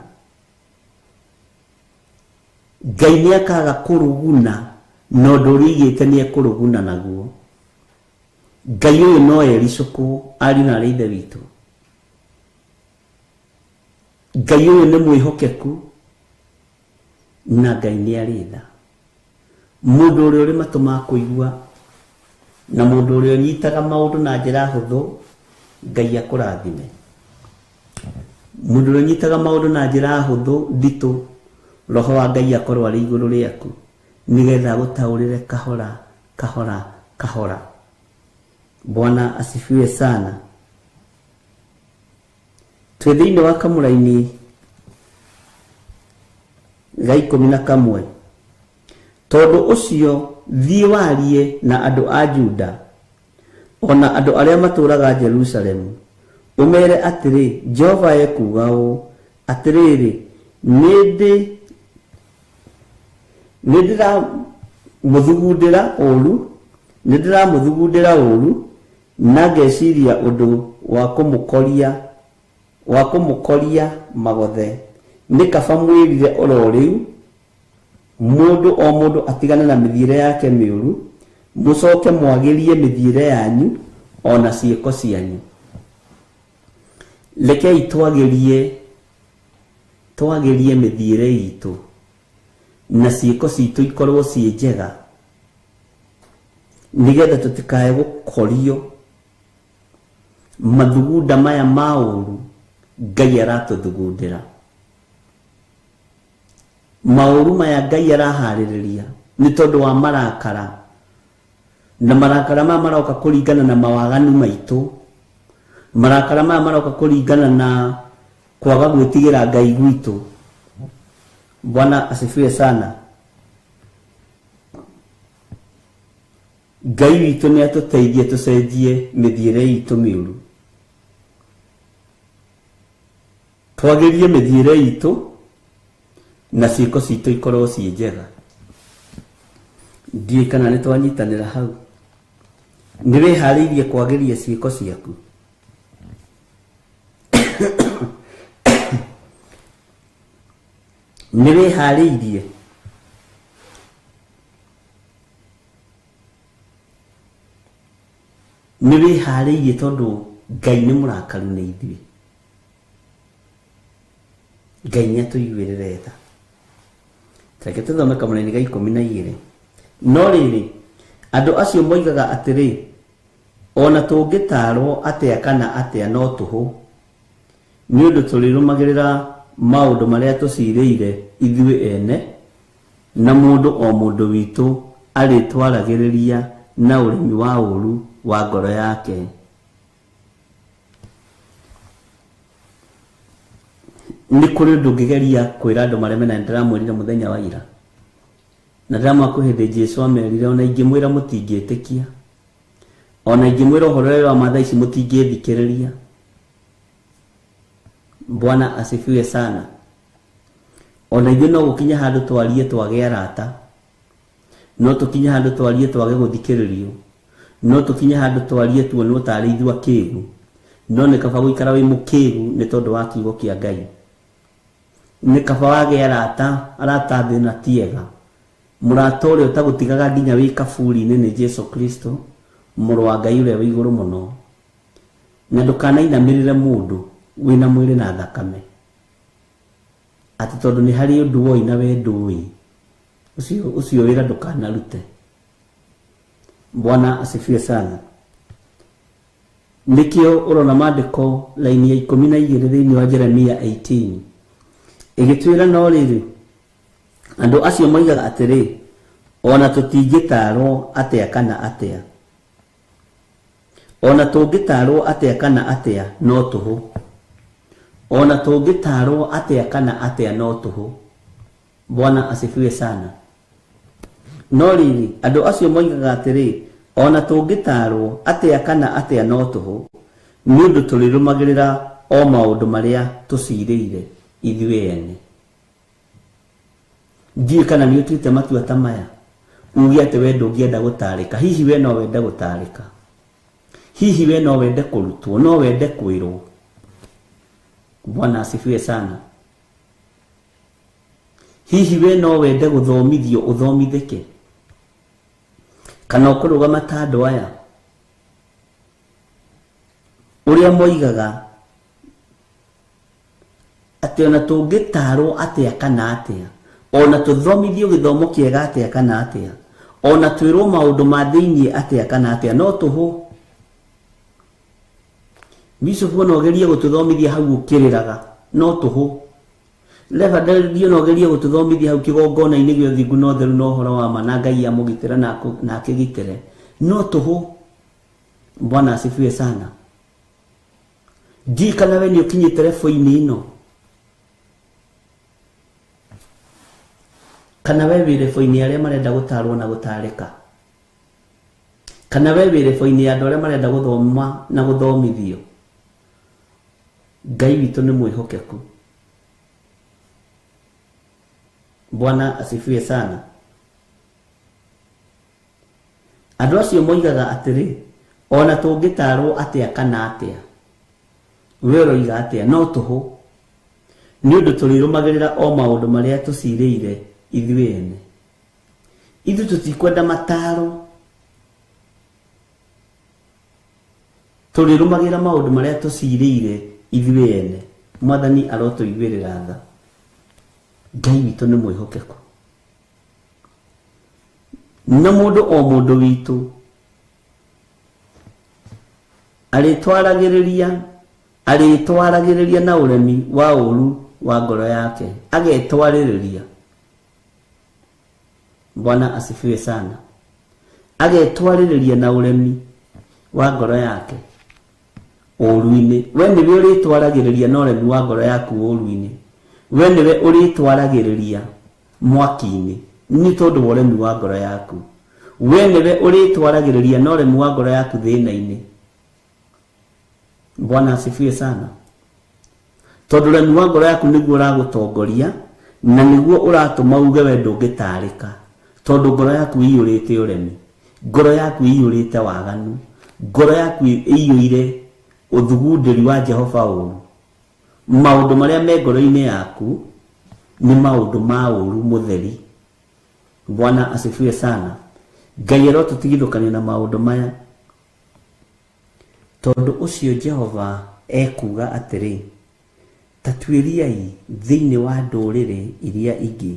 Ngai nĩakaga kũruguna na ũndũ ũrĩa aigĩte nĩekũruguna naguo. Ngai ũyũ no ericũkwo ariũ na arĩ ithe witũ. Ngai ũyũ nĩ mwĩhokeku na Ngai nĩ arĩ tha. Mũndũ ũrĩa ũrĩ matũ ma kũigua na mũndũ ũrĩa ũnyitaga maũndũ na njĩra hũthũ, Ngai akũrathime. Mũndũ ũrĩa ũnyitaga maũndũ na njĩra hũthũ nditũ, roho wa Ngai akorwo arĩ igũrũ rĩaku nĩgetha agũtaũrĩre kahora kahora kahora. Bwana asifiwe sana. Twĩ thĩinĩ wa kamũraini ga 11. Tondũ ũcio thiĩ warie na andũ a Juda ona andũ arĩa matũũraga Jerusalemu, ũmeere atĩrĩ, Jehova ekuuga ũũ, atĩrĩrĩ, nĩ ndĩramũthugundĩra ũũru na ngeciria ũndũ wa kũmũkoria magothe. Nĩ kaba mwĩrire oro rĩu, mũndũ o mũndũ atigane na mĩthiĩre yake mĩũru, mũcoke mwagĩrie mĩthiĩre yanyu ona ciĩko cianyu. Rekei twagĩrie mĩthiĩre itũ na ciĩko citũ ikorwo ciĩ njega, nĩgetha tũtikae gũkorio mathugunda maya ma ũũru Ngai aratũthugundĩra. Maũru maya Ngai araharĩrĩria nĩ tondũ wa marakara, na marakara maya maroka kũringana na mawaganu maitũ, marakara maya maroka kũringana na kwaga gwĩtigĩra Ngai gwitũ. Bwana asifiwe sana. Ngai witũ nĩ atũteithie tũcenjie mĩthiĩre itũ mĩũru, twagĩrie mĩthiĩre itũ na ciĩko citũ ikorwo ciĩ njega. Ndiũĩ kana nĩ twanyitanĩra hau. Nĩ wĩharĩirie kwagĩria ciĩko ciaku? Nĩ wĩharĩirie? Nĩ wĩharĩirie tondũ Ngai nĩ mũrakaru nĩ ithuĩ. Ngai nĩ atũiguĩrĩre tha. Reke tũthome kamũraini ga 12. No rĩrĩ, Andũ acio moigaga atĩrĩ, ona tũngĩtaarwo atĩa kana atĩa no tũhũ, nĩ ũndũ tũrĩrũmagĩrĩra maũndũ marĩa tũcirĩire ithuĩ ene, na mũndũ o mũndũ witũ arĩtwaragĩrĩria na ũremi wa ũũru wa ngoro yake. Nĩ kũrĩ ũndũ ũngĩgeria kwĩra andũ mareme, na nĩndĩramwĩrire mũthenya wa ira, na ndĩramwĩra kwĩ hĩndĩ Jesũ amerire, ona ingĩmwĩra mũtingĩtĩkia, ona ingĩmwĩra ũhoro ũrĩa wa ma thaa ici mũtingĩthikĩrĩria. Bwana asifiwe sana. Ona ithuĩ no gũkinya handũ twarie twage arata, no tũkinye handũ twarie twage gũthikĩrĩrio, no tũkinye handũ twarie tuonwo tarĩ ithuĩ akĩgu, no nĩ kaba gũikara wĩ mũkĩgu nĩ tondũ wa kiugo kĩa Ngai. Nĩ kaba wage arata, arata thĩ na ti ega. Mũrata ũrĩa ũtagũtigaga nginya wĩ kaburi-inĩ nĩ Jesu Kristo, mũrũ wa Ngai ũrĩa wĩ igũrũ mũno. Na ndũkanainamĩrĩre mũndũ wĩna mwĩrĩ na thakame, atĩ tondũ nĩ harĩ ũndũ woi na we ndũĩ, ũcio wĩra ndũkanarute. Bwana asifiwe sana. Nĩkĩo ũrona maandĩko laini ya 12 thĩinĩ wa Jeremia 18 ĩgĩtwĩra, no rĩrĩ, andũ acio moigaga atĩrĩ, ona tũtingĩtaarwo atĩa kana atĩa, ona tũngĩtaarwo atĩa kana atĩa no tũhũ, ona tũngĩtaarwo atĩa kana atĩa no tũhũ. Bwana asifiwe sana. No rĩrĩ, andũ acio moigaga atĩrĩ, ona tũngĩtaarwo atĩa kana atĩa no tũhũ, nĩ ũndũ tũrĩrũmagĩrĩra o maũndũ marĩa tũcirĩire ithuĩ ene. Ndiũĩ kana nĩ ũtuĩte matua ta maya, uge atĩ we ndũngĩenda gũtarĩka. Hihi we no wende gũtarĩka? Hihi we no wende kũrutwo? No wende kwĩrwo? Bwana asifiwe sana. Hihi we no wende gũthomithio ũthomithĩke? Kana ũkũrũgama ta andũ aya ũrĩa moigaga atĩ ona tũngĩtaarwo atĩa kana atĩa, ona tũthomithio gĩthomo kĩega atĩa kana atĩa, ona twĩrwo maũndũ ma thĩiniĩ atĩa kana atĩa no tũhũ. Bishop ona ũgerie gũtũthomithia hau ũkĩrĩraga no tũhũ. Reverend ona ũgerie gũtũthomithia hau kĩgongona-inĩ gĩa ũthingu na ũtheru na ũhoro wa ma, na Ngai amũgitĩre na akĩgitĩre no tũhũ. Bwana asifiwe sana. Ndiũĩ kana we nĩ ũkinyĩte rebo-inĩ ĩno, kana we wĩ rebo-inĩ arĩa marenda gũtarwo na gũtarĩka, kana we wĩ rebo-inĩ ya andũ arĩa marenda gũthoma na gũthomithio. Ngai witũ nĩ mwĩhokeku. Bwana asifiwe sana. Andũ acio moigaga atĩrĩ, ona tũngĩtaarwo atĩa kana atĩa, we ũroiga atĩa no tũhũ, nĩ ũndũ tũrĩrũmagĩrĩra o maũndũ marĩa tũcirĩire ithuĩ ene. Ithuĩ tũtikwenda mataro, tũrĩrũmagĩrĩra maũndũ marĩa tũcirĩire ithuĩ ene. Mwathani arotũiguĩrĩra tha. Ngai witũ nĩ mwĩhokeku, na mũndũ o mũndũ witũ arĩtwaragĩrĩria na ũremi wa ũũru wa ngoro yake, agetwarĩrĩria. Bwana asifiwe sana. Agetwarĩrĩria na ũremi wa ngoro yake ũũru-inĩ. We nĩwe ũrĩtwaragĩrĩria na ũremi wa ngoro yaku ũũru-inĩ. We nĩwe ũrĩtwaragĩrĩria mwaki-inĩ nĩ tondũ wa ũremi wa ngoro yaku. We nĩwe ũrĩtwaragĩrĩria na ũremi wa ngoro yaku thĩna-inĩ. Bwana asifiwe sana. Tondũ ũremi wa ngoro yaku nĩguo ũragũtongoria na nĩguo ũratũma uge we ndũngĩtarĩka, tondũ ngoro yaku ĩiyũrĩte ũremi, ngoro yaku ĩiyũrĩte waganu, ngoro yaku ĩiyũire ũthugundĩri wa Jehova ũũru. Maũndũ marĩa me ngoro-inĩ yaku nĩ maũndũ ma ũũru mũtheri. Bwana asifiwe sana. Ngai arotũtigithũkania na maũndũ maya, tondũ ũcio Jehova ekuuga atĩrĩ, ta tuĩriai thĩinĩ wa ndũrĩrĩ iria ingĩ,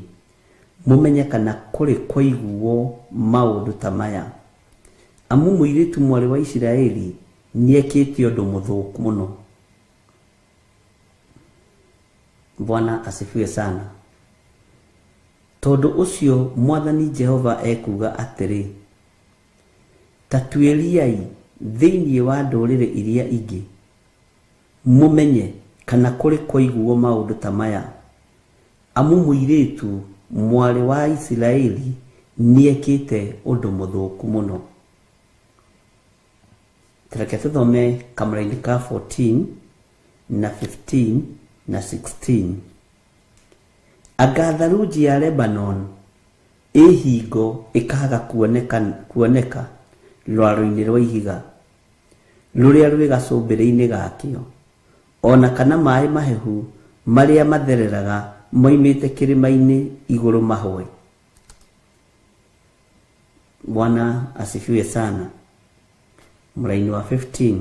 mũmenye kana kũrĩ kwaiguo maũndũ ta maya, Amu mũirĩtu mwarĩ wa Isiraeli nĩekĩte ũndũ mũthũku mũno. Bwana asifiwe sana. Tondũ ũcio Mwathani Jehova ekuuga atĩrĩ, ta tuĩriai thĩinĩ wa ndũrĩrĩ iria ingĩ, mũmenye kana kũrĩ kwaiguo maũndũ ta maya. Amu mũirĩtu mwarĩ wa Isiraeli nĩekĩte ũndũ mũthũku mũno. Reke tũthome kamũraini ka 14 na 15 na 16. Anga tharunji ya Lebanon ĩ hingo ĩkaaga kuoneka rwaro-inĩ rwa ihiga rũrĩa rwĩ gacũmbĩrĩ-inĩ gakĩo, ona kana maĩ mahehu marĩa mathereraga moimĩte kĩrĩma-inĩ igũrũ mahũe. Bwana asifiwe sana. Mũraini wa 15.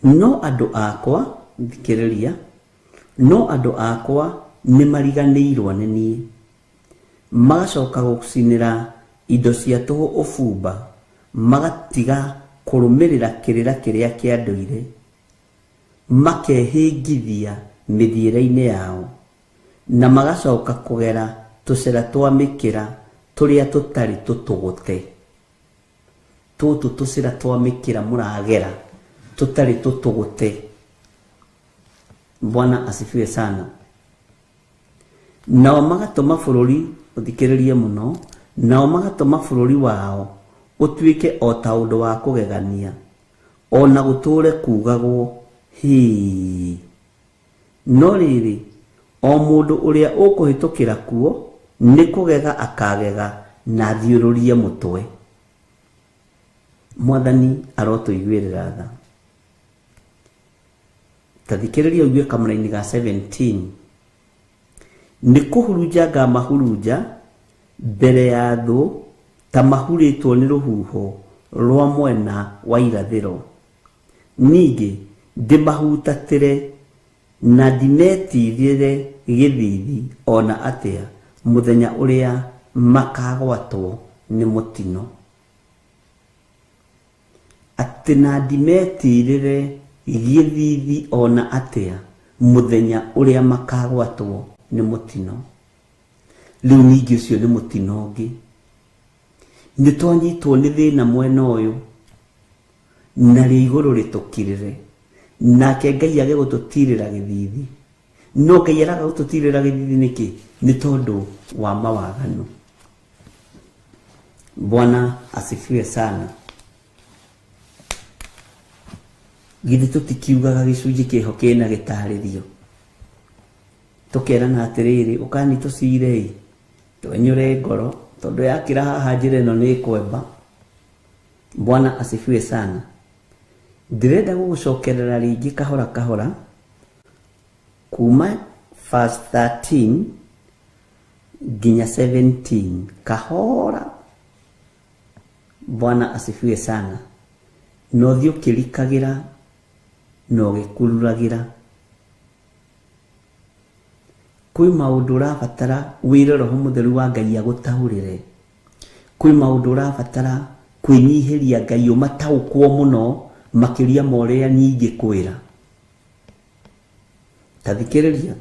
No andũ akwa, thikĩrĩria, no andũ akwa nĩmariganĩirwo nĩ niĩ, magacoka gũcinĩra indo cia tũhũ ũbumba, magatiga kũrũmĩrĩra kĩrĩra kĩrĩa kĩa ndũire, makehĩngithia mĩthiĩre-inĩ yao, na magacoka kũgera tũcĩra twa mĩkĩra tũrĩa tũtarĩ tũtũgũte. Tũtũ tũcĩra twa mĩkĩra mũragera tũtarĩ tũtũgũte. Bwana asifiwe sana. Nao magatũma bũrũri, ũthikĩrĩrie mũno, nao magatũma bũrũri wao ũtuĩke o ta ũndũ wa kũgegania, ona gũtũũre kuugagwo hĩ. No rĩrĩ, o mũndũ ũrĩa ũkũhĩtũkĩra kuo nĩ kũgega akagega na athiũrũrie mũtwe. Mwathani arotũiguĩrĩra tha. Ta thikĩrĩria ũigue kamũraini ga 17. Nĩ kũhurunja ngamahurunja mbere ya thũ ta mahurĩtwo nĩ rũhuho rwa mwena wa irathĩro. Ningĩ ndĩmahutatĩre na ndimetirĩre gĩthithi ona atĩa mũthenya ũrĩa makagwatwo nĩ mũtino. Atĩ na ndimetirĩre gĩthithi ona atĩa mũthenya ũrĩa makagwatwo nĩ mũtino. Rĩu ningĩ ũcio nĩ mũtino ũngĩ. Nĩ twanyitwo nĩ thĩna mwena ũyũ, narĩo igũrũ rĩtũkirĩre, nake Ngai age gũtũtirĩra gĩthithi. No Ngai araga gũtũtirĩra gĩthithi nĩkĩ? Nĩ tondũ wa mawaganu. Bwana asifiwe sana. Githĩ tũtikiugaga gĩcunjĩ kĩho kĩna gĩtarĩrio, tũkerana atĩrĩrĩ, ũkani tũcire twenyũre ngoro tondũ yakĩra haha njĩra ĩno nĩ ĩkwemba. Bwana asifiwe sana. Ndĩrenda gũgũcokerera rĩngĩ kahora kahora kuma verse 13 nginya 17 kahora. Bwana asifiwe sana. No thiĩ ũkĩrikagĩra na ũgĩkururagĩra. Kwĩ maũndũ ũrabatara wĩre Roho Mũtheru wa Ngai agũtaũrĩre. Kwĩ maũndũ ũrabatara kwĩnyihĩria Ngai ũmataũkwo mũno makĩria ma ũrĩa niĩ ingĩkwĩra. Ta thikĩrĩria.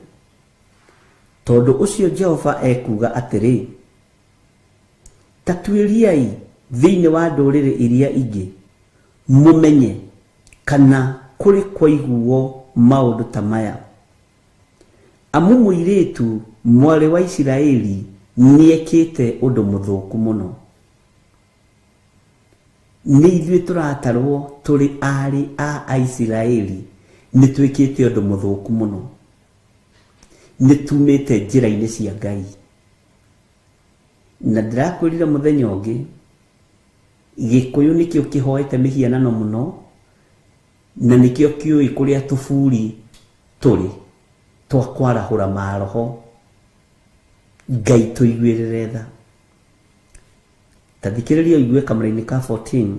Tondũ ũcio Jehova ekuuga atĩrĩ, ta tuĩriai thĩinĩ wa ndũrĩrĩ iria ingĩ, mũmenye kana kũrĩ kwaiguo maũndũ ta maya. Amu mũirĩtu mwarĩ wa Isiraeli nĩekĩte ũndũ mũthũku mũno. Nĩ ithuĩ tũratarwo tũrĩ aarĩ a Isiraeli nĩ twĩkĩte ũndũ mũthũku mũno. Nĩ tumĩte njĩra-inĩ cia Ngai. Na ndĩrakwĩrire mũthenya ũngĩ, Gĩkũyũ nĩkĩo kĩhoete mĩhianano mũno, na nĩkĩo kĩũĩ kũrĩa tũburi tũrĩ twa kwarahũra maroho. Ngai tũiguĩrĩre tha. Ta thikĩrĩria ũigue kamũraini ka 14.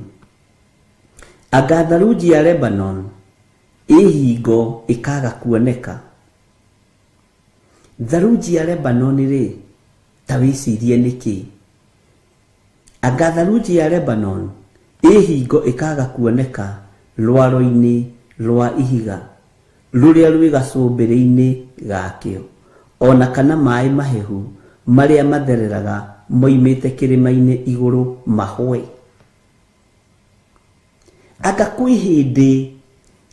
Anga tharunji ya Lebanon ĩ hingo ĩkaga kuoneka. Tharunji ya Lebanon rĩ, ta wĩcirie nĩkĩ? Anga tharunji ya Lebanon ĩ hingo ĩkaga kuoneka rwaro-inĩ rwa ihiga rũrĩa rwĩ gacũmbĩrĩ-inĩ gakĩo, ona kana maĩ mahehu marĩa mathereraga moimĩte kĩrĩma-inĩ igũrũ mahwe. Anga kwĩ hĩndĩ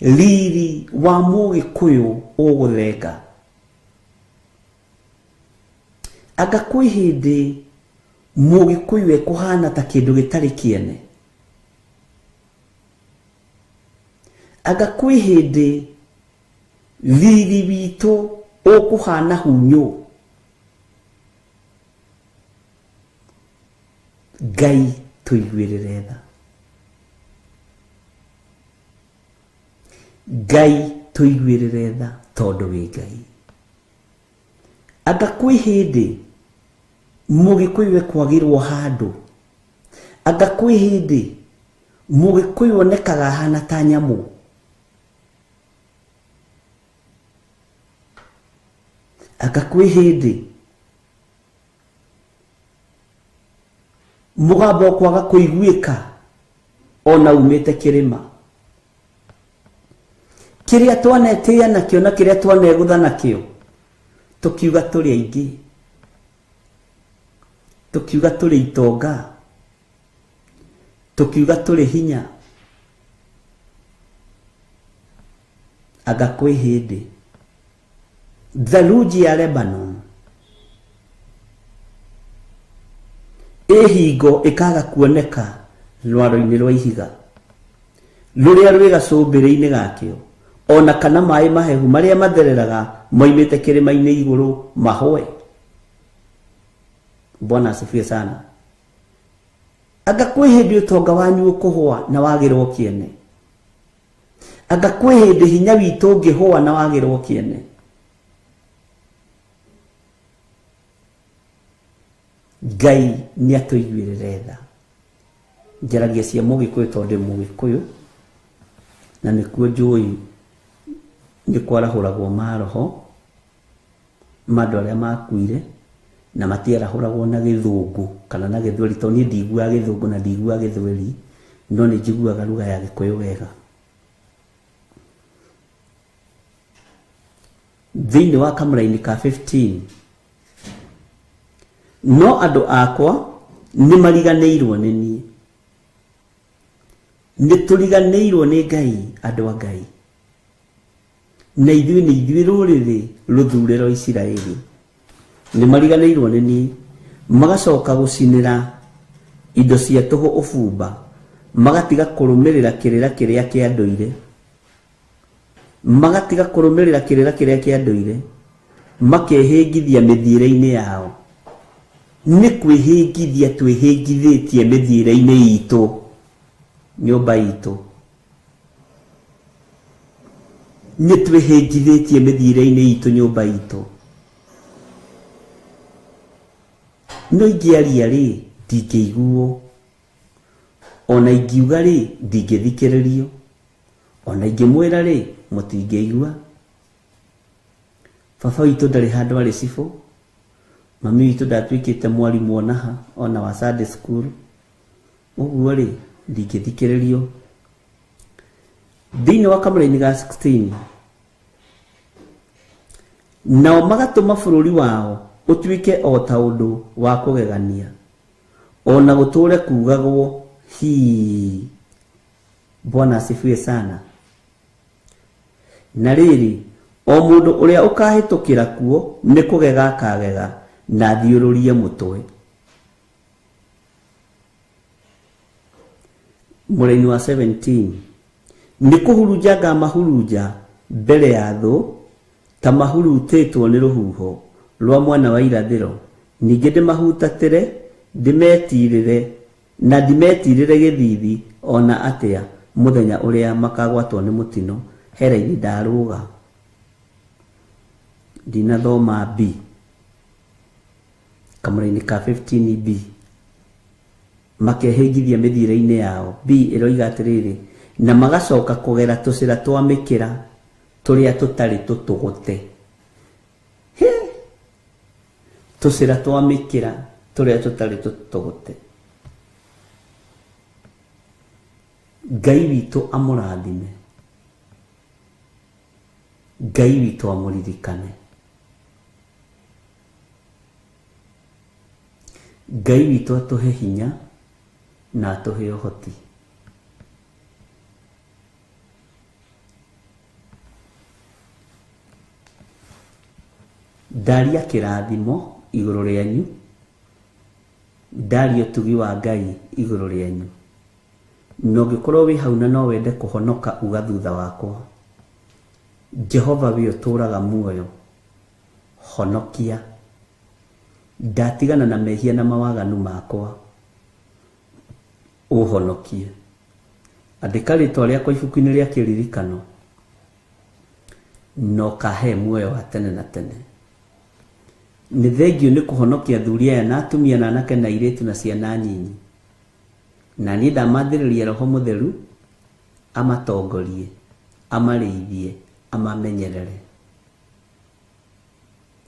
riri wa Mũgĩkũyũ ũgũthenga. Anga kwĩ hĩndĩ Mũgĩkũyũ ekũhana ta kĩndũ gĩtarĩ kĩene. Anga kwĩ hĩndĩ riri witũ ũkũhana hunyũ. Ngai tũiguĩrĩre tha. Ngai tũiguĩrĩre tha tondũ wĩ Ngai. Anga kwĩ hĩndĩ Mũgĩkũyũ ekwagĩrwo handũ. Anga kwĩ hĩndĩ Mũgĩkũyũ onekaga ahana ta nyamũ. Anga kwĩ hĩndĩ mũgambo ũkwaga kũiguĩka ona umĩte kĩrĩma. Kĩrĩa twanetĩĩa nakĩo na kĩrĩa twanegũtha nakĩo tũkiuga tũrĩ aingĩ, tũkiuga tũrĩ itonga, tũkiuga tũrĩ hinya. Anga kwĩ hĩndĩ tharunji ya Lebanon ĩ hingo ĩkaga kuoneka rwaro-inĩ rwa ihiga rũrĩa rwĩ gacũmbĩrĩ-inĩ gakĩo, ona kana maĩ mahehu marĩa mathereraga moimĩte kĩrĩma-inĩ igũrũ mahwe. Bwana asifiwe sana. Anga kwĩ hĩndĩ ũtonga wanyu ũkũhũa na wagĩrwo kĩene. Anga kwĩ hĩndĩ hinya witũ ũngĩhũa na wagĩrwo kĩene. Ngai nĩ atũiguĩrĩre tha. Njaragia cia Mũgĩkũyũ tondũ ndĩ Mũgĩkũyũ na nĩkuo njũĩ nĩ kwarahũragwo maroho ma andũ arĩa makuire, na matiarahũragwo na gĩthũngũ kana na gĩthweri, tondũ niĩ ndiguaga gĩthũngũ na ndiguaga gĩthweri, no nĩ njiguaga lugha ya Gĩkũyũ wega. Thĩinĩ wa kamũraini ka 15, no andũ akwa nĩ mariganĩirwo nĩ niĩ. Nĩ tũriganĩirwo nĩ Ngai, andũ a Ngai. Na ithuĩ nĩ ithuĩ rũrĩrĩ rũthure rwa Isiraeli. Nĩ mariganĩirwo nĩ niĩ, magacoka gũcinĩra indo cia tũhũ ũbumba, magatiga kũrũmĩrĩra kĩrĩra kĩrĩa kĩa ndũire. Magatiga kũrũmĩrĩra kĩrĩra kĩrĩa kĩa ndũire, makehĩngithia mĩthiĩre-inĩ yao. Nĩ kwĩhĩngithia twĩhĩngithĩtie mĩthiĩre-inĩ itũ, nyũmba itũ. Nĩ twĩhĩngithĩtie mĩthiĩre-inĩ itũ, nyũmba itũ. No ingĩaria rĩ, ndingĩiguo. Ona ingiuga rĩ, ndingĩthikĩrĩrio. Ona ingĩmwĩra rĩ, mũtingĩigua. Baba witũ ndarĩ handũ arĩ cibũ. Mami witũ ndatuĩkĩte mwarimũ onaha, ona wa Sunday school. Ũguo rĩ, ndingĩthikĩrĩrio. Thĩinĩ wa kamũraini ga 16, nao magatũma bũrũri wao ũtuĩke o ta ũndũ wa kũgegania, ona gũtũre kugagwo hii. Bwana asifiwe sana. Na rĩrĩ, o mũndũ ũrĩa ũkahĩtũkĩra kuo nĩ kũgega akagega na athiũrũrie mũtwe. Mũraini wa 17, nĩ kũhurunja ngamahurunja mbere ya thũ ta mahurutĩtwo nĩ rũhuho rwa mwena wa irathĩro, ningĩ ndĩmahutatĩre, ndĩmetirĩre na ndimetirĩre gĩthithi ona atĩa mũthenya ũrĩa makagwatwo nĩ mũtino. Heraini ndarũga, ndinathoma B, kamũraini ka 15B. Makehĩngithia mĩthiĩre-inĩ yao. B ĩroiga atĩrĩrĩ, na magacoka kũgera tũcĩra twa mĩkĩra tũrĩa tũtarĩ tũtũgũte. Tũcĩra twa mĩkĩra tũrĩa tũtarĩ tũtũgũte. Ngai witũ amũrathime, Ngai witũ amũririkane, Ngai witũ atũhe hinya na atũhe ũhoti. Ndaria kĩrathimo igũrũ rĩanyu, ndaria ũtugi wa Ngai igũrũ rĩanyu. Na ũngĩkorwo wĩ hau na no wende kũhonoka uga thutha wakwa, Jehova we ũtũraga muoyo, honokia. Ndatigana na mehia na mawaganu makwa, ũhonokie. Andĩka rĩtwa rĩakwa ibuku-inĩ rĩa kĩririkano na ũkahe muoyo wa tene na tene. Nĩ thengio nĩ kũhonokia athuri aya na atumia na anake na airĩtu na ciana nyinyi. Na niĩ ndamathĩrĩria Roho Mũtheru amatongorie, amarĩithie, amamenyerere,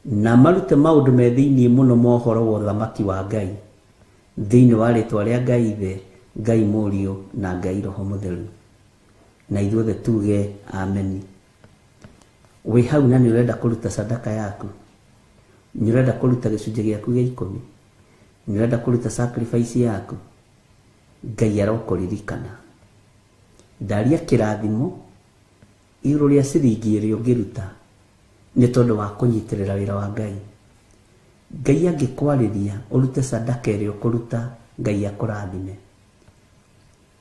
na marute maũndũ me thĩinĩ mũno ma ũhoro wa ũthamaki wa Ngai, thĩinĩ wa rĩtwa rĩa Ngai Ithe, Ngai Mũriũ na Ngai Roho Mũtheru. Na ithuothe tuge ameni. Wĩ hau na nĩ ũrenda kũruta sadaka yaku, nĩ ũrenda kũruta gĩcunjĩ gĩaku gĩa ikũmi, nĩ ũrenda kũruta sacrifice yaku, Ngai arokũririkana. Ndaria kĩrathimo igũrũ rĩa ciringi ĩrĩa ũngĩruta nĩ tondũ wa kũnyitĩrĩra wĩra wa Ngai. Ngai angĩkwarĩria ũrute sadaka ĩrĩa ũkũruta, Ngai akũrathime.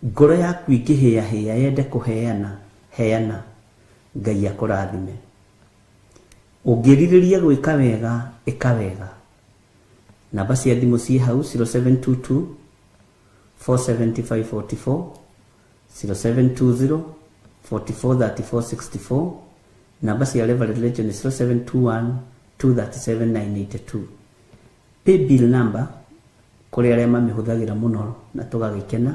Ngoro yaku ingĩhĩahĩa yende kũheana, heana, Ngai akũrathime. Ũngĩrirĩria gwĩka wega, ĩka wega. Namba cia thimũ ciĩ hau 0722 47544, 0720 443464. Namba cia Reverend Legion nĩ 0721 237 982. Pay bill number kũrĩ arĩa mamĩhũthagĩra mũno na tũgagĩkena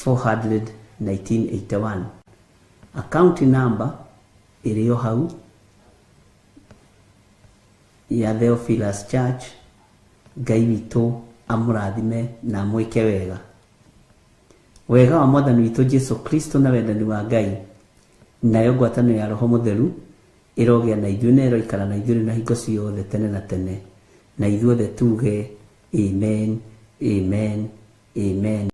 400 1981. Account number ĩrĩ o hau ya Theophilus Church. Ngai witũ amũrathime na amwĩke wega. Wega wa Mwathani witũ Jesu Kristo na wendani wa Ngai nayo ngwatanĩro ya Roho Mũtheru ĩrogĩa na ithuĩ na ĩroikara na ithuĩ na hingo ciothe tene na tene. Na ithuothe tuge amen, amen, amen.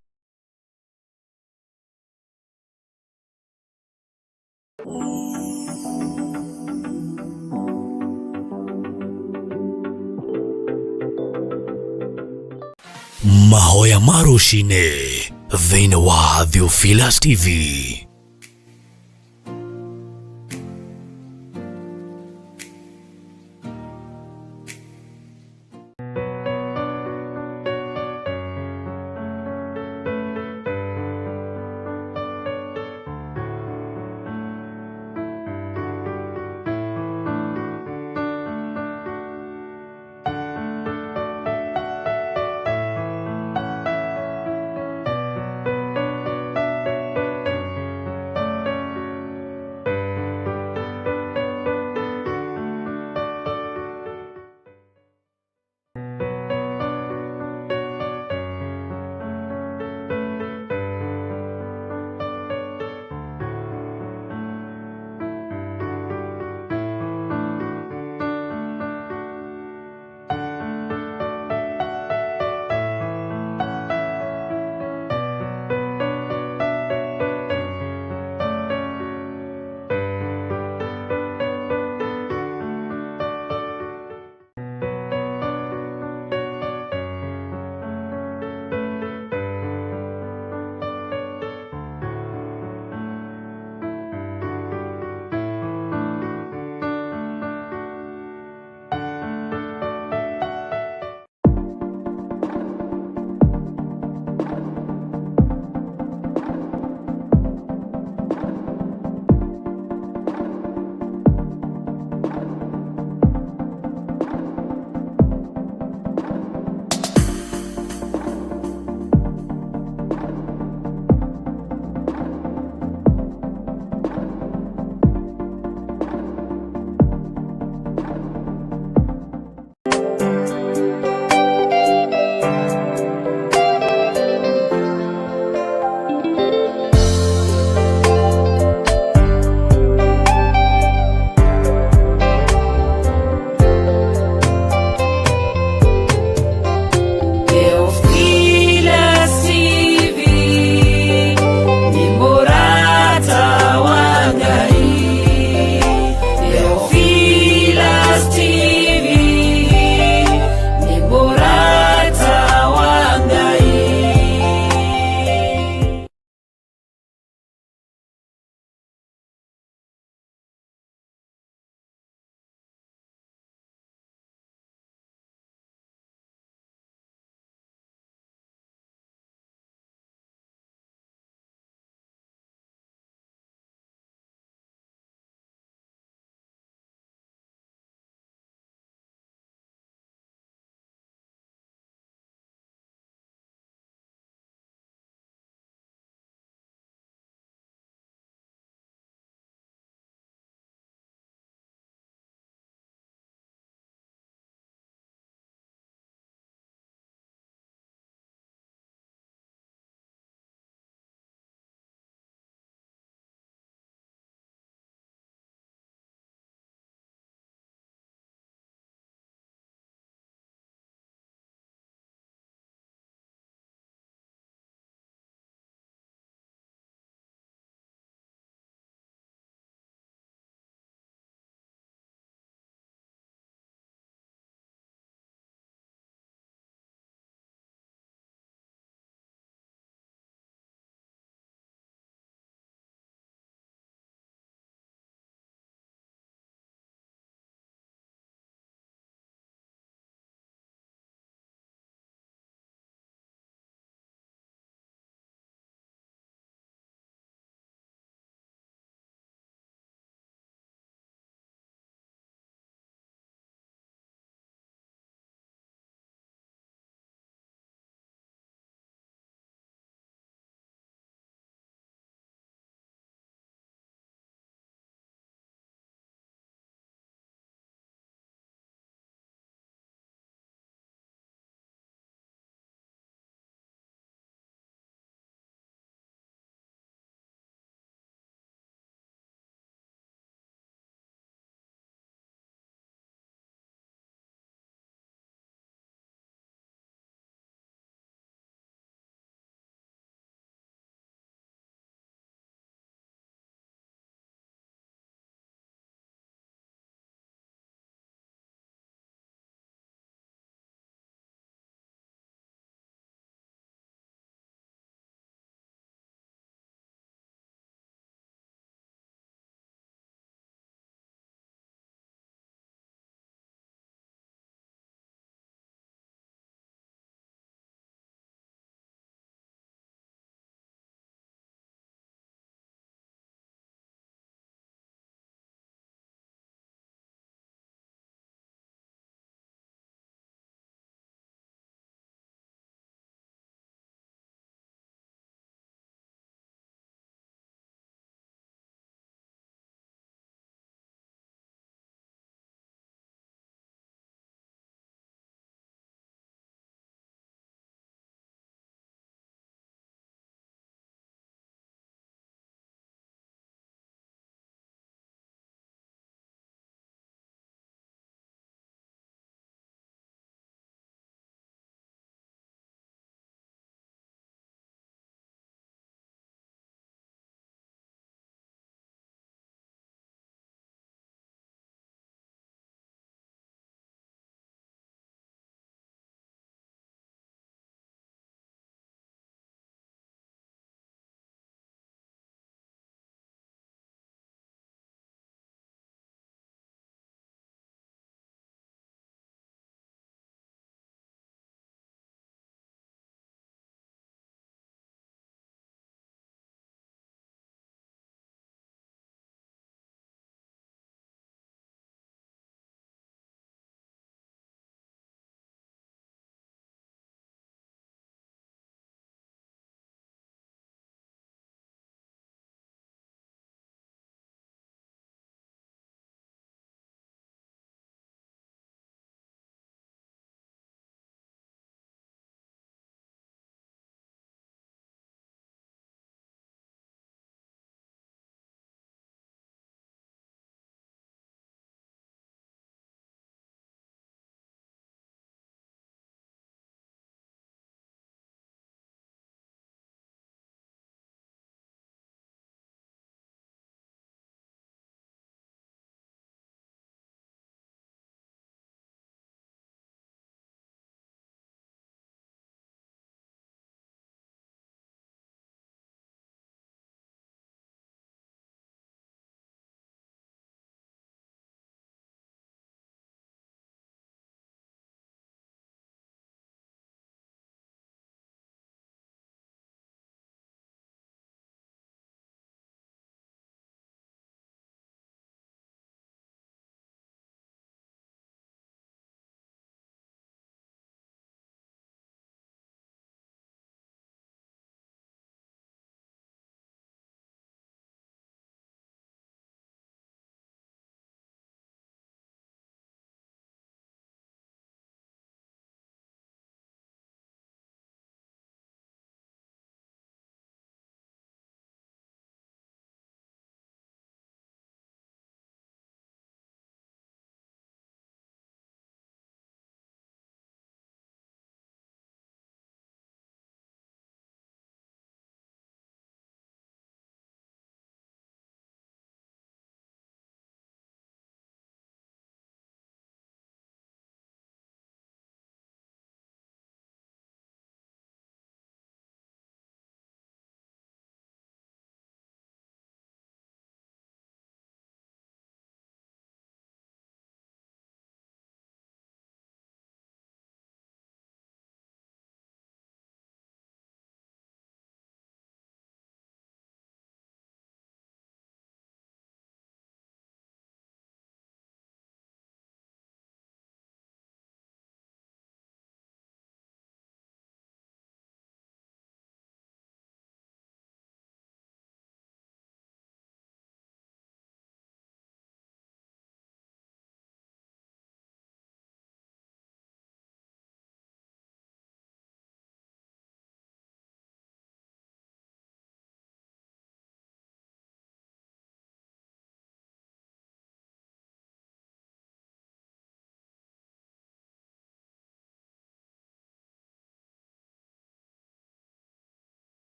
Mahoya ma rũcinĩ thĩinĩ wa Theophilus TV.